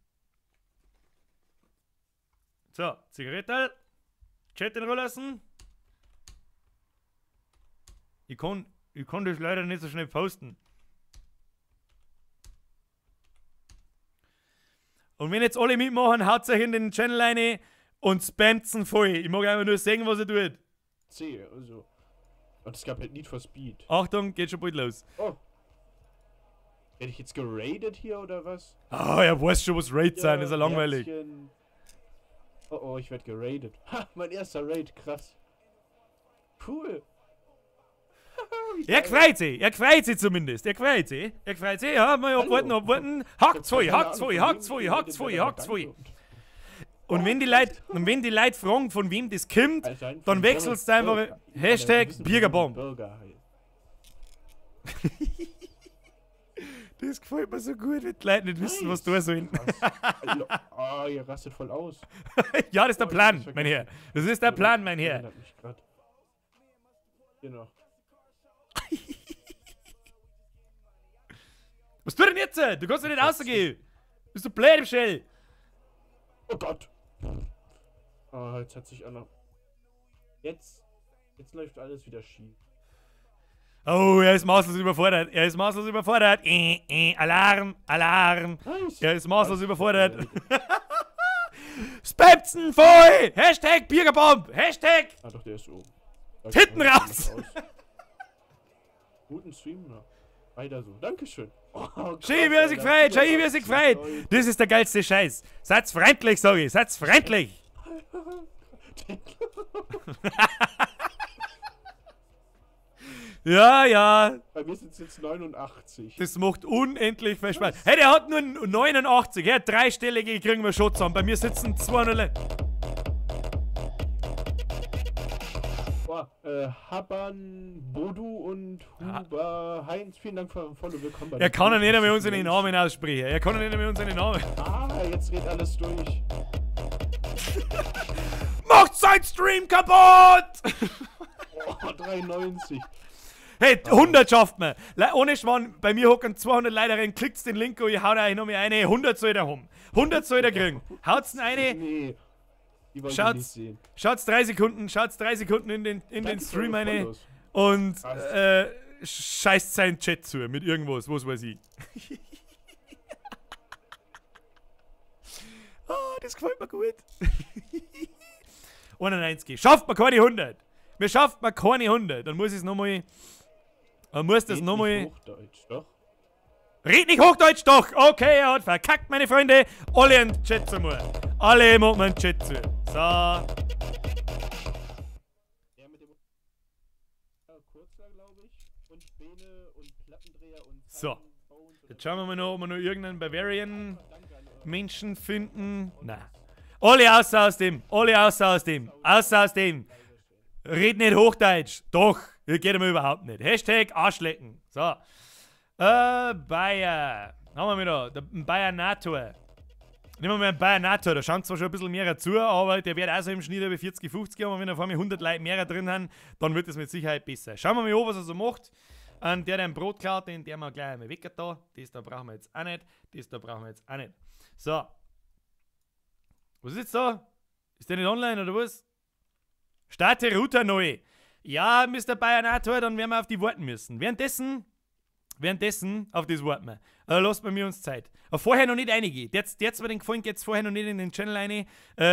So, Zigarette, Chat in Ruhe lassen. Ich kann das leider nicht so schnell posten. Und wenn jetzt alle mitmachen, haut euch in den Channel rein und spammt ihn voll. Ich mag einfach nur sehen, was er tut. C, also. Und es gab halt Need for Speed. Achtung, geht schon bald los. Oh. Werde ich jetzt geradet hier oder was? Ah, oh, er weiß schon, was Raids sein, ist ja langweilig. Herzchen. Oh oh, ich werde geradet. Ha, mein erster Raid, krass. Cool. Er freut sich, er freut sich zumindest, er freut sich, er freut sich, ja, mal abwarten, abwarten, hackt's voll, hackt's voll, hackt's voll, hackt's voll, hackt's voll. Und wenn die Leute fragen, von wem das kommt, dann wechselst du einfach Hashtag Biergerbomb. Das gefällt mir so gut, wenn die Leute nicht wissen, was da sollen. Ah, ihr rastet voll aus. Ja, das ist der Plan, mein Herr. Das ist der Plan, mein Herr. Genau. Was tut denn jetzt? Du kannst doch nicht rausgehen. Bist du blöd im Shell? Oh Gott. Oh, jetzt hat sich auch noch. Jetzt läuft alles wieder schief. Oh, er ist maßlos überfordert. Er ist maßlos überfordert. Alarm, Alarm. Nice. Er ist maßlos überfordert. Spamzen voll! Hashtag Biergerbomb! Hashtag! Ah doch, der ist oben. Titten raus! Guten Stream noch. Weiter so. Dankeschön. Oh, schön, wie er sich gefreut. Schön, wie er sich gefreut. Das ist der geilste Scheiß. Seid freundlich, sag ich. Seid freundlich. Ja, ja. Bei mir sind es jetzt 89. Das macht unendlich viel Spaß. Hey, der hat nur 89. Ja, dreistellige kriegen wir schon zusammen. Bei mir sitzen 200 Leute. Boah, Haban, Bodu und Huber Heinz, vielen Dank für den Follow. Willkommen bei Er kann ja nicht mehr unsere Namen aussprechen. Er kann ja nicht mehr unsere Namen. Ah, jetzt redet alles durch. Macht sein Stream kaputt! Oh, 93. Hey, 100 schafft man. Ohne Schwan, bei mir hocken 200 Leute rein, klickt den Link und ich hau da euch noch mal eine. 100 soll der haben. 100 soll der kriegen. Haut's denn eine? Nee. Schaut's 3 Sekunden, schaut's 3 Sekunden in den Stream eine und scheißt seinen Chat zu mit irgendwas, was weiß ich. Oh, das gefällt mir gut. 91. Schafft man keine 100. Mir schafft man keine 100. Dann muss ich es nochmal. Man muss das nochmal. Hochdeutsch, doch. Red nicht Hochdeutsch, doch! Okay, er hat verkackt, meine Freunde. Alle in den Chat zu mir. Alle machen einen Chat zu. So. Der mit dem Kurzler, glaube ich. Und Bene und Plattendreher und. So. Jetzt schauen wir mal noch, ob wir noch irgendeinen Bavarian Menschen finden. Na. Alle außer aus dem. Alle außer aus dem. Außer aus dem. Red nicht Hochdeutsch. Doch. Geht mir überhaupt nicht. Hashtag Arschlecken. So. Bayer. Haben wir wieder. Der Bayernator. Nehmen wir mal einen Bayernator. Da schauen zwar schon ein bisschen mehr zu, aber der wird auch so im Schnitt über 40, 50 haben. Und wenn da vor mir 100 Leute mehr drin haben, dann wird es mit Sicherheit besser. Schauen wir mal an, was er so macht. Und der ein Brot klaut, den der mal gleich einmal weg da. Das da brauchen wir jetzt auch nicht. Das da brauchen wir jetzt auch nicht. So. Was ist jetzt da? Ist der nicht online oder was? Starte Router neu. Ja, Mr. Bayernator, dann werden wir auf die warten müssen. Währenddessen Währenddessen, auf das warten wir. Also lasst bei mir uns Zeit. Aber vorher noch nicht reingehen. Der mir den gefallen, geht's vorher noch nicht in den Channel rein,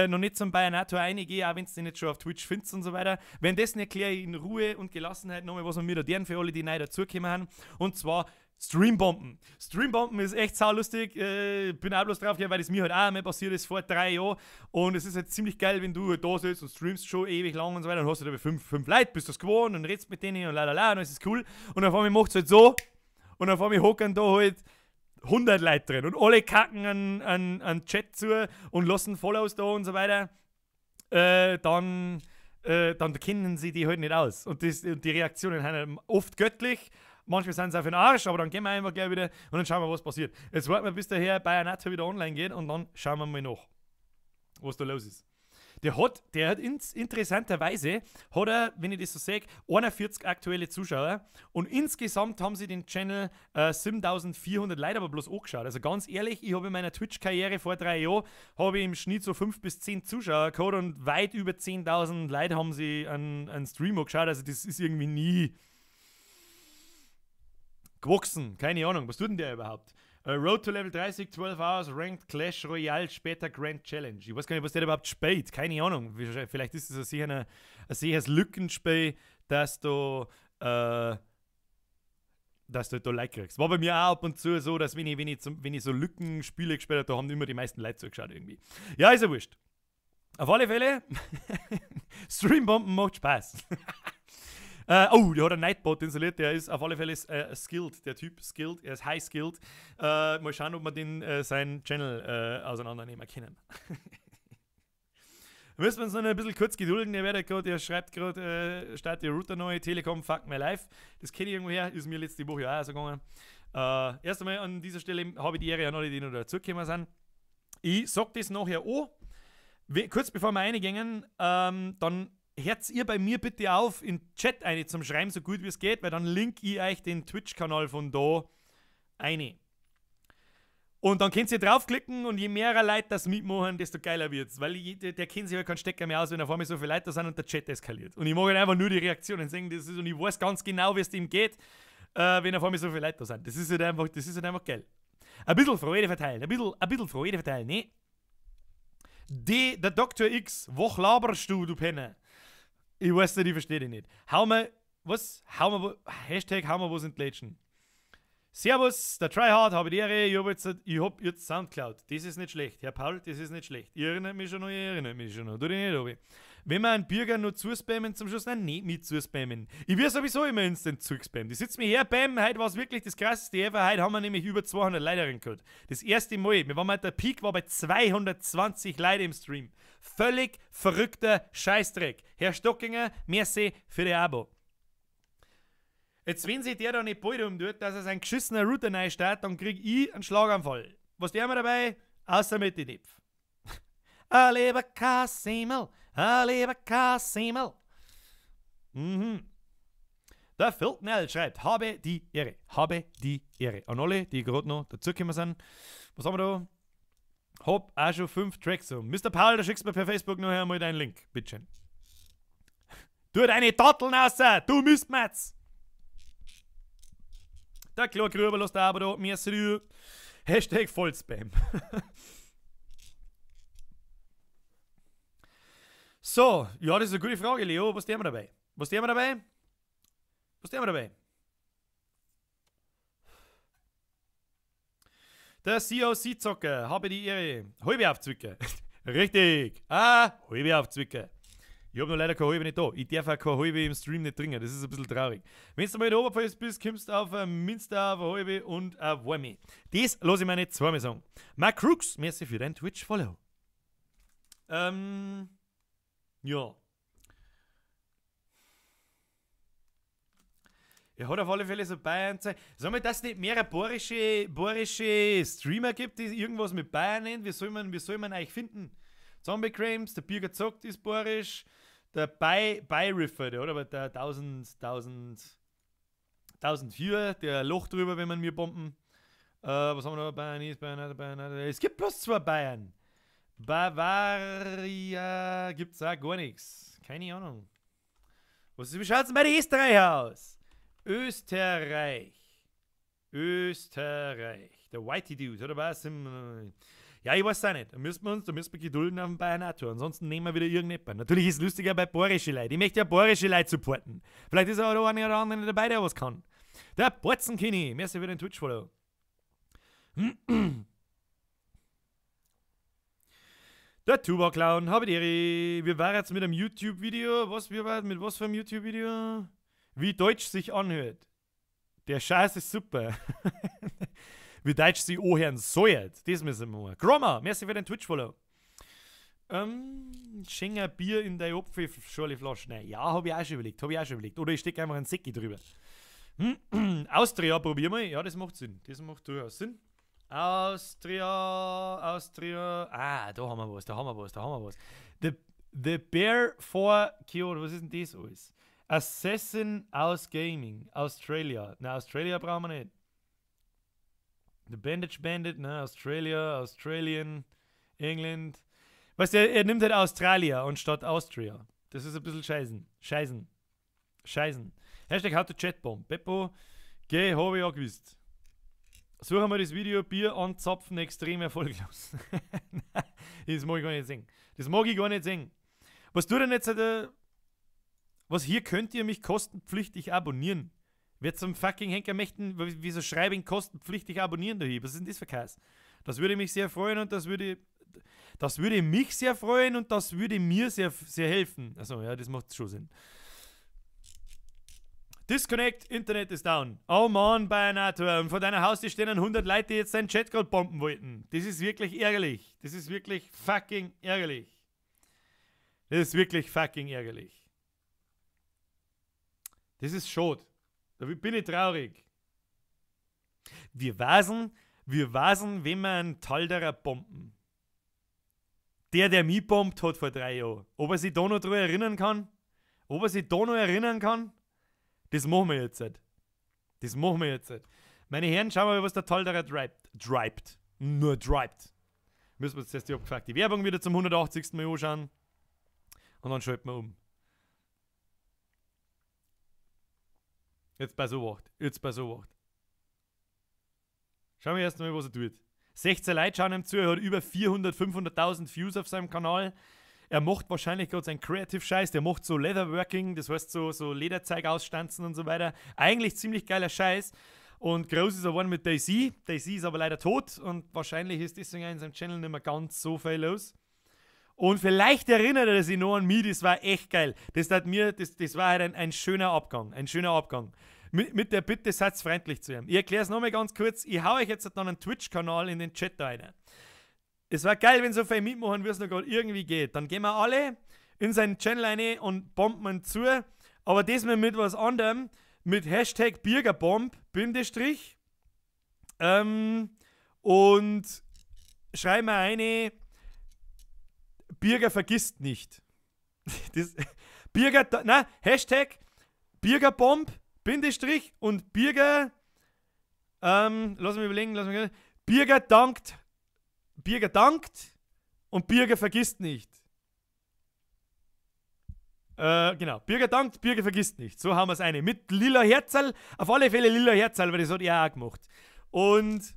noch nicht zum Bayernator reingehen, auch wenn du den nicht schon auf Twitch findest und so weiter. Währenddessen erkläre ich in Ruhe und Gelassenheit nochmal, was wir mir da deren für alle, die neu dazugekommen haben. Und zwar Streambomben. Streambomben ist echt saulustig. Bin auch bloß drauf gegangen, weil das mir halt auch einmal passiert ist vor 3 Jahren. Und es ist halt ziemlich geil, wenn du halt da sitzt und streamst schon ewig lang und so weiter. Dann hast du da 5 Leute, bist das gewohnt und redest mit denen und lalala, und dann ist es cool. Und auf einmal macht's halt so. Und auf einmal hocken da halt 100 Leute drin und alle kacken an Chat zu und lassen Follows da und so weiter. Dann kennen sie die halt nicht aus. Und die Reaktionen sind halt oft göttlich. Manchmal sind sie auf den Arsch, aber dann gehen wir einfach gleich wieder und dann schauen wir, was passiert. Jetzt warten wir, bis der Herr Bayernator wieder online geht und dann schauen wir mal nach, was da los ist. Der hat interessanterweise, hat er, wenn ich das so sehe, 41 aktuelle Zuschauer und insgesamt haben sie den Channel 7400 Leute aber bloß angeschaut. Also ganz ehrlich, ich habe in meiner Twitch-Karriere vor 3 Jahren, habe ich im Schnitt so 5 bis 10 Zuschauer gehabt und weit über 10.000 Leute haben sie einen Stream angeschaut. Also das ist irgendwie nie gewachsen. Keine Ahnung, was tut denn der überhaupt? Road to Level 30, 12 Hours, Ranked Clash Royale, später Grand Challenge. Ich weiß gar nicht, was der überhaupt spielt. Keine Ahnung. Vielleicht ist es ein sicheres Lückenspiel, dass du da Like kriegst. War bei mir auch ab und zu so, dass wenn ich so Lückenspiele gespielt habe, da haben immer die meisten Leute zugeschaut irgendwie. Ja, ist ja wurscht. Auf alle Fälle, Streambomben macht Spaß. Oh, der hat einen Nightbot installiert, der ist auf alle Fälle skilled, der Typ skilled, er ist high skilled. Mal schauen, ob wir den seinen Channel auseinandernehmen können. Müssen wir uns noch ein bisschen kurz gedulden, der schreibt gerade, start die Router neu, Telekom, fuck my life. Das kenne ich irgendwoher, ist mir letzte Woche auch so gegangen. Erst einmal an dieser Stelle habe ich die Ehre an alle, die noch dazugekommen sind. Ich sag das nachher an, kurz bevor wir reingehen, dann hört ihr bei mir bitte auf, in den Chat eine zum Schreiben, so gut wie es geht, weil dann link ich euch den Twitch-Kanal von da eine. Und dann könnt ihr draufklicken und je mehr Leute das mitmachen, desto geiler wird's. Weil der kennt sich halt keinen Stecker mehr aus, wenn auf einmal so viele Leute da sind und der Chat eskaliert. Und ich mag halt einfach nur die Reaktionen sehen, das ist, und ich weiß ganz genau, wie es ihm geht, wenn auf einmal so viele Leute da sind. Das ist halt einfach, geil. Ein bisschen Freude verteilen, ein bisschen Freude verteilen, ne? Der Dr. X, wo laberst du, du Penner? Ich weiß nicht, ich verstehe dich nicht. Hau mal, was? Hau mal, Hashtag hau mal was in die Lätschen. Servus, der Tryhard, habe die Ehre, ich hab jetzt Soundcloud. Das ist nicht schlecht, Herr Paul, das ist nicht schlecht. Ich erinnere mich schon noch, Tu dich nicht, Obi. Wenn wir einen Bürger nur zuspammen zum Schluss, nein, nicht mit zuspammen. Ich werde sowieso immer instant zugespammt. Ich sitze mir her, bam, heute war es wirklich das krasseste ever. Heute haben wir nämlich über 200 Leute drin gehabt. Das erste Mal, wir waren mal, der Peak war bei 220 Leute im Stream. Völlig verrückter Scheißdreck. Herr Stockinger, merci für die Abo. Jetzt, wenn sich der da nicht bald umtut, dass er seinen geschissenen Router neu startet, dann krieg ich einen Schlaganfall. Was tun wir dabei? Außer mit den Knopf. A Leberkassemmel, a Leberkassemmel. Mhm. Der Phil Nell schreibt, habe die Ehre, habe die Ehre. An alle, die gerade noch dazugekommen sind. Was haben wir da? Hab auch schon 5 Tracks. So. Mr. Paul, da schickst du mir per Facebook noch einmal deinen Link. Bitteschön. Tu deine Datteln raus, du Mistmatz! Der kleine Gruber lässt aber da, merci du. Hashtag Vollspam. So, ja, das ist eine gute Frage, Leo. Was tun wir dabei? Was tun wir dabei? Was tun wir dabei? Der COC-Zocker, habe die Ehre. Halbe aufzwicken. Richtig. Ah, halbe aufzwicken. Ich hab noch leider keine halbe nicht da. Ich darf auch keine halbe im Stream nicht trinken. Das ist ein bisschen traurig. Wenn du mal in der Oberpfalz bist, kommst du auf ein Minster, auf eine halbe und eine Warme. Das lasse ich mir nicht zweimal sagen. Mark Crooks, merci für dein Twitch-Follow. Ja. Er hat auf alle Fälle so Bayern. Sag mal, dass es nicht mehrere bohrische Streamer gibt, die irgendwas mit Bayern nennen. Wie soll man eigentlich finden? Zombie Cramps, der Birger Zockt ist bohrisch, der Bi-Riffer, der hat aber der 1000 Viewer, der Loch drüber, wenn man mir bomben. Was haben wir noch? Bayern ist Bayern, Bayern, Bayern. Es gibt bloß 2 Bayern. Bavaria gibt's auch gar nichts. Keine Ahnung. Wie schaut's denn bei den Österreicher aus? Österreich. Österreich. Der Whitey Dude, oder was? Ja, ich weiß auch nicht. Da müssen wir uns, da müssen wir gedulden auf dem Bayernator. Ansonsten nehmen wir wieder irgendjemanden. Natürlich ist es lustiger bei bayerische Leuten. Ich möchte ja bayerische Leute supporten. Vielleicht ist auch der eine oder andere dabei, der was kann. Der Borzenkinny. Merci für den Twitch-Follow. Der Tuba-Clown, habe die Ehre. Wir waren jetzt mit einem YouTube-Video. Was, wir waren mit was für einem YouTube-Video? Wie Deutsch sich anhört. Der Scheiß ist super. Wie Deutsch sich anhören soll. Das müssen wir machen. Grommer, merci für den Twitch-Follow. Schenk ein Bier in deine Apfelschorle-Flasche. Nein, ja, habe ich auch schon überlegt. Hab ich auch schon überlegt. Oder ich stecke einfach einen Säcki drüber. Austria, probieren wir. Ja, das macht Sinn. Das macht durchaus Sinn. Austria, Austria. Ah, da haben wir was, da haben wir was, da haben wir was. The Bear for Kyoto, was ist denn das alles? Assassin aus Gaming, Australia. Na, Australia brauchen wir nicht. The Bandage Bandit, ne, Australia, Australian, England. Weißt du, er nimmt halt Australia anstatt Austria. Das ist ein bisschen scheißen. Scheißen. Scheißen. Hashtag how to Chatbomb. Beppo, geh, hab ich auch gewusst. Suchen wir das Video Bier anzapfen, extrem erfolglos. Das mag ich gar nicht sehen. Das mag ich gar nicht sehen. Was tut denn jetzt? Was hier könnt ihr mich kostenpflichtig abonnieren? Wer zum fucking Henker möchten, wieso schreibe ich kostenpflichtig abonnieren da hier? Was ist denn das für Käse? Das würde mich sehr freuen und das würde mich sehr freuen und das würde mir sehr, sehr helfen. Also ja, das macht schon Sinn. Disconnect, Internet ist down. Oh man, Bayernator. Und vor deiner Haustür stehen 100 Leute, die jetzt deinen Chat gerade bomben wollten. Das ist wirklich ärgerlich. Das ist wirklich fucking ärgerlich. Das ist wirklich fucking ärgerlich. Das ist schade. Da bin ich traurig. Wir wasen, wenn wir einen Talderer bomben. Der mich bombt hat vor 3 Jahren. Ob er sich da noch dran erinnern kann? Ob er sich da noch erinnern kann? Das machen wir jetzt nicht. Das machen wir jetzt nicht. Meine Herren, schauen wir mal, was der Talderer treibt. Treibt. Nur treibt. Müssen wir uns zuerst die abgefragte Werbung wieder zum 180. Mal anschauen. Und dann schalten wir um. Jetzt bei so Wacht. Jetzt bei so Wacht. Schauen wir erst mal, was er tut. 16 Leute schauen ihm zu. Er hat über 400, 500.000 Views auf seinem Kanal. Er macht wahrscheinlich gerade seinen Creative-Scheiß. Der macht so Leatherworking, das heißt so Lederzeug ausstanzen und so weiter. Eigentlich ziemlich geiler Scheiß. Und groß ist er geworden mit DayZ. DayZ ist aber leider tot und wahrscheinlich ist deswegen in seinem Channel nicht mehr ganz so viel los. Und vielleicht erinnert er sich noch an mich, das war echt geil. Das hat mir, das war halt ein schöner Abgang. Ein schöner Abgang. Mit der Bitte, seid freundlich zu ihm. Ich erkläre es nochmal ganz kurz. Ich hau euch jetzt noch einen Twitch-Kanal in den Chat da rein. Es war geil, wenn so viel mitmachen, wie es noch gerade irgendwie geht. Dann gehen wir alle in seinen Channel rein und bomben ihn zu. Aber diesmal mit was anderem. Mit Hashtag Birgerbomb, Bindestrich. Und schreiben wir eine, Birger vergisst nicht. Das, Birger, na, Hashtag Birgerbomb, Bindestrich und Birger, lass mich überlegen, Birger dankt. Birger dankt und Birger vergisst nicht. Genau. Birger dankt, Birger vergisst nicht. So haben wir es eine. Mit lila Herzerl. Auf alle Fälle lila Herzerl, weil das hat er auch gemacht. Und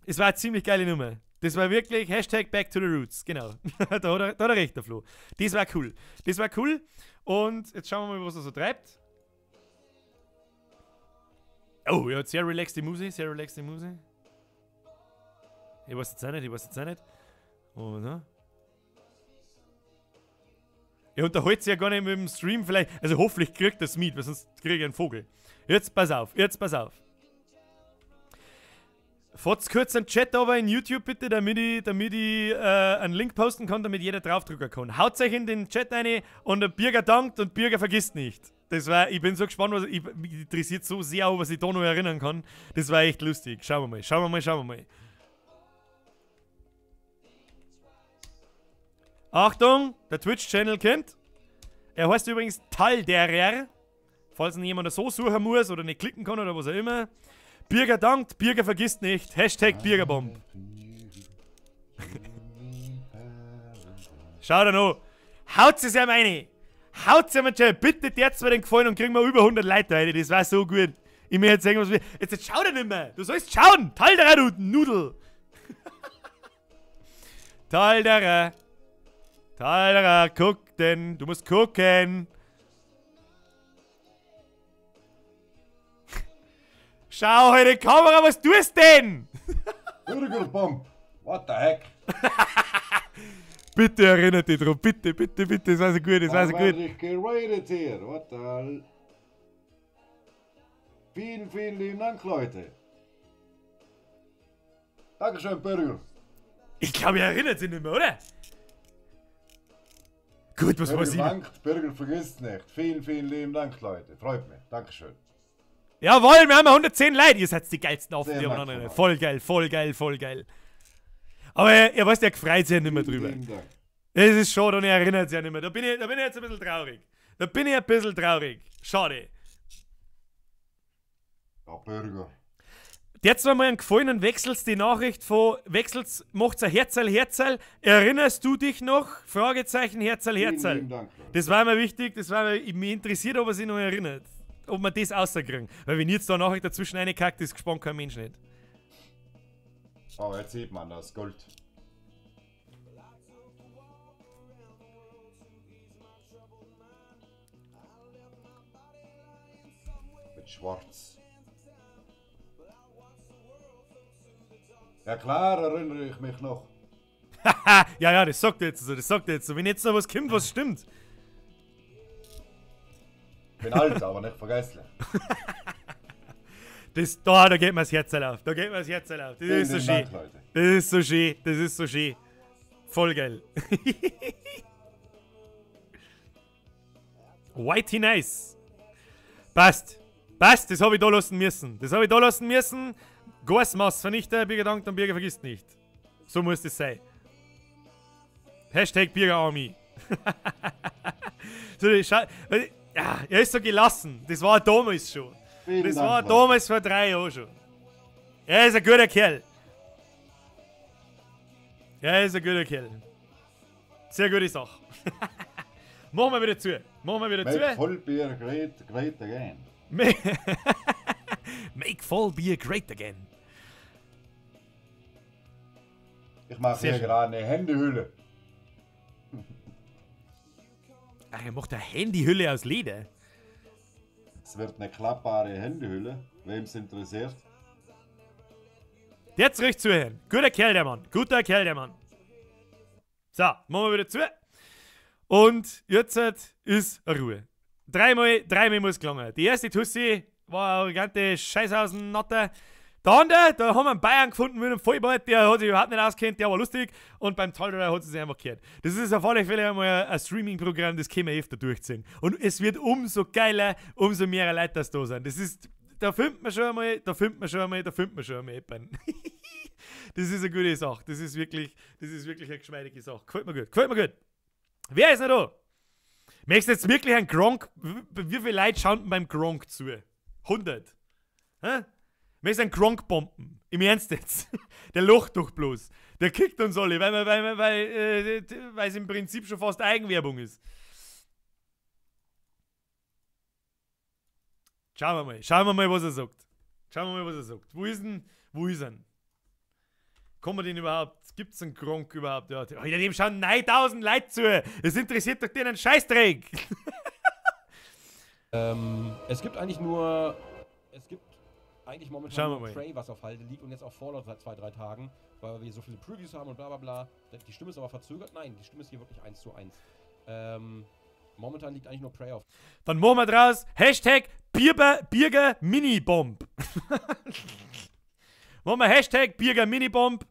es war eine ziemlich geile Nummer. Das war wirklich Hashtag Back to the Roots. Genau. Da hat er recht, der Flo. Das war cool. Das war cool. Und jetzt schauen wir mal, was er so treibt. Oh, er hat sehr relaxte Musik. Sehr relaxte Musik. Ich weiß jetzt auch nicht, ich weiß jetzt auch nicht. Oh, ne? Er unterhält sich ja gar nicht mit dem Stream vielleicht. Also hoffentlich kriegt er es mit, weil sonst kriege ich einen Vogel. Jetzt pass auf, jetzt pass auf. Fahrt kurz einen Chat aber in YouTube bitte, damit ich einen Link posten kann, damit jeder draufdrücken kann. Haut euch in den Chat rein und der Birger dankt und Birger vergisst nicht. Das war, ich bin so gespannt, was, mich interessiert so sehr, was ich da noch erinnern kann. Das war echt lustig. Schauen wir mal, schauen wir mal, schauen wir mal. Achtung, der Twitch-Channel kennt. Er heißt übrigens Talderer. Falls ihn jemand so suchen muss oder nicht klicken kann oder was auch immer. Birger dankt, Birger vergisst nicht. Hashtag Birgerbomb. Schau da noch. Haut es ihm rein. Haut es ihm rein. Bitte, der hat mir den gefallen und kriegen wir über 100 Leute rein. Das war so gut. Ich möchte jetzt sagen, was wir. Jetzt schau doch nicht mehr! Du sollst schauen! Talderer, du Nudel! Talderer! Talderer, guck denn! Du musst gucken! Schau heute Kamera, was tust denn? Bürgerbomb! What the heck? Bitte erinnert dich dran, bitte, bitte, bitte, das war so gut, das war so gut. Ich geradet hier, what the hell? Vielen, vielen lieben Dank, Leute. Dankeschön, Bürger. Ich glaube, er erinnert sich nicht mehr, oder? Gut, was weiß ich? Dank, Bürger vergisst nicht. Vielen, vielen lieben Dank, Leute. Freut mich. Dankeschön. Jawohl, wir haben 110 Leute. Ihr seid die geilsten Affen, die anderen. Voll geil, voll geil, voll geil. Aber er weiß, der freut sich ja nicht mehr drüber. Das ist schade und er erinnert sich ja nicht mehr. Da bin ich jetzt ein bisschen traurig. Da bin ich ein bisschen traurig. Schade. Ja, Bürger. Jetzt mal einen Gefallen und wechselst die Nachricht von, wechselst, macht's ein Herzerl, Herzerl. Erinnerst du dich noch? Fragezeichen, Herzerl, Herzerl. Vielen Dank, Leute. Das war mir wichtig, das war mir, mich interessiert, ob er sich noch erinnert. Ob man das rauskriegen. Weil wenn jetzt da eine Nachricht dazwischen reingekackt ist, gespannt kein Mensch nicht. Oh, jetzt sieht man das Gold. Mit Schwarz. Ja klar, erinnere ich mich noch. Ja, ja, das sagt er jetzt so, das sagt er jetzt so. Wenn jetzt noch was kommt, was stimmt. Ich bin alt, aber nicht vergesslich. Das, da geht mir das Herz auf. Da geht mir das Herz auf. Das ist so schön. Dank, Leute. Das ist so schön. Das ist so schön. Voll geil. Whitey nice. Passt. Passt, das habe ich da lassen müssen. Das habe ich da lassen müssen. Gasmassvernichter, Bürger dankt und Bürger vergisst nicht. So muss das sein. Hashtag Bürger Army. So, ja, er ist so gelassen. Das war damals schon. Vielen das Dank, war Leute. damals vor 3 Jahren schon. Er ist ein guter Kerl. Er ist ein guter Kerl. Sehr gute Sache. Machen wir wieder zu. Machen wir wieder Make zu. Vollbier great, great again. Make Vollbier great again. Ich mache Sehr hier schön. gerade eine Händehülle. Ach, er macht eine Handyhülle aus Leder. Es wird eine klappbare Händehülle. Wem's interessiert. Jetzt recht zuhören. Guter Kerl, der Mann. Guter Kerl, der Mann. So, machen wir wieder zu. Und jetzt ist Ruhe. Dreimal muss gelangen. Die erste Tussi war eine arrogante Scheißhausen-Natter. Der andere, da haben wir einen Bayern gefunden mit einem Vollbart, der hat sich überhaupt nicht auskennt, der war lustig. Und beim Talderer hat sie sich einfach gehört. Das ist auf alle Fälle einmal ein Streaming-Programm, das können wir öfter durchziehen. Und es wird umso geiler, umso mehr Leute das da sind. Das ist, da findet man schon einmal, da findet man schon einmal, da findet man schon einmal jemanden. Das ist eine gute Sache. Das ist wirklich eine geschmeidige Sache. Gefällt mir gut, gefällt mir gut. Wer ist noch da? Möchtest du jetzt wirklich einen Gronk? Wie viele Leute schauen denn beim Gronk zu? 100. Hä? Möchtest du einen Gronk bomben? Im Ernst jetzt? Der lacht doch bloß. Der kickt uns alle, weil es im Prinzip schon fast Eigenwerbung ist. Schauen wir mal. Schauen wir mal, was er sagt. Schauen wir mal, was er sagt. Wo ist denn? Wo ist er? Kann man den überhaupt? Gibt es einen Gronk überhaupt? Ja, Alter, dem schauen 9000 Leute zu. Es interessiert doch den einen Scheißdreck. Es gibt eigentlich nur. Es gibt eigentlich momentan Schauen wir nur mal. Prey, was auf Halde liegt und jetzt auch Fallout seit 2, 3 Tagen, weil wir so viele Previews haben und bla bla bla. Die Stimme ist aber verzögert. Nein, die Stimme ist hier wirklich 1:1. Momentan liegt eigentlich nur Prey auf. Dann machen wir draus Hashtag Birger Minibomb. Machen wir Hashtag Birger Minibomb.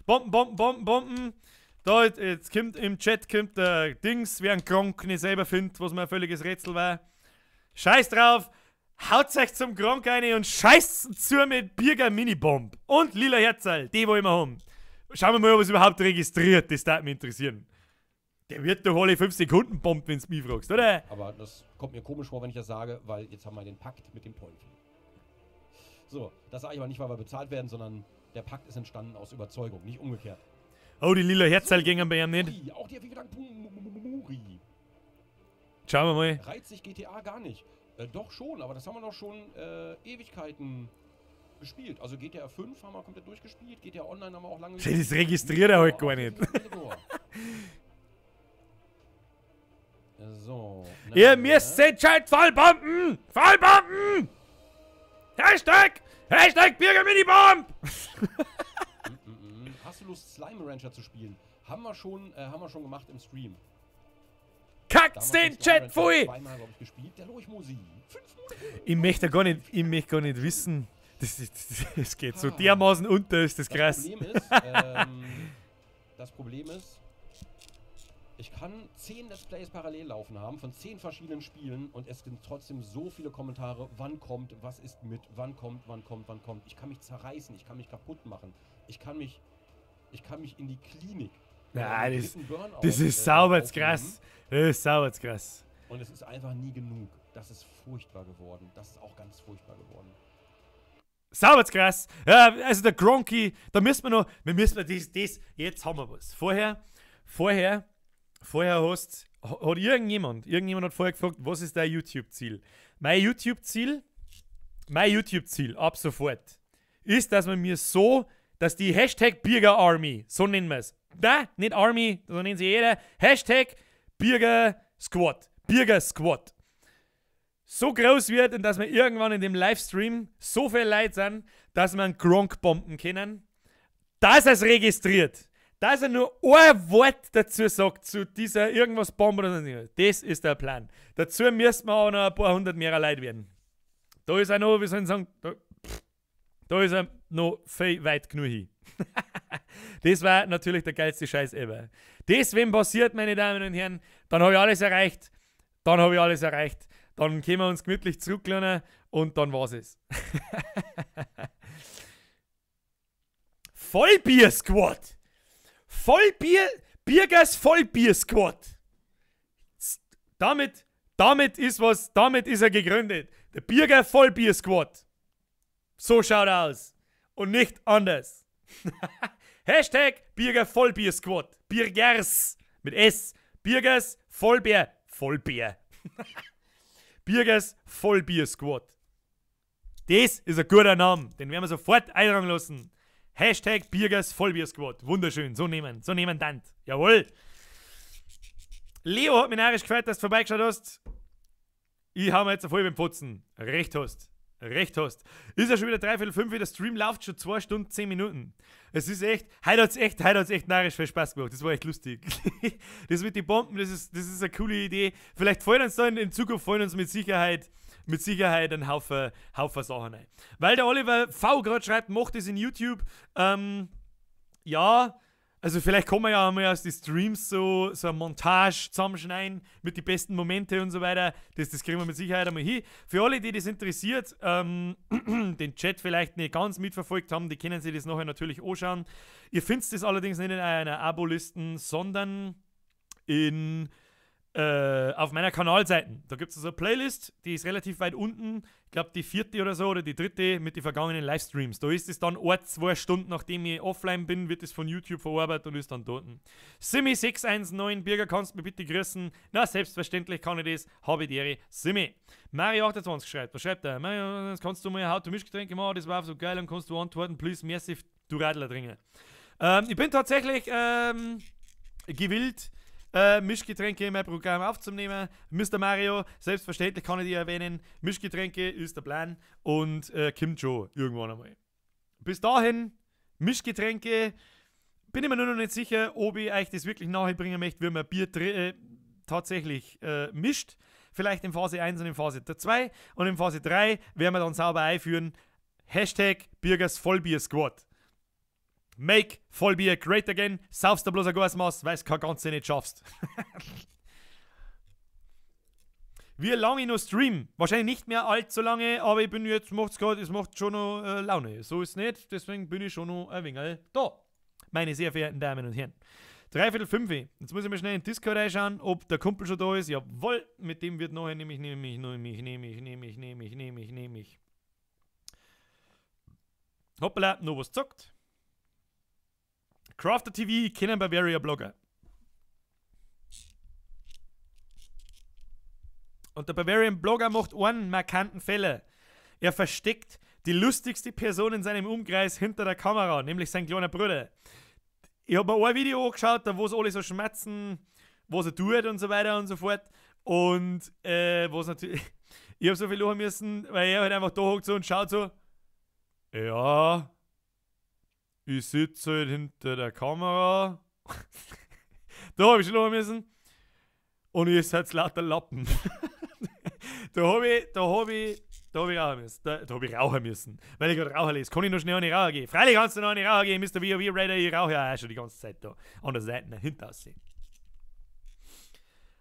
Bomben, Bomben, Bomben, Bomben. Da, jetzt kommt im Chat kommt der Dings, wer einen Gronk nicht selber findet, was mir ein völliges Rätsel war. Scheiß drauf, haut euch zum Gronk rein und scheißt zu mit Birger Minibomb. Und lila Herzerl, die wollen wir haben. Schauen wir mal, ob es überhaupt registriert, das darf mich interessieren. Der wird doch alle 5 Sekunden bombt, wenn du mich fragst, oder? Aber das kommt mir komisch vor, wenn ich das sage, weil jetzt haben wir den Pakt mit dem Teufel. So, das sage ich aber nicht, weil wir bezahlt werden, sondern der Pakt ist entstanden aus Überzeugung, nicht umgekehrt. Oh, die lila Herzerl gingen bei ihm nicht. Auch dir vielen Dank, Muri. Schauen wir mal. Reizt sich GTA gar nicht. Doch schon, aber das haben wir doch schon Ewigkeiten gespielt. Also GTA 5 haben wir komplett durchgespielt, GTA Online haben wir auch lange Das registriert er halt gar nicht. So. Ihr müsst entscheiden, Fallbomben! Fallbomben! Hashtag! Hashtag Bürgerminibomb! Hast du Lust, Slime Rancher zu spielen? Haben wir schon gemacht im Stream. Kackt's den Chat, pfui! Zweimal, glaub ich, gespielt. Der Lurchmusi. 5 Monate. Ich möchte gar nicht, wissen. Das geht so dermaßen unter, ist das krass. Das Problem ist, ich kann 10 Let's Plays parallel laufen haben von 10 verschiedenen Spielen und es sind trotzdem so viele Kommentare, wann kommt, was ist mit, wann kommt, wann kommt, wann kommt. Ich kann mich zerreißen, ich kann mich kaputt machen, ich kann mich in die Klinik. Na, das ist sauber krass. Das ist sauber krass. Und es ist einfach nie genug. Das ist furchtbar geworden. Das ist auch ganz furchtbar geworden. Sauber krass. Ja, also der Gronky, da müssen wir noch, das, jetzt haben wir was. Vorher hat irgendjemand hat vorher gefragt, was ist dein YouTube-Ziel? Mein YouTube-Ziel ab sofort ist, dass man mir so, dass die Hashtag Birger Army, so nennen wir es. Na, nicht Army, so nennt sie jeder. Hashtag Birger Squad. Birger Squad. So groß wird und dass wir irgendwann in dem Livestream so viel Leute sind, dass wir einen Gronk bomben können, dass er es registriert. Dass er nur ein Wort dazu sagt, zu dieser irgendwas Bombe oder so. Das ist der Plan. Dazu müssen wir auch noch ein paar hundert mehr Leute werden. Da ist er noch, wie soll ich sagen, da ist er noch viel weit genug hin. Das war natürlich der geilste Scheiß ever. Das, wenn passiert, meine Damen und Herren, dann habe ich alles erreicht. Dann habe ich alles erreicht. Dann können wir uns gemütlich zurücklehnen und dann war's es. Vollbier-Squad! Vollbier, Birgers Vollbier-Squad. Damit ist er gegründet. Der Birger Vollbier-Squad. So schaut er aus. Und nicht anders. Hashtag Birger Vollbier-Squad. Birgers mit S. Birgers Vollbier. Vollbier. Birgers Vollbier-Squad. Das ist ein guter Name. Den werden wir sofort eintragen lassen. Hashtag Birgers Vollbier Squad. Wunderschön. So nehmen dann. Jawohl. Leo hat mich narrisch gefreut, dass du vorbeigeschaut hast. Ich hau mir jetzt voll beim Putzen. Recht hast. Recht hast. Ist ja schon wieder 4:45, der Stream läuft schon 2 Stunden, 10 Minuten. Es ist echt, heute hat's echt narrisch viel Spaß gemacht. Das war echt lustig. Das mit den Bomben, das ist eine coole Idee. Vielleicht fallen uns da in Zukunft fallen uns mit Sicherheit ein Haufen Sachen ein. Weil der Oliver V gerade schreibt, macht das in YouTube. Ja, also vielleicht kann man ja einmal aus den Streams so eine Montage zusammenschneiden mit den besten Momente und so weiter. Das kriegen wir mit Sicherheit einmal hin. Für alle, die das interessiert, den Chat vielleicht nicht ganz mitverfolgt haben, die können sich das nachher natürlich anschauen. Ihr findet das allerdings nicht in einer Abo-Listen, sondern in auf meiner Kanalseite. Da gibt es so eine Playlist, die ist relativ weit unten. Ich glaube die 4. oder so oder die 3. mit den vergangenen Livestreams. Da ist es dann 1-2 Stunden, nachdem ich offline bin, wird es von YouTube verarbeitet und ist dann dort. Simi619, Birger, kannst du mir bitte grüßen? Na, selbstverständlich kann ich das. Habe die Ehre. Simi. Mario28 schreibt. Was schreibt er? Mario, kannst du mal How to Mischgetränke machen? Das war so geil und kannst du antworten. Please, merci, du Radler dringe. Ich bin tatsächlich gewillt, Mischgetränke in mein Programm aufzunehmen. Mr. Mario, selbstverständlich kann ich dich erwähnen. Mischgetränke ist der Plan und kommt schon irgendwann einmal. Bis dahin, Mischgetränke, bin ich mir nur noch nicht sicher, ob ich euch das wirklich nachbringen möchte, wie man Bier tatsächlich mischt. Vielleicht in Phase 1 und in Phase 2 und in Phase 3 werden wir dann sauber einführen. Hashtag Birgers Vollbier Squad. Make Vollbier great again. Saufst du bloß ein Gasmaß, weil du kein Ganze nicht schaffst. Wie lange ich noch stream? Wahrscheinlich nicht mehr allzu lange, aber ich bin jetzt, macht's grad, es macht schon noch Laune. So ist es nicht, deswegen bin ich schon noch ein wenig da. Meine sehr verehrten Damen und Herren. 4:45. Jetzt muss ich mal schnell in den Discord reinschauen, ob der Kumpel schon da ist. Jawohl, mit dem wird nachher nämlich. Hoppala, noch was zockt. Crafter TV, ich kenne einen Bavaria Blogger. Und der Bavarian Blogger macht einen markanten Fehler. Er versteckt die lustigste Person in seinem Umkreis hinter der Kamera, nämlich sein kleiner Bruder. Ich habe mir ein Video angeschaut, da wo sie alle so schmatzen, was er tut und so weiter und so fort. Und was natürlich. Ich habe so viel lachen müssen, weil er halt einfach da hockt so und schaut so. Ja, ich sitze halt hinter der Kamera. Da habe ich schon lachen müssen. Und ihr seid lauter Lappen. Da habe ich rauchen müssen. Da habe ich rauchen müssen. Weil ich gerade Raucher lese. Kann ich noch schnell an die Raucher gehen? Freilich kannst du noch an die Raucher gehen, Mr. WoW Raider. Ich rauche ja auch schon die ganze Zeit da. An der Seite hinter aussehen.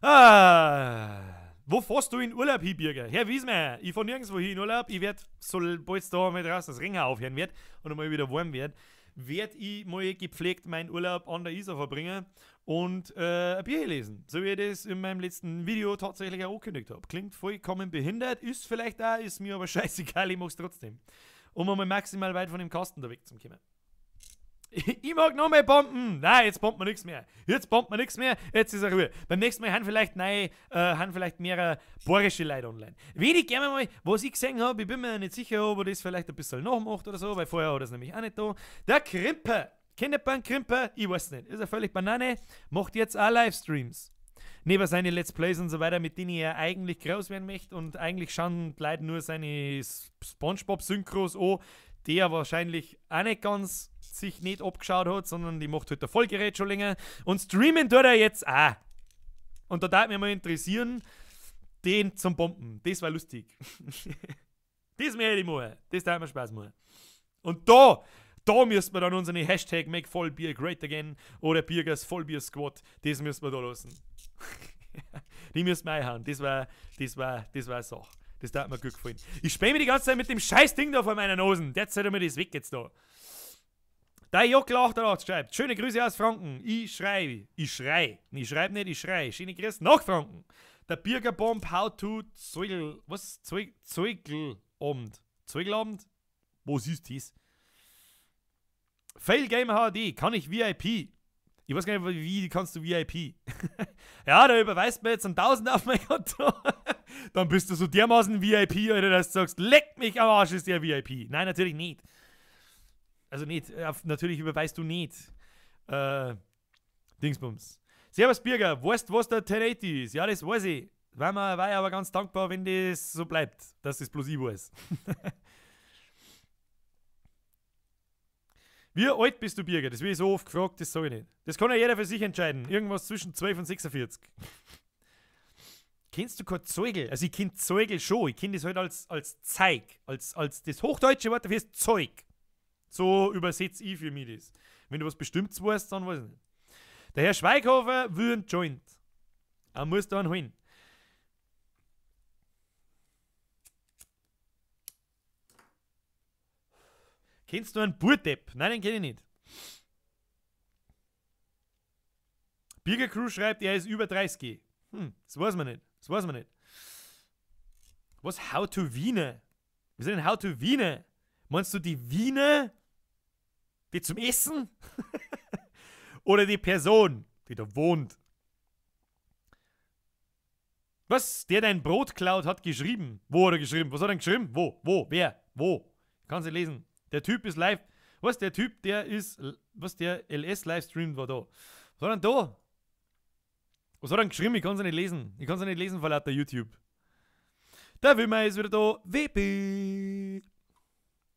Ah, wo fährst du in Urlaub hin, Birger? Herr Wiesmeier, ich fahr nirgendwo hin in Urlaub. Ich werd, sobald es da mal draußen das Ringen aufhören wird und einmal wieder warm wird, werd ich mal gepflegt meinen Urlaub an der Isar verbringen und ein Bier lesen. So wie ich das in meinem letzten Video tatsächlich auch angekündigt habe. Klingt vollkommen behindert, ist vielleicht auch, ist mir aber scheißegal, ich mach's trotzdem. Um einmal maximal weit von dem Kasten da wegzukommen. Ich mag noch mehr Bomben. Nein, jetzt bombt man nichts mehr. Jetzt bombt man nichts mehr. Jetzt ist er Ruhe. Beim nächsten Mal haben vielleicht, haben vielleicht mehrere bohrische Leute online. Wenig gerne mal, was ich gesehen habe, ich bin mir nicht sicher, ob er das vielleicht ein bisschen nachmacht oder so, weil vorher hat er es nämlich auch nicht da. Der Krimper. Kennt ihr einen Krimper? Ich weiß nicht. Ist er völlig Banane. Macht jetzt auch Livestreams. Neben seine Let's Plays und so weiter, mit denen er eigentlich groß werden möchte und eigentlich schauen die Leute nur seine Spongebob-Synchros an, die er wahrscheinlich auch nicht ganz sich nicht abgeschaut hat, sondern die macht halt der Vollgerät schon länger. Und streamen tut er jetzt auch. Und da darf mich mal interessieren, den zum Bomben. Das war lustig. Das möchte ich machen. Das darf mir Spaß machen. Und da müssen wir dann unseren Hashtag Make Vollbier Great Again oder Birgers Vollbier Squad, das müssen wir da lassen. Die müssen wir einhauen. Das war eine Sache. Das hat mir gut gefallen. Ich spähe mir die ganze Zeit mit dem scheiß Ding da vor meiner Nase. Derzeit einmal das weg jetzt da. Der Jockel 88 schreibt, schöne Grüße aus Franken. Ich schrei. Ich schrei. Ich schreibe nicht, ich schrei. Schöne Grüße nach Franken. Der Birger Bomb, how to Zeugel. Was? Zeugelabend. Zeugelabend? Was ist das? Fail Gamer HD. Kann ich VIP? Ich weiß gar nicht, wie kannst du VIP? Ja, da überweist man jetzt 1000 auf mein Konto. Dann bist du so dermaßen VIP, Alter, dass du sagst, leck mich am Arsch, ist der VIP. Nein, natürlich nicht. Also nicht, natürlich überweist du nicht. Dingsbums. Servus Birger, weißt du, was der 1080 ist? Ja, das weiß ich. War ich aber ganz dankbar, wenn das so bleibt, dass das bloß ich weiß. Wie alt bist du, Birger? Das wird ich so oft gefragt, das sage ich nicht. Das kann ja jeder für sich entscheiden. Irgendwas zwischen 12 und 46. Kennst du kein Zeugel? Also ich kenn Zeugel schon. Ich kenn das halt als Zeig. Als das hochdeutsche Wort dafür ist Zeug. So übersetze ich für mich das. Wenn du was Bestimmtes weißt, dann weiß ich nicht. Der Herr Schweighofer will einen Joint. Er muss da einen holen. Kennst du einen Burdepp? Nein, den kenne ich nicht. Birger Crew schreibt, er ist über 30. Das weiß man nicht. Das weiß man nicht. Was? How to Wiener? Was ist denn How to Wiener? Meinst du die Wiener? Die zum Essen? Oder die Person, die da wohnt? Was? Der dein Brot klaut, hat geschrieben. Wo hat er geschrieben? Was hat er denn geschrieben? Wo? Wo? Wer? Wo? Kannst du lesen. Der Typ ist live. Was? Der Typ, der ist. Was? Der LS-Livestream war da. Was hat er denn da? Was hat er denn geschrieben? Ich kann es nicht lesen. Ich kann es nicht lesen vor lauter YouTube. Der Wimmer ist wieder da. WP.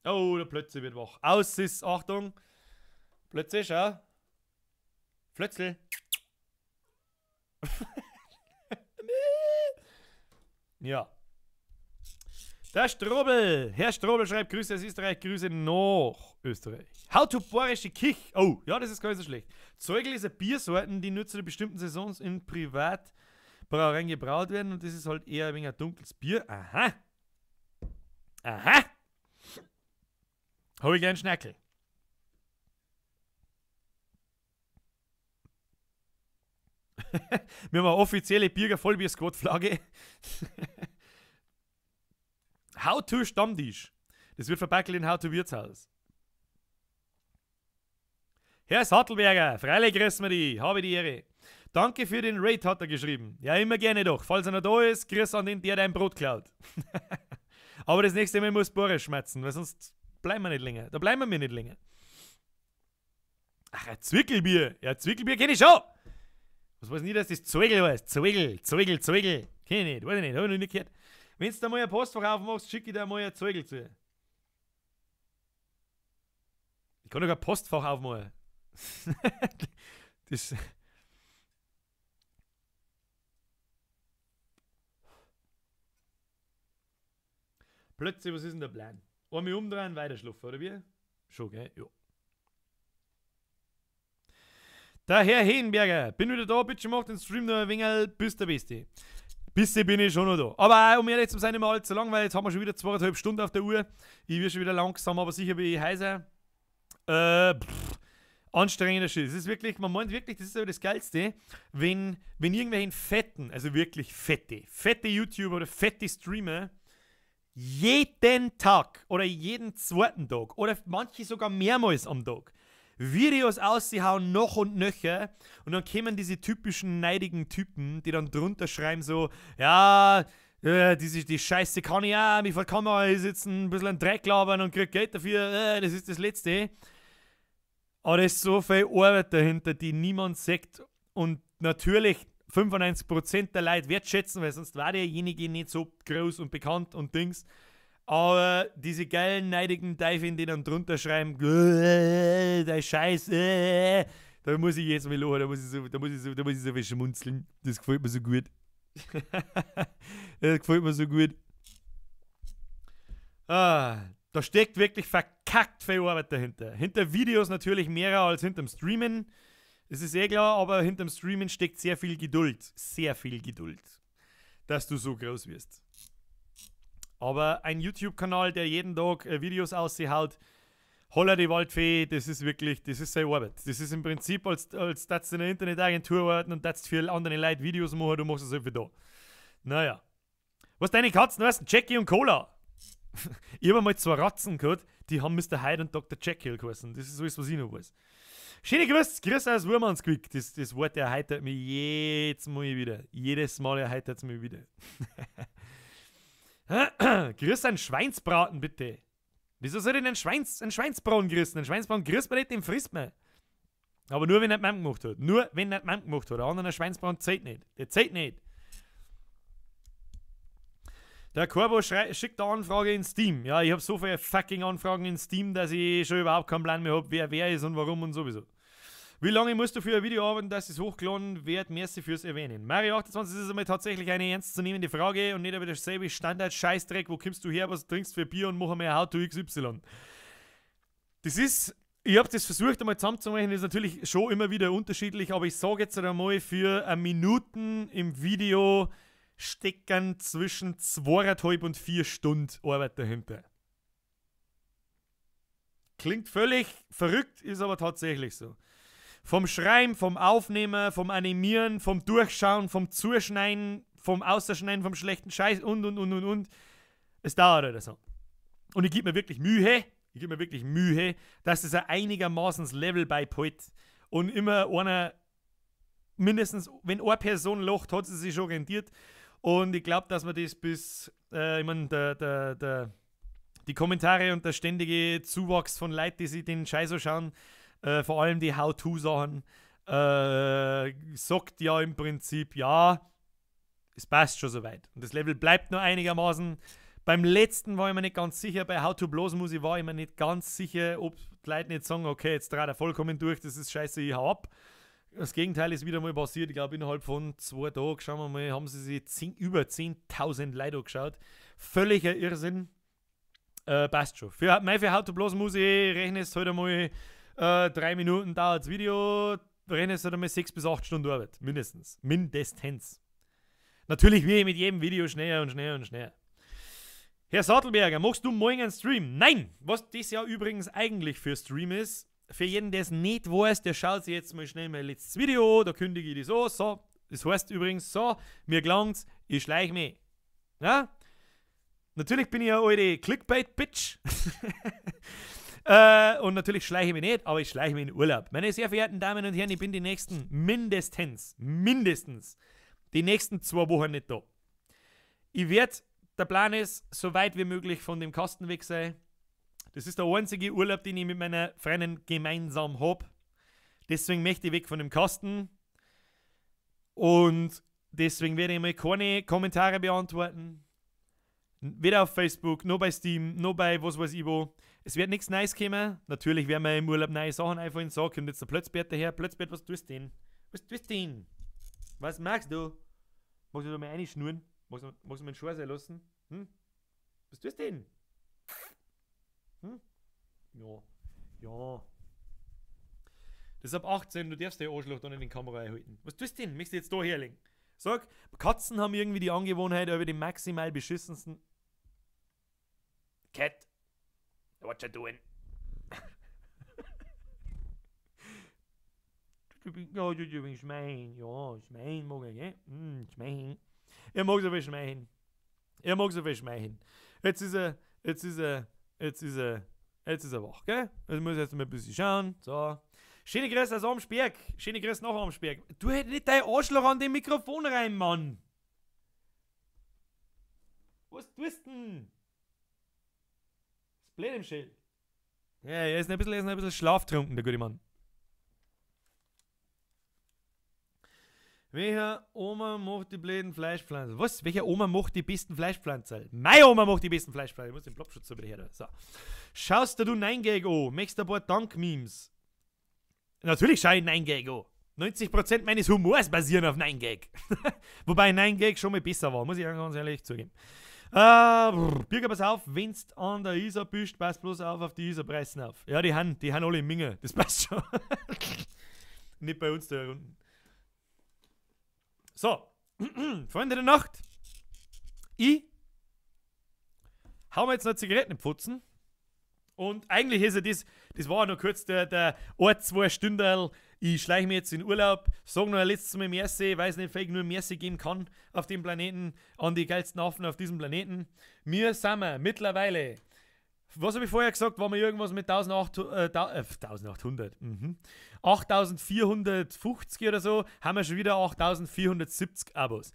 Oh, der Plötze wird wach. Aus ist, Achtung. Plötze, schau. Flötzel. Ja. Der Strobel. Herr Strobel schreibt Grüße aus Österreich, Grüße nach Österreich. How to Borische Kich. Oh, ja, das ist gar nicht so schlecht. Zeugel ist eine Biersorten, die nur zu bestimmten Saisons in Privatbrauereien gebraut werden und das ist halt eher ein wenig ein dunkles Bier. Aha. Aha. Hab ich gern Schnackel. Wir haben eine offizielle Birger Vollbier Squad Flagge. How to Stammtisch. Das wird verpackelt in How to Wirtshaus. Herr Sattelberger, freilich grüßen wir die, habe die Ehre. Danke für den Raid, hat er geschrieben. Ja, immer gerne doch. Falls er noch da ist, grüß an den, der dein Brot klaut. Aber das nächste Mal muss Boris schmerzen, weil sonst bleiben wir nicht länger. Da bleiben wir mir nicht länger. Ach, ein Zwickelbier. Ja, Zwickelbier kenne ich schon. Was weiß nicht, dass das Zwickel heißt. Zwickel, Zwickel, Zwickel. Kenn ich nicht, weiß ich nicht, hab ich noch nicht gehört. Wenn du da mal ein Postfach aufmachst, schicke ich dir mal ein Zwickel zu. Ich kann doch kein Postfach aufmachen. Das. Plötzlich, was ist denn der Plan? Einmal umdrehen, weiterschlafen, oder wie? Schon, gell? Ja. Der Herr Hehenberger, bin wieder da, bitte mach den Stream noch ein wenig, bist der Beste. Bisschen bin ich schon noch da. Aber um ehrlich zu sein, nicht mehr allzu lang, weil jetzt haben wir schon wieder 2,5 Stunden auf der Uhr. Ich werde schon wieder langsam, aber sicher bin ich heiser. Anstrengender Shit. Es ist wirklich, man meint wirklich, das ist aber das Geilste, wenn irgendwelchen fetten, also wirklich fette YouTuber oder fette Streamer jeden Tag oder jeden zweiten Tag oder manche sogar mehrmals am Tag Videos aushauen, noch und nöcher, und dann kämen diese typischen neidigen Typen, die dann drunter schreiben so, ja, die Scheiße kann ich auch, mich vor der Kamera sitzen, ein bisschen einen Dreck labern und krieg Geld dafür, das ist das Letzte. Aber da ist so viel Arbeit dahinter, die niemand sieht, und natürlich 95% der Leute wertschätzen, weil sonst war derjenige nicht so groß und bekannt und Dings. Aber diese geilen, neidigen Teufel, die dann drunter schreiben, der Scheiß, da muss ich jetzt mal lachen, da muss ich so viel schmunzeln. Das gefällt mir so gut. Das gefällt mir so gut. Ah, da steckt wirklich verkackt viel Arbeit dahinter. Hinter Videos natürlich mehr als hinterm Streamen. Das ist eh klar, aber hinterm Streamen steckt sehr viel Geduld. Sehr viel Geduld, dass du so groß wirst. Aber ein YouTube-Kanal, der jeden Tag Videos aushaut, holla die Waldfee, das ist wirklich, das ist seine Arbeit. Das ist im Prinzip, als dass du in einer Internetagentur arbeiten und dass du für andere Leute Videos machen, du machst es einfach da. Naja. Was deine Katzen heißen? Jackie und Cola. Ich habe mal zwei Ratzen gehabt, die haben Mr. Hyde und Dr. Jekyll geheißen. Das ist alles, was ich noch weiß. Schöne Grüße, Grüße aus Wurmansquick. Das Wort erheitert mich jedes Mal wieder. Jedes Mal erheitert es mich wieder. Grüß einen Schweinsbraten, bitte. Wieso soll ich denn einen Schweinsbraten grüßen? Einen Schweinsbraten grüßt man nicht, den frisst man. Aber nur, wenn er nicht Mann gemacht hat. Nur, wenn er nicht Mann gemacht hat. Der andere Schweinsbraten zählt nicht. Der zählt nicht. Der Corbo schickt eine Anfrage in Steam. Ja, ich habe so viele fucking Anfragen in Steam, dass ich schon überhaupt keinen Plan mehr habe, wer ist und warum und sowieso. Wie lange musst du für ein Video arbeiten, dass es hochgeladen wird? Merci fürs Erwähnen. Mario 28 ist einmal tatsächlich eine ernstzunehmende Frage und nicht aber dasselbe Standard-Scheißdreck. Wo kommst du her, was trinkst du für Bier und mach einmal How to XY. Das ist, ich habe das versucht einmal zusammenzumachen, das ist natürlich schon immer wieder unterschiedlich, aber ich sage jetzt einmal, für eine Minuten im Video stecken zwischen 2,5 und 4 Stunden Arbeit dahinter. Klingt völlig verrückt, ist aber tatsächlich so. Vom Schreiben, vom Aufnehmen, vom Animieren, vom Durchschauen, vom Zuschneiden, vom Außerschneiden, vom schlechten Scheiß und. Es dauert halt so. Und ich gebe mir wirklich Mühe, dass es ein einigermaßen Level beibehält. Und immer einer, mindestens, wenn eine Person lacht, hat sie sich schon rentiert. Und ich glaube, dass man das bis, ich meine, die Kommentare und der ständige Zuwachs von Leuten, die sich den Scheiß anschauen, vor allem die How-To-Sachen, sagt ja im Prinzip, ja, es passt schon soweit. Und das Level bleibt noch einigermaßen. Beim letzten war ich mir nicht ganz sicher, bei How-To-Blasmusik war ich mir nicht ganz sicher, ob die Leute nicht sagen, okay, jetzt dreht er vollkommen durch, das ist scheiße, ich hau ab. Das Gegenteil ist wieder mal passiert. Ich glaube, innerhalb von 2 Tagen, schauen wir mal, haben sie sich über 10.000 Leute angeschaut. Völliger Irrsinn. Passt schon. Für How-To-Blasmusik rechnest halt einmal 3 Minuten dauert das Video, rechnest halt einmal 6 bis 8 Stunden Arbeit. Mindestens. Mindestens. Natürlich wie mit jedem Video schneller und schneller und schneller. Herr Sattelberger, machst du morgen einen Stream? Nein! Was das ja übrigens eigentlich für Stream ist, für jeden, der es nicht weiß, der schaut sich jetzt mal schnell mein letztes Video, da kündige ich das an, so, das heißt übrigens so, mir gelangt's, ich schleich mich. Ja? Natürlich bin ich ja alte Clickbait-Bitch. Und natürlich schleiche ich mich nicht, aber ich schleiche mich in Urlaub. Meine sehr verehrten Damen und Herren, ich bin die nächsten mindestens die nächsten 2 Wochen nicht da. Ich werde, der Plan ist, so weit wie möglich von dem Kasten weg sein. Das ist der einzige Urlaub, den ich mit meiner Freundin gemeinsam hab. Deswegen möchte ich weg von dem Kasten. Und deswegen werde ich mal keine Kommentare beantworten. Weder auf Facebook, noch bei Steam, noch bei was weiß ich wo. Es wird nichts Neues kommen. Natürlich werden wir im Urlaub neue Sachen einfallen. So, kommt jetzt der Plötzbert daher. Plötzbert, was tust du denn? Was tust du denn? Was magst du? Magst du da mal reinschnurren? Magst du meinen Schuh sein lassen? Hm? Was tust du denn? Hm? Ja. Ja. Das ist ab 18, du darfst den Arschloch dann in die Kamera einhalten. Was tust du denn? Möchtest du jetzt da herlegen? Sag, Katzen haben irgendwie die Angewohnheit, über den maximal beschissensten Cat, what you doing? Ja, du bist Schmein. Ja, Schmein mag ich, gell? Schmein. Er mag so viel Schmein. Er mag so viel Schmein. Jetzt ist er wach, gell? Also muss ich jetzt mal ein bisschen schauen. So. Schöne Grüße aus Amsberg. Schöne Grüße nach Amsberg. Du hättest nicht dein Arschloch an dem Mikrofon rein, Mann. Was tust du denn? Das blöd im Schild. Ja, er ist ein bisschen schlaftrunken, der gute Mann. Welcher Oma macht die blöden Fleischpflanzen? Was? Welcher Oma macht die besten Fleischpflanzen? Meine Oma macht die besten Fleischpflanzen. Ich muss den Plopschutz so wieder her. So. Schaust du 9gag an? Möchtest du ein paar Dank-Memes? Natürlich schaue ich 9gag an. 90% meines Humors basieren auf 9gag. Wobei 9gag schon mal besser war, muss ich ganz ehrlich zugeben. Birger, pass auf, wenn's an der Isar bist, pass bloß auf die Isar-Preisen auf. Ja, die haben alle in Minge. Das passt schon. Nicht bei uns da unten. So, Freunde der Nacht. Ich hau mir jetzt noch Zigaretten in die Pfotzen. Und eigentlich ist ja das war noch kurz der 1-2 Stünderl. Ich schleiche mir jetzt in Urlaub, sag noch ein letztes Mal Merci, weiß nicht, vielleicht nur Merci geben kann auf dem Planeten, an die geilsten Affen auf diesem Planeten. Wir sind wir mittlerweile, was habe ich vorher gesagt, war mir irgendwas mit 1800, 8450 oder so, haben wir schon wieder 8470 Abos.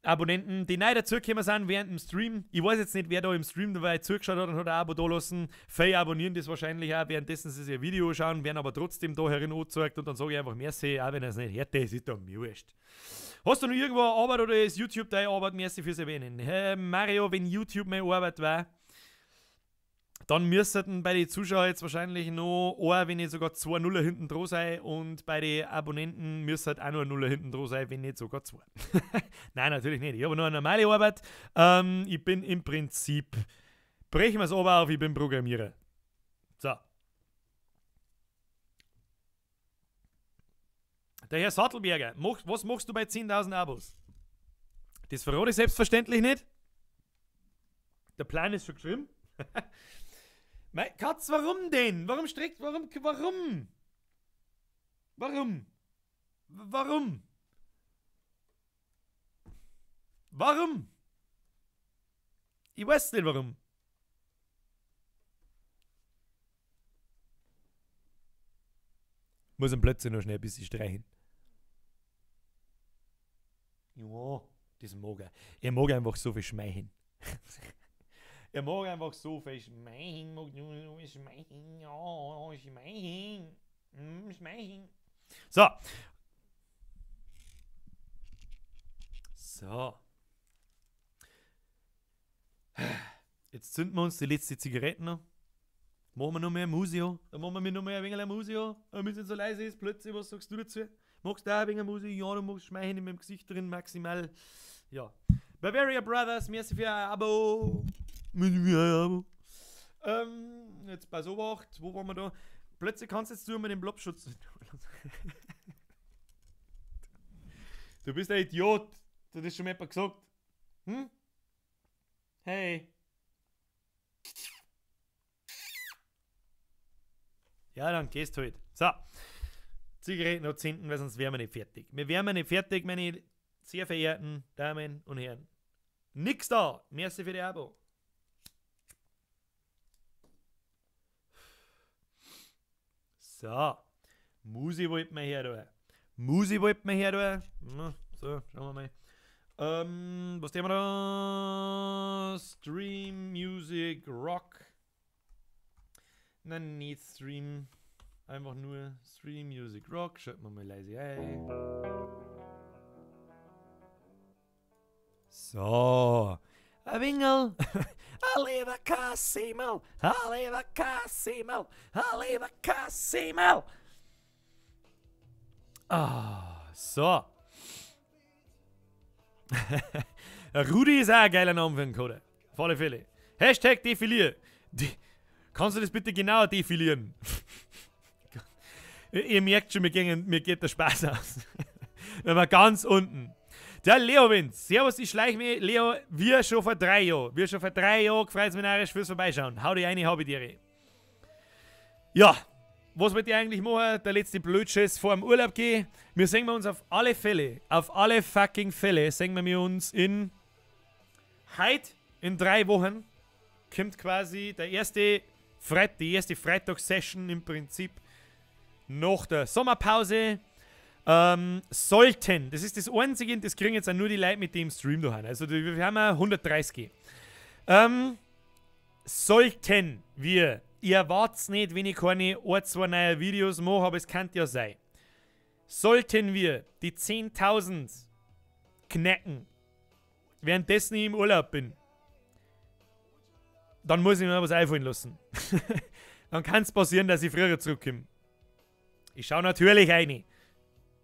Abonnenten, die neu dazugekommen sind während dem Stream. Ich weiß jetzt nicht, wer da im Stream dabei zugeschaut hat und hat ein Abo da lassen. Viele abonnieren das wahrscheinlich auch, währenddessen sie ihr Video schauen, werden aber trotzdem da herin angezeigt und dann sage ich einfach merci, auch wenn er es nicht hört, das ist doch mir wurscht. Hast du noch irgendwo eine Arbeit oder ist YouTube deine Arbeit? Merci fürs Erwähnen. Hey, Mario, wenn YouTube meine Arbeit war, dann müssten bei den Zuschauern jetzt wahrscheinlich noch ein, wenn nicht sogar 2 Nuller hinten dran sein und bei den Abonnenten müsste halt auch noch ein Nuller hinten dran sein, wenn nicht sogar 2. Nein, natürlich nicht. Ich habe nur eine normale Arbeit. Ich bin im Prinzip, brechen wir es aber auf, ich bin Programmierer. So. Der Herr Sattelberger, was machst du bei 10.000 Abos? Das verrate ich selbstverständlich nicht. Der Plan ist schon geschrieben. Mein Katz, warum denn? Warum streckt, warum? Warum? Warum? Warum? Ich weiß nicht warum. Muss am plötzlich noch schnell ein bisschen streichen. Ja, das mag er. Er mag einfach so viel schmeichen. Er mag einfach so viel schmeichen, schmeichen, ja, schmeichen, schmeichen. So. So. Jetzt zünden wir uns die letzte Zigarette noch. Machen wir noch mehr Musio. Dann machen wir noch mehr ein wenig Musio. Damit es nicht so leise ist, plötzlich, was sagst du dazu? Magst du auch ein wenig Musio? Ja, du magst schmeichen in meinem Gesicht drin, maximal. Ja. Bavaria Brothers, merci für ein Abo. Jetzt pass auf, wo waren wir da? Plötzlich kannst du jetzt du mit dem Blobschutz. Du bist ein Idiot. Du hast das schon mal jemand gesagt. Hm? Hey. Ja, dann gehst du halt. So. Zigaretten noch zünden, weil sonst wären wir nicht fertig. Wir wären nicht fertig, meine sehr verehrten Damen und Herren. Nix da. Merci für die Abo. So. Musi wollt man her da. Musi wollt man her da. So, schauen wir mal. Was nehmen wir da? Stream, Music, Rock. Nein, nicht Stream. Einfach nur Stream, Music, Rock. Schalten wir mal leise ein. So. Ein Wingel. Ein Leberkässemmel. Ein Leberkässemmel. Ein Leberkässemmel. Ah, so. Rudi ist auch ein geiler Name für einen Coder. Auf alle Fälle. Hashtag defilier. Kannst du das bitte genauer defilieren? Ihr merkt schon, mir geht der Spaß aus. Wenn wir ganz unten. Der Leo Winz. Servus, ich schleich mich. Leo, wir schon vor 3 Jahren. Wir schon vor 3 Jahren. Freut's mich narrisch fürs Vorbeischauen. Hau dich rein, hab ich dir. Ja. Was wollt ihr eigentlich machen? Der letzte Blödschiss vor dem Urlaub gehen. Wir sehen wir uns auf alle Fälle, auf alle fucking Fälle, sehen wir uns in heute, in 3 Wochen, kommt quasi der erste die erste Freitagssession im Prinzip nach der Sommerpause. Sollten, das ist das Einzige, das kriegen jetzt auch nur die Leute mit dem Stream da hin. Also wir haben ja 130. Sollten wir, ihr erwartet's nicht, wenn ich keine 1, 2 neue Videos mache, aber es kann ja sein. Sollten wir die 10.000 knacken, währenddessen ich im Urlaub bin, dann muss ich mir was einfallen lassen. Dann kann's passieren, dass ich früher zurückkomme. Ich schau natürlich rein,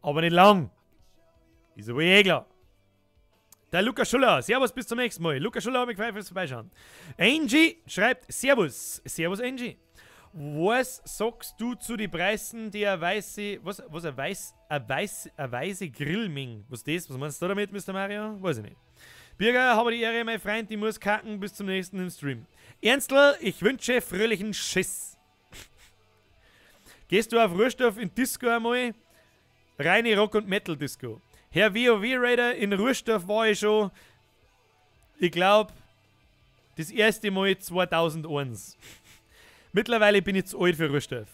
aber nicht lang. Ist aber eh klar. Der Lukas Schuller, Servus, bis zum nächsten Mal. Lukas Schuller hat mich gefreut fürs Vorbeischauen. Angie schreibt, Servus. Servus, Angie. Was sagst du zu den Preisen der weiße, was eine weiße Grillming? Was ist das? Was meinst du damit, Mr. Mario? Weiß ich nicht. Birger, habe die Ehre, mein Freund, ich muss kacken. Bis zum nächsten im Stream. Ernstl, ich wünsche fröhlichen Schiss. Gehst du auf Ruhrstoff in Disco einmal? Reine Rock- und Metal-Disco. Herr WoW-Raider, in Ruhrstoff war ich schon, ich glaube, das erste Mal 2001. Mittlerweile bin ich zu alt für Ruhrstoff.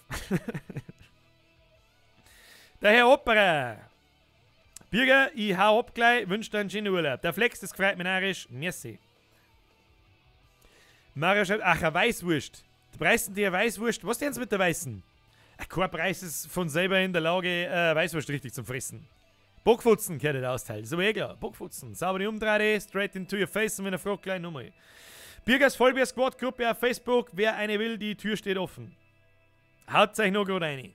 Der Herr Opera. Birger, ich hau ab gleich, wünsche dir einen schönen Urlaub. Der Flex, das gefreut mich narrisch. Merci. Mario schreibt, ach, eine Weißwurst. Die Preisen die Weißwurst, was denn mit der Weißen? Kein Preis ist von selber in der Lage, Weißwurst richtig zum Fressen. Bockfutzen kann ich nicht austeilen, ist aber eh klar. Bockfutzen, sauber die Umdrehte, straight into your face und wenn er fragt, gleich nochmal. Birgers Vollbier Squad Gruppe auf Facebook, wer eine will, die Tür steht offen. Haut euch noch gerade rein.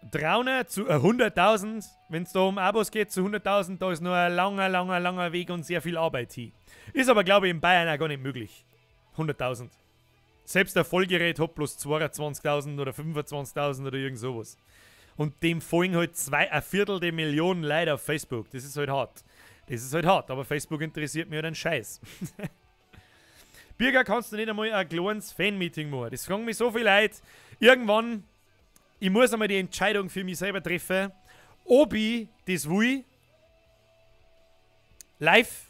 Trauner zu 100.000, wenn es da um Abos geht, zu 100.000, da ist noch ein langer, langer, langer Weg und sehr viel Arbeit hin. Ist aber, glaube ich, in Bayern auch gar nicht möglich. 100.000. Selbst der Vollgerät hat bloß 22.000 oder 25.000 oder irgend sowas. Und dem folgen halt ein Viertel der Million Leute auf Facebook. Das ist halt hart. Das ist halt hart, aber Facebook interessiert mich halt einen Scheiß. Birger, kannst du nicht einmal ein kleines Fan-Meeting machen? Das fragen mich so viele Leute. Irgendwann, ich muss einmal die Entscheidung für mich selber treffen, ob ich das will. Live.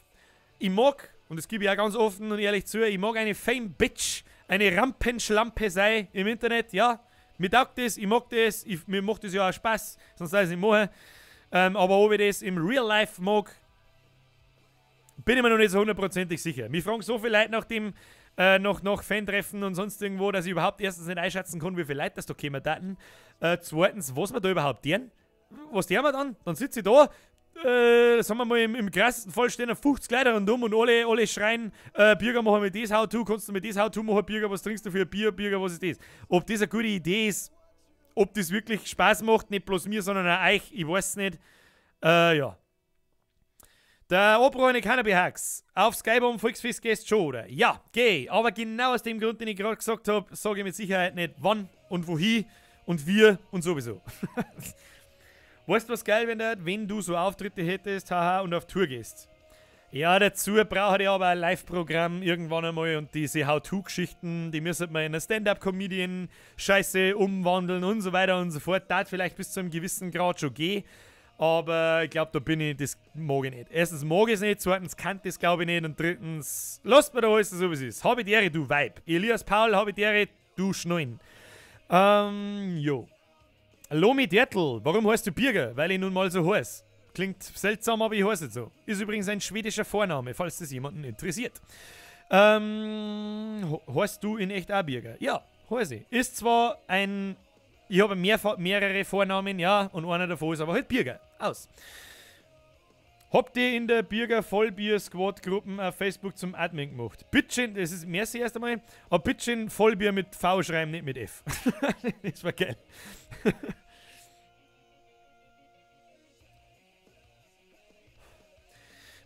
Ich mag, und das gebe ich auch ganz offen und ehrlich zu, ich mag eine Fame-Bitch, eine Rampenschlampe sein im Internet, ja. Mir taugt das, ich mag das, mir macht das ja auch Spaß, sonst soll ich es nicht machen. Aber ob ich das im Real Life mag, bin ich mir noch nicht so hundertprozentig sicher. Mich fragen so viele Leute nach dem, nach Fan-Treffen und sonst irgendwo, dass ich überhaupt erstens nicht einschätzen kann, wie viele Leute das da kommen daten. Zweitens, was wir da überhaupt tun. Was tun wir dann? Dann sitze ich da, sagen wir mal, im krassesten Fall stehen 50 Leute rundum und alle schreien, Birger, machen wir das How-To, kannst du mit das How-To machen, Birger, was trinkst du für ein Bier, Birger, was ist das? Ob das eine gute Idee ist, ob das wirklich Spaß macht, nicht bloß mir, sondern auch euch, ich weiß es nicht. Ja. Der Obrohne Cannabis auf Skype um Volksfest gehst schon, oder? Ja, geh. Aber genau aus dem Grund, den ich gerade gesagt habe, sage ich mit Sicherheit nicht wann und wohin und wir und sowieso. Weißt du, was geil wäre, wenn du so Auftritte hättest, haha, und auf Tour gehst? Ja, dazu brauche ich aber ein Live-Programm irgendwann einmal und diese How-To-Geschichten, die müssen wir in eine Stand-Up-Comedian-Scheiße umwandeln und so weiter und so fort. Das vielleicht bis zu einem gewissen Grad schon gehen, Aber ich glaube, da bin ich, das mag ich nicht. Erstens mag ich es nicht, zweitens kann das glaube ich nicht und drittens, lasst mir da alles so, wie es ist. Habe die Ehre, du Weib. Elias Paul, habe die Ehre, du Schnullen. Jo. Lomi Dertl, warum heißt du Birger? Weil ich nun mal so heiß. Klingt seltsam, aber ich heiße jetzt so. Ist übrigens ein schwedischer Vorname, falls das jemanden interessiert. Heißt du in echt auch Birger? Ja, heiße ich. Ist zwar ein... Ich habe mehrere Vornamen, ja, und einer davon ist aber halt Birger. Aus. Habt ihr in der Birger Vollbier Squad Gruppen auf Facebook zum Admin gemacht? Bitteschön, das ist merci erst einmal, aber bitteschön Vollbier mit V schreiben, nicht mit F. Das war geil.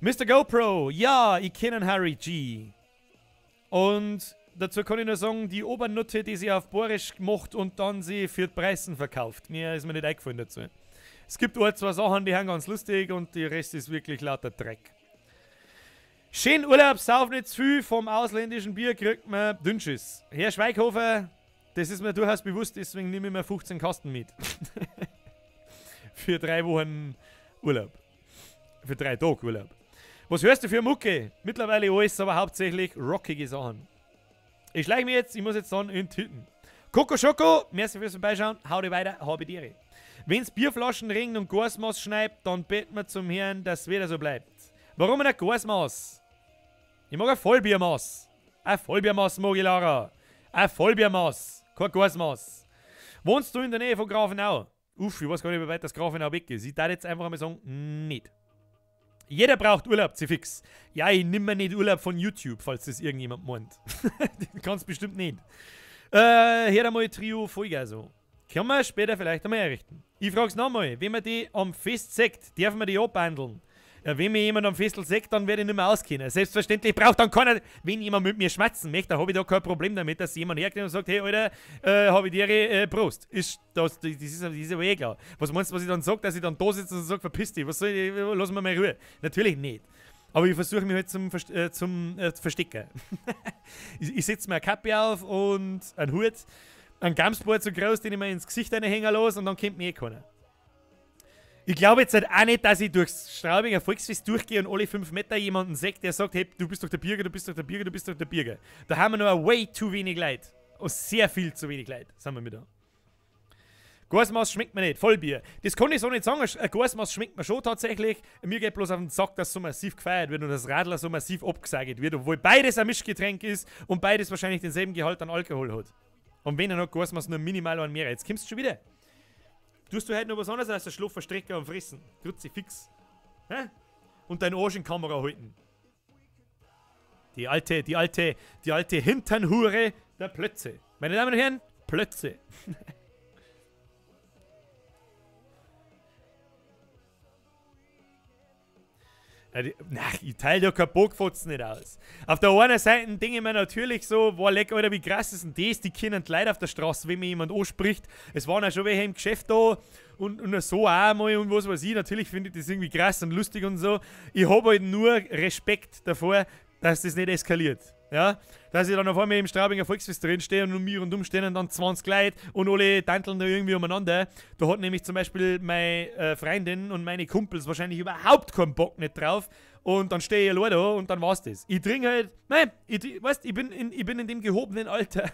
Mr. GoPro, ja, ich kenne Harry G. Und dazu kann ich nur sagen, die Obernutte, die sie auf Borisch macht und dann sie für die Preisen verkauft. Mir ist mir nicht eingefallen dazu. Es gibt auch zwei Sachen, die sind ganz lustig und der Rest ist wirklich lauter Dreck. Schön Urlaub, sauf nicht zu viel, vom ausländischen Bier kriegt man Dünnschiss. Herr Schweighofer, das ist mir durchaus bewusst, deswegen nehme ich mir 15 Kasten mit. Für 3 Wochen Urlaub. Für 3 Tage Urlaub. Was hörst du für Mucke? Mittlerweile alles, aber hauptsächlich rockige Sachen. Ich schleiche mich jetzt, ich muss jetzt dann in Tüten. Coco Schoko, merci fürs Vorbeischauen, hau dich weiter, habe die. Wenn's Bierflaschen regnet und Gasmaß schneit, dann beten wir zum Herrn, dass es wieder so bleibt. Warum ein Gasmaß? Ich mag ein Vollbiermaß. Ein Vollbiermaß mag ich, Lara. Ein Vollbiermaß, kein Gasmaß. Wohnst du in der Nähe von Grafenau? Uff, ich weiß gar nicht, wie weit das Grafenau weg ist. Ich darf jetzt einfach mal sagen, nicht. Jeder braucht Urlaub, fix. Ja, ich nehme mir nicht Urlaub von YouTube, falls das irgendjemand meint. Den kannst bestimmt nicht. Hör einmal Trio Vollgas an. Kann man später vielleicht einmal errichten. Ich frag's nochmal, wenn man die am Fest sagt, darf man die abbandeln? Ja, wenn mir jemand am Festel sagt, dann werde ich nicht mehr auskennen. Selbstverständlich braucht dann keiner, wenn jemand mit mir schmatzen möchte, dann habe ich da kein Problem damit, dass jemand herkommt und sagt, hey Alter, habe ich dir Prost. Ist das ist aber eh klar. Was meinst du, was ich dann sage, dass ich dann da sitze und sage, verpiss dich, was soll ich, lass mir mal Ruhe. Natürlich nicht. Aber ich versuche mich halt zum Verstecken. Ich setze mir eine Kappe auf und einen Hut, einen Gamsball zu groß, den ich mir ins Gesicht reinhängen lasse und dann kommt mir eh keiner. Ich glaube jetzt halt auch nicht, dass ich durchs Straubinger Volksfest durchgehe und alle 5 Meter jemanden sehe, der sagt, hey, du bist doch der Birger, du bist doch der Birger, du bist doch der Birger. Da haben wir noch way zu wenig Leute. Und sehr viel zu wenig Leute, sind wir mit da. Gasmaß schmeckt mir nicht, Vollbier. Das kann ich so nicht sagen, ein Gasmaß schmeckt mir schon tatsächlich. Mir geht bloß auf den Sack, dass so massiv gefeiert wird und das Radler so massiv abgesagt wird, obwohl beides ein Mischgetränk ist und beides wahrscheinlich denselben Gehalt an Alkohol hat. Und wenn er noch Gasmaß nur minimal an mehr. Jetzt kommst du schon wieder. Tust du heute noch was anderes als der Schlupferstrecker und Fressen? Kruzifix. Hä? Und deinen Arsch in Kamera halten. Die alte Hinternhure der Plötze. Meine Damen und Herren, Plötze. Na, ich teile ja kein Bockfotzen nicht aus. Auf der einen Seite denke ich mir natürlich so, boah, leck, Alter, wie krass ist denn das? Die kennen die Leute auf der Straße, wenn mir jemand anspricht. Es waren auch schon welche im Geschäft da und so auch mal und was weiß ich. Natürlich finde ich das irgendwie krass und lustig und so. Ich habe halt nur Respekt davor, dass das nicht eskaliert. Ja, dass ich dann auf einmal im Straubinger Volksfest drin stehe und um mich rundum stehen und dann 20 Leute und alle tanteln da irgendwie umeinander. Da hat nämlich zum Beispiel meine Freundin und meine Kumpels wahrscheinlich überhaupt keinen Bock nicht drauf. Und dann stehe ich allein da und dann war's das. Ich trinke halt, nein, weißt, ich bin in dem gehobenen Alter.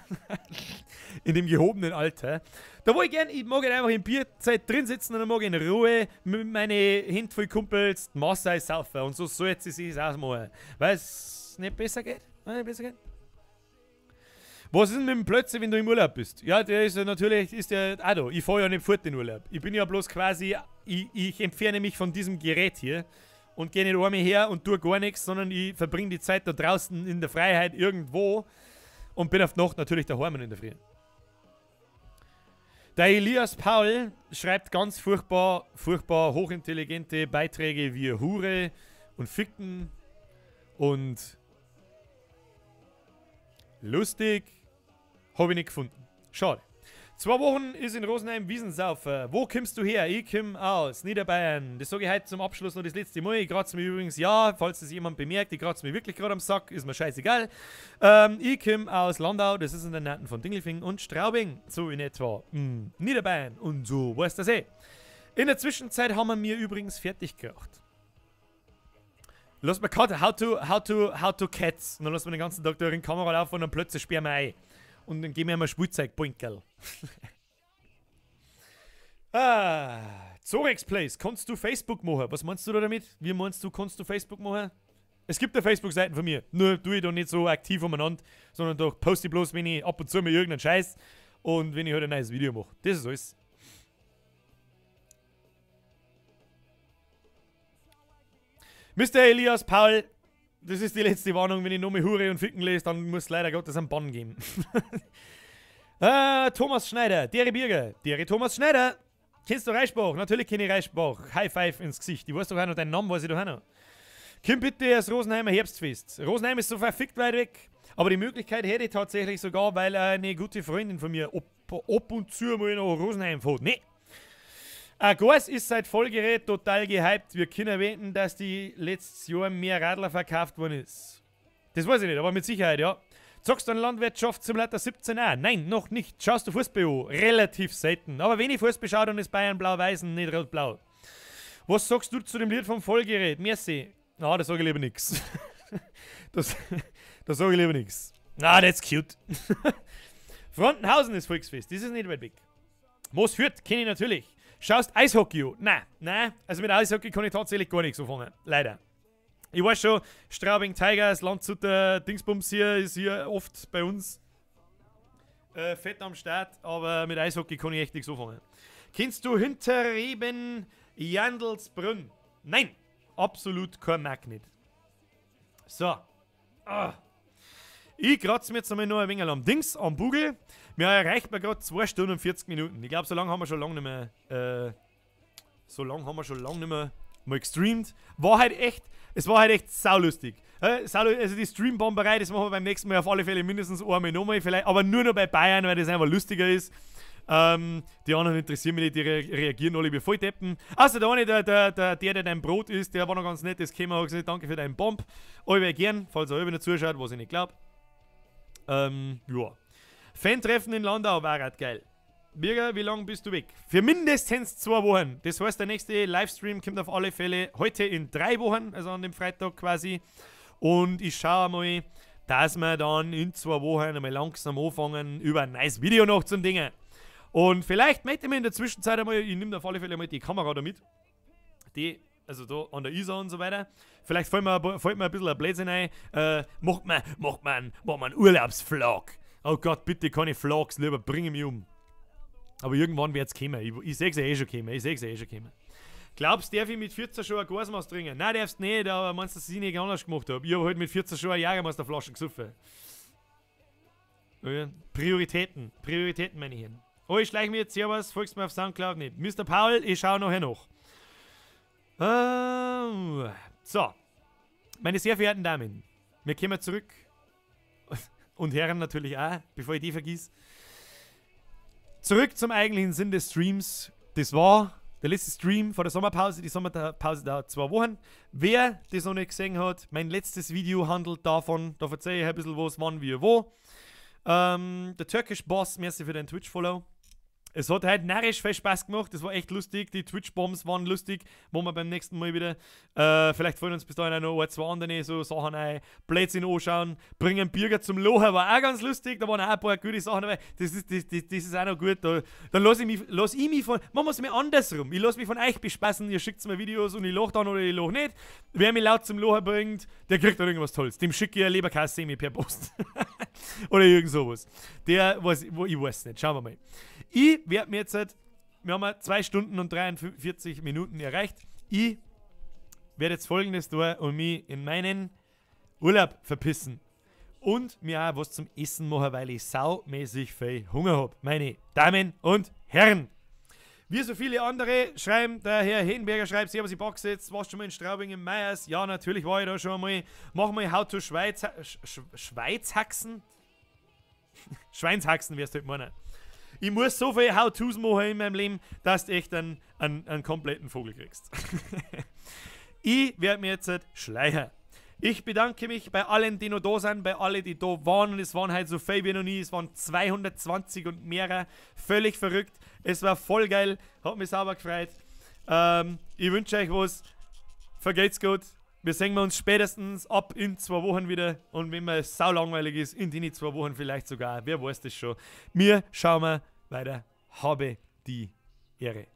In dem gehobenen Alter. Da wo ich gern, ich mag halt einfach in Bierzeit drin sitzen und dann mag ich in Ruhe mit meinen Händen voll Kumpels die Masse saufen. Und so sollte sie sich ausmachen. Weil es nicht besser geht. Was ist denn mit dem Plötze, wenn du im Urlaub bist? Ja, der ist ja natürlich, ist der auch da. Ich fahre ja nicht fort in den Urlaub. Ich bin ja bloß quasi, ich entferne mich von diesem Gerät hier und gehe nicht einmal her und tue gar nichts, sondern ich verbringe die Zeit da draußen in der Freiheit irgendwo und bin auf die Nacht natürlich daheim und in der Früh. Der Elias Paul schreibt ganz furchtbar, furchtbar hochintelligente Beiträge wie Hure und Ficken und lustig, habe ich nicht gefunden. Schade. 2 Wochen ist in Rosenheim Wiesensaufer. Wo kommst du her? Ich komme aus Niederbayern. Das sage ich heute zum Abschluss noch das letzte Mal. Ich kratze mir übrigens, ja, falls das jemand bemerkt, ich kratze mir wirklich gerade am Sack, ist mir scheißegal. Ich komme aus Landau, das ist in der Nähe von Dingolfing und Straubing, so in etwa. Niederbayern und so, weißt du das eh. In der Zwischenzeit haben wir mir übrigens fertig gemacht. Lass mal gerade how to cats. Und dann lassen wir den ganzen Tag durch die Kamera laufen und dann plötzlich sperren wir ein. Und dann geben wir einmal Spielzeugboinkerl. Ah, Zorex Place, kannst du Facebook machen? Was meinst du da damit? Wie meinst du, kannst du Facebook machen? Es gibt ja Facebook-Seiten von mir. Nur tue ich da nicht so aktiv umeinander, sondern da poste ich bloß, wenn ich ab und zu mal irgendeinen Scheiß und wenn ich halt ein neues Video mache. Das ist alles. Mr. Elias Paul, das ist die letzte Warnung, wenn ich nur mehr Hure und Ficken lese, dann muss leider Gottes einen Bann geben. Thomas Schneider, Dere Birger, Dere Thomas Schneider. Kennst du Reichsbach? Natürlich kenne ich Reichsbach. High Five ins Gesicht. Ich weiß doch auch noch deinen Namen, weiß ich doch auch noch. Komm bitte das Rosenheimer Herbstfest. Rosenheim ist so verfickt weit weg. Aber die Möglichkeit hätte ich tatsächlich sogar, weil eine gute Freundin von mir ab und zu mal nach Rosenheim fährt. Nee. Gors ist seit Vollgerät total gehypt. Wir können erwähnen, dass die letztes Jahr mehr Radler verkauft worden ist. Das weiß ich nicht, aber mit Sicherheit, ja. Zockst du an Landwirtschaft Simulator 17a? Nein, noch nicht. Schaust du Fußball an? Relativ selten. Aber wenn ich Fußball schaue, dann ist Bayern blau-weiß und nicht rot-blau. Was sagst du zu dem Lied vom Vollgerät? Merci. Na, da sag ich lieber nix. Das sag ich lieber nix. Na, that's cute. Frontenhausen ist Volksfest. Das ist nicht weit weg. Moos Fürth kenne ich natürlich. Schaust Eishockey an? Nein, nein. Also mit Eishockey kann ich tatsächlich gar nichts anfangen. Leider. Ich weiß schon, Straubing Tigers, Landshuter, Dingsbums hier, ist hier oft bei uns fett am Start, aber mit Eishockey kann ich echt nichts anfangen. Kennst du Hinterreben Jandelsbrunn? Nein, absolut kein Magnet. So. Ah. Ich kratze mir jetzt einmal noch ein wenig am Dings, am Bugel. Wir erreichen wir gerade 2 Stunden und 40 Minuten. Ich glaube, so lange haben wir schon lange nicht mehr, mal gestreamt. War halt echt, es war halt echt saulustig. Also die Streambomberei, das machen wir beim nächsten Mal auf alle Fälle mindestens einmal nochmal, vielleicht, aber nur noch bei Bayern, weil das einfach lustiger ist. Die anderen interessieren mich nicht, die reagieren alle wie Volldeppen. Also der eine, der dein Brot isst, der war noch ganz nett, das käme auch gesagt, danke für deinen Bomb. Euch gern, falls er noch zuschaut, was ich nicht glaube. Ja. Fan-Treffen in Landau war halt geil. Birger, wie lange bist du weg? Für mindestens 2 Wochen. Das heißt, der nächste Livestream kommt auf alle Fälle heute in 3 Wochen, also an dem Freitag quasi. Und ich schaue mal, dass wir dann in 2 Wochen einmal langsam anfangen, über ein neues Video noch zum Dingen. Und vielleicht möchte ich mir in der Zwischenzeit einmal, ich nehme auf alle Fälle mal die Kamera da mit. Die, also da an der Isar und so weiter. Vielleicht fällt mir ein bisschen ein Blödsinn ein. Macht man einen Urlaubsvlog. Oh Gott, bitte keine Vlogs, lieber bringe mich um. Aber irgendwann wird's kommen. Ich seh's ja eh schon kommen. Ich seh's ja eh schon kommen. Glaubst du, darf ich mit 14 schon ein Gasmaß trinken? Nein, darfst nicht, aber meinst du, dass ich nicht anders gemacht habe? Ich habe halt mit 14 schon eine Jägermeisterflasche gesoffen. Okay. Prioritäten. Prioritäten, meine Herren. Oh, ich schleiche mir jetzt hier was, folgst mir auf Soundcloud nicht. Mr. Paul, ich schaue nachher noch. So. Meine sehr verehrten Damen, wir kommen zurück. Und Herren natürlich auch, bevor ich die vergiss. Zurück zum eigentlichen Sinn des Streams. Das war der letzte Stream vor der Sommerpause. Die Sommerpause dauert 2 Wochen. Wer das noch nicht gesehen hat, mein letztes Video handelt davon. Da verzeihe ich ein bisschen was, wann, wie, wo. Der Turkish Boss, merci für deinen Twitch-Follow. Es hat halt narrisch viel Spaß gemacht, das war echt lustig, die Twitch-Bombs waren lustig, machen wir beim nächsten Mal wieder. Vielleicht fallen uns bis dahin auch noch ein, zwei andere so Sachen ein, Blödsinn anschauen, bringen Birger zum Locher war auch ganz lustig, da waren auch ein paar gute Sachen dabei, das ist auch noch gut, da, dann lass ich mich von, machen wir es mir andersrum, ich lass mich von euch bespaßen, ihr schickt mir Videos und ich lach dann oder ich lach nicht. Wer mich laut zum Locher bringt, der kriegt dann irgendwas Tolles, dem schicke ich eine Leberkasse per Post. Oder irgend sowas. Der, weiß, ich weiß nicht, schauen wir mal. Ich werde mir jetzt, wir haben 2 Stunden und 43 Minuten erreicht. Ich werde jetzt Folgendes tun und mich in meinen Urlaub verpissen. Und mir auch was zum Essen machen, weil ich saumäßig viel Hunger habe. Meine Damen und Herren. Wie so viele andere schreiben, der Herr Hedenberger schreibt, Servus, ich boxe jetzt, warst du schon mal in Straubing im Meyers? Ja, natürlich war ich da schon einmal. Mach mal How to Schweiz, Schweizhaxen? Schweinshaxen wirst du halt meinen. Ich muss so viel How-Tos machen in meinem Leben, dass du echt einen kompletten Vogel kriegst. Ich werde mir jetzt schleichen. Ich bedanke mich bei allen, die noch da sind, bei allen, die da waren. Und es waren halt so viel wie noch nie. Es waren 220 und mehrere. Völlig verrückt. Es war voll geil. Hat mich sauber gefreut. Ich wünsche euch was. Vergeht's gut. Wir sehen uns spätestens ab in 2 Wochen wieder. Und wenn mir sau langweilig ist, in die 2 Wochen vielleicht sogar. Wer weiß das schon. Wir schauen mal weiter. Habe die Ehre.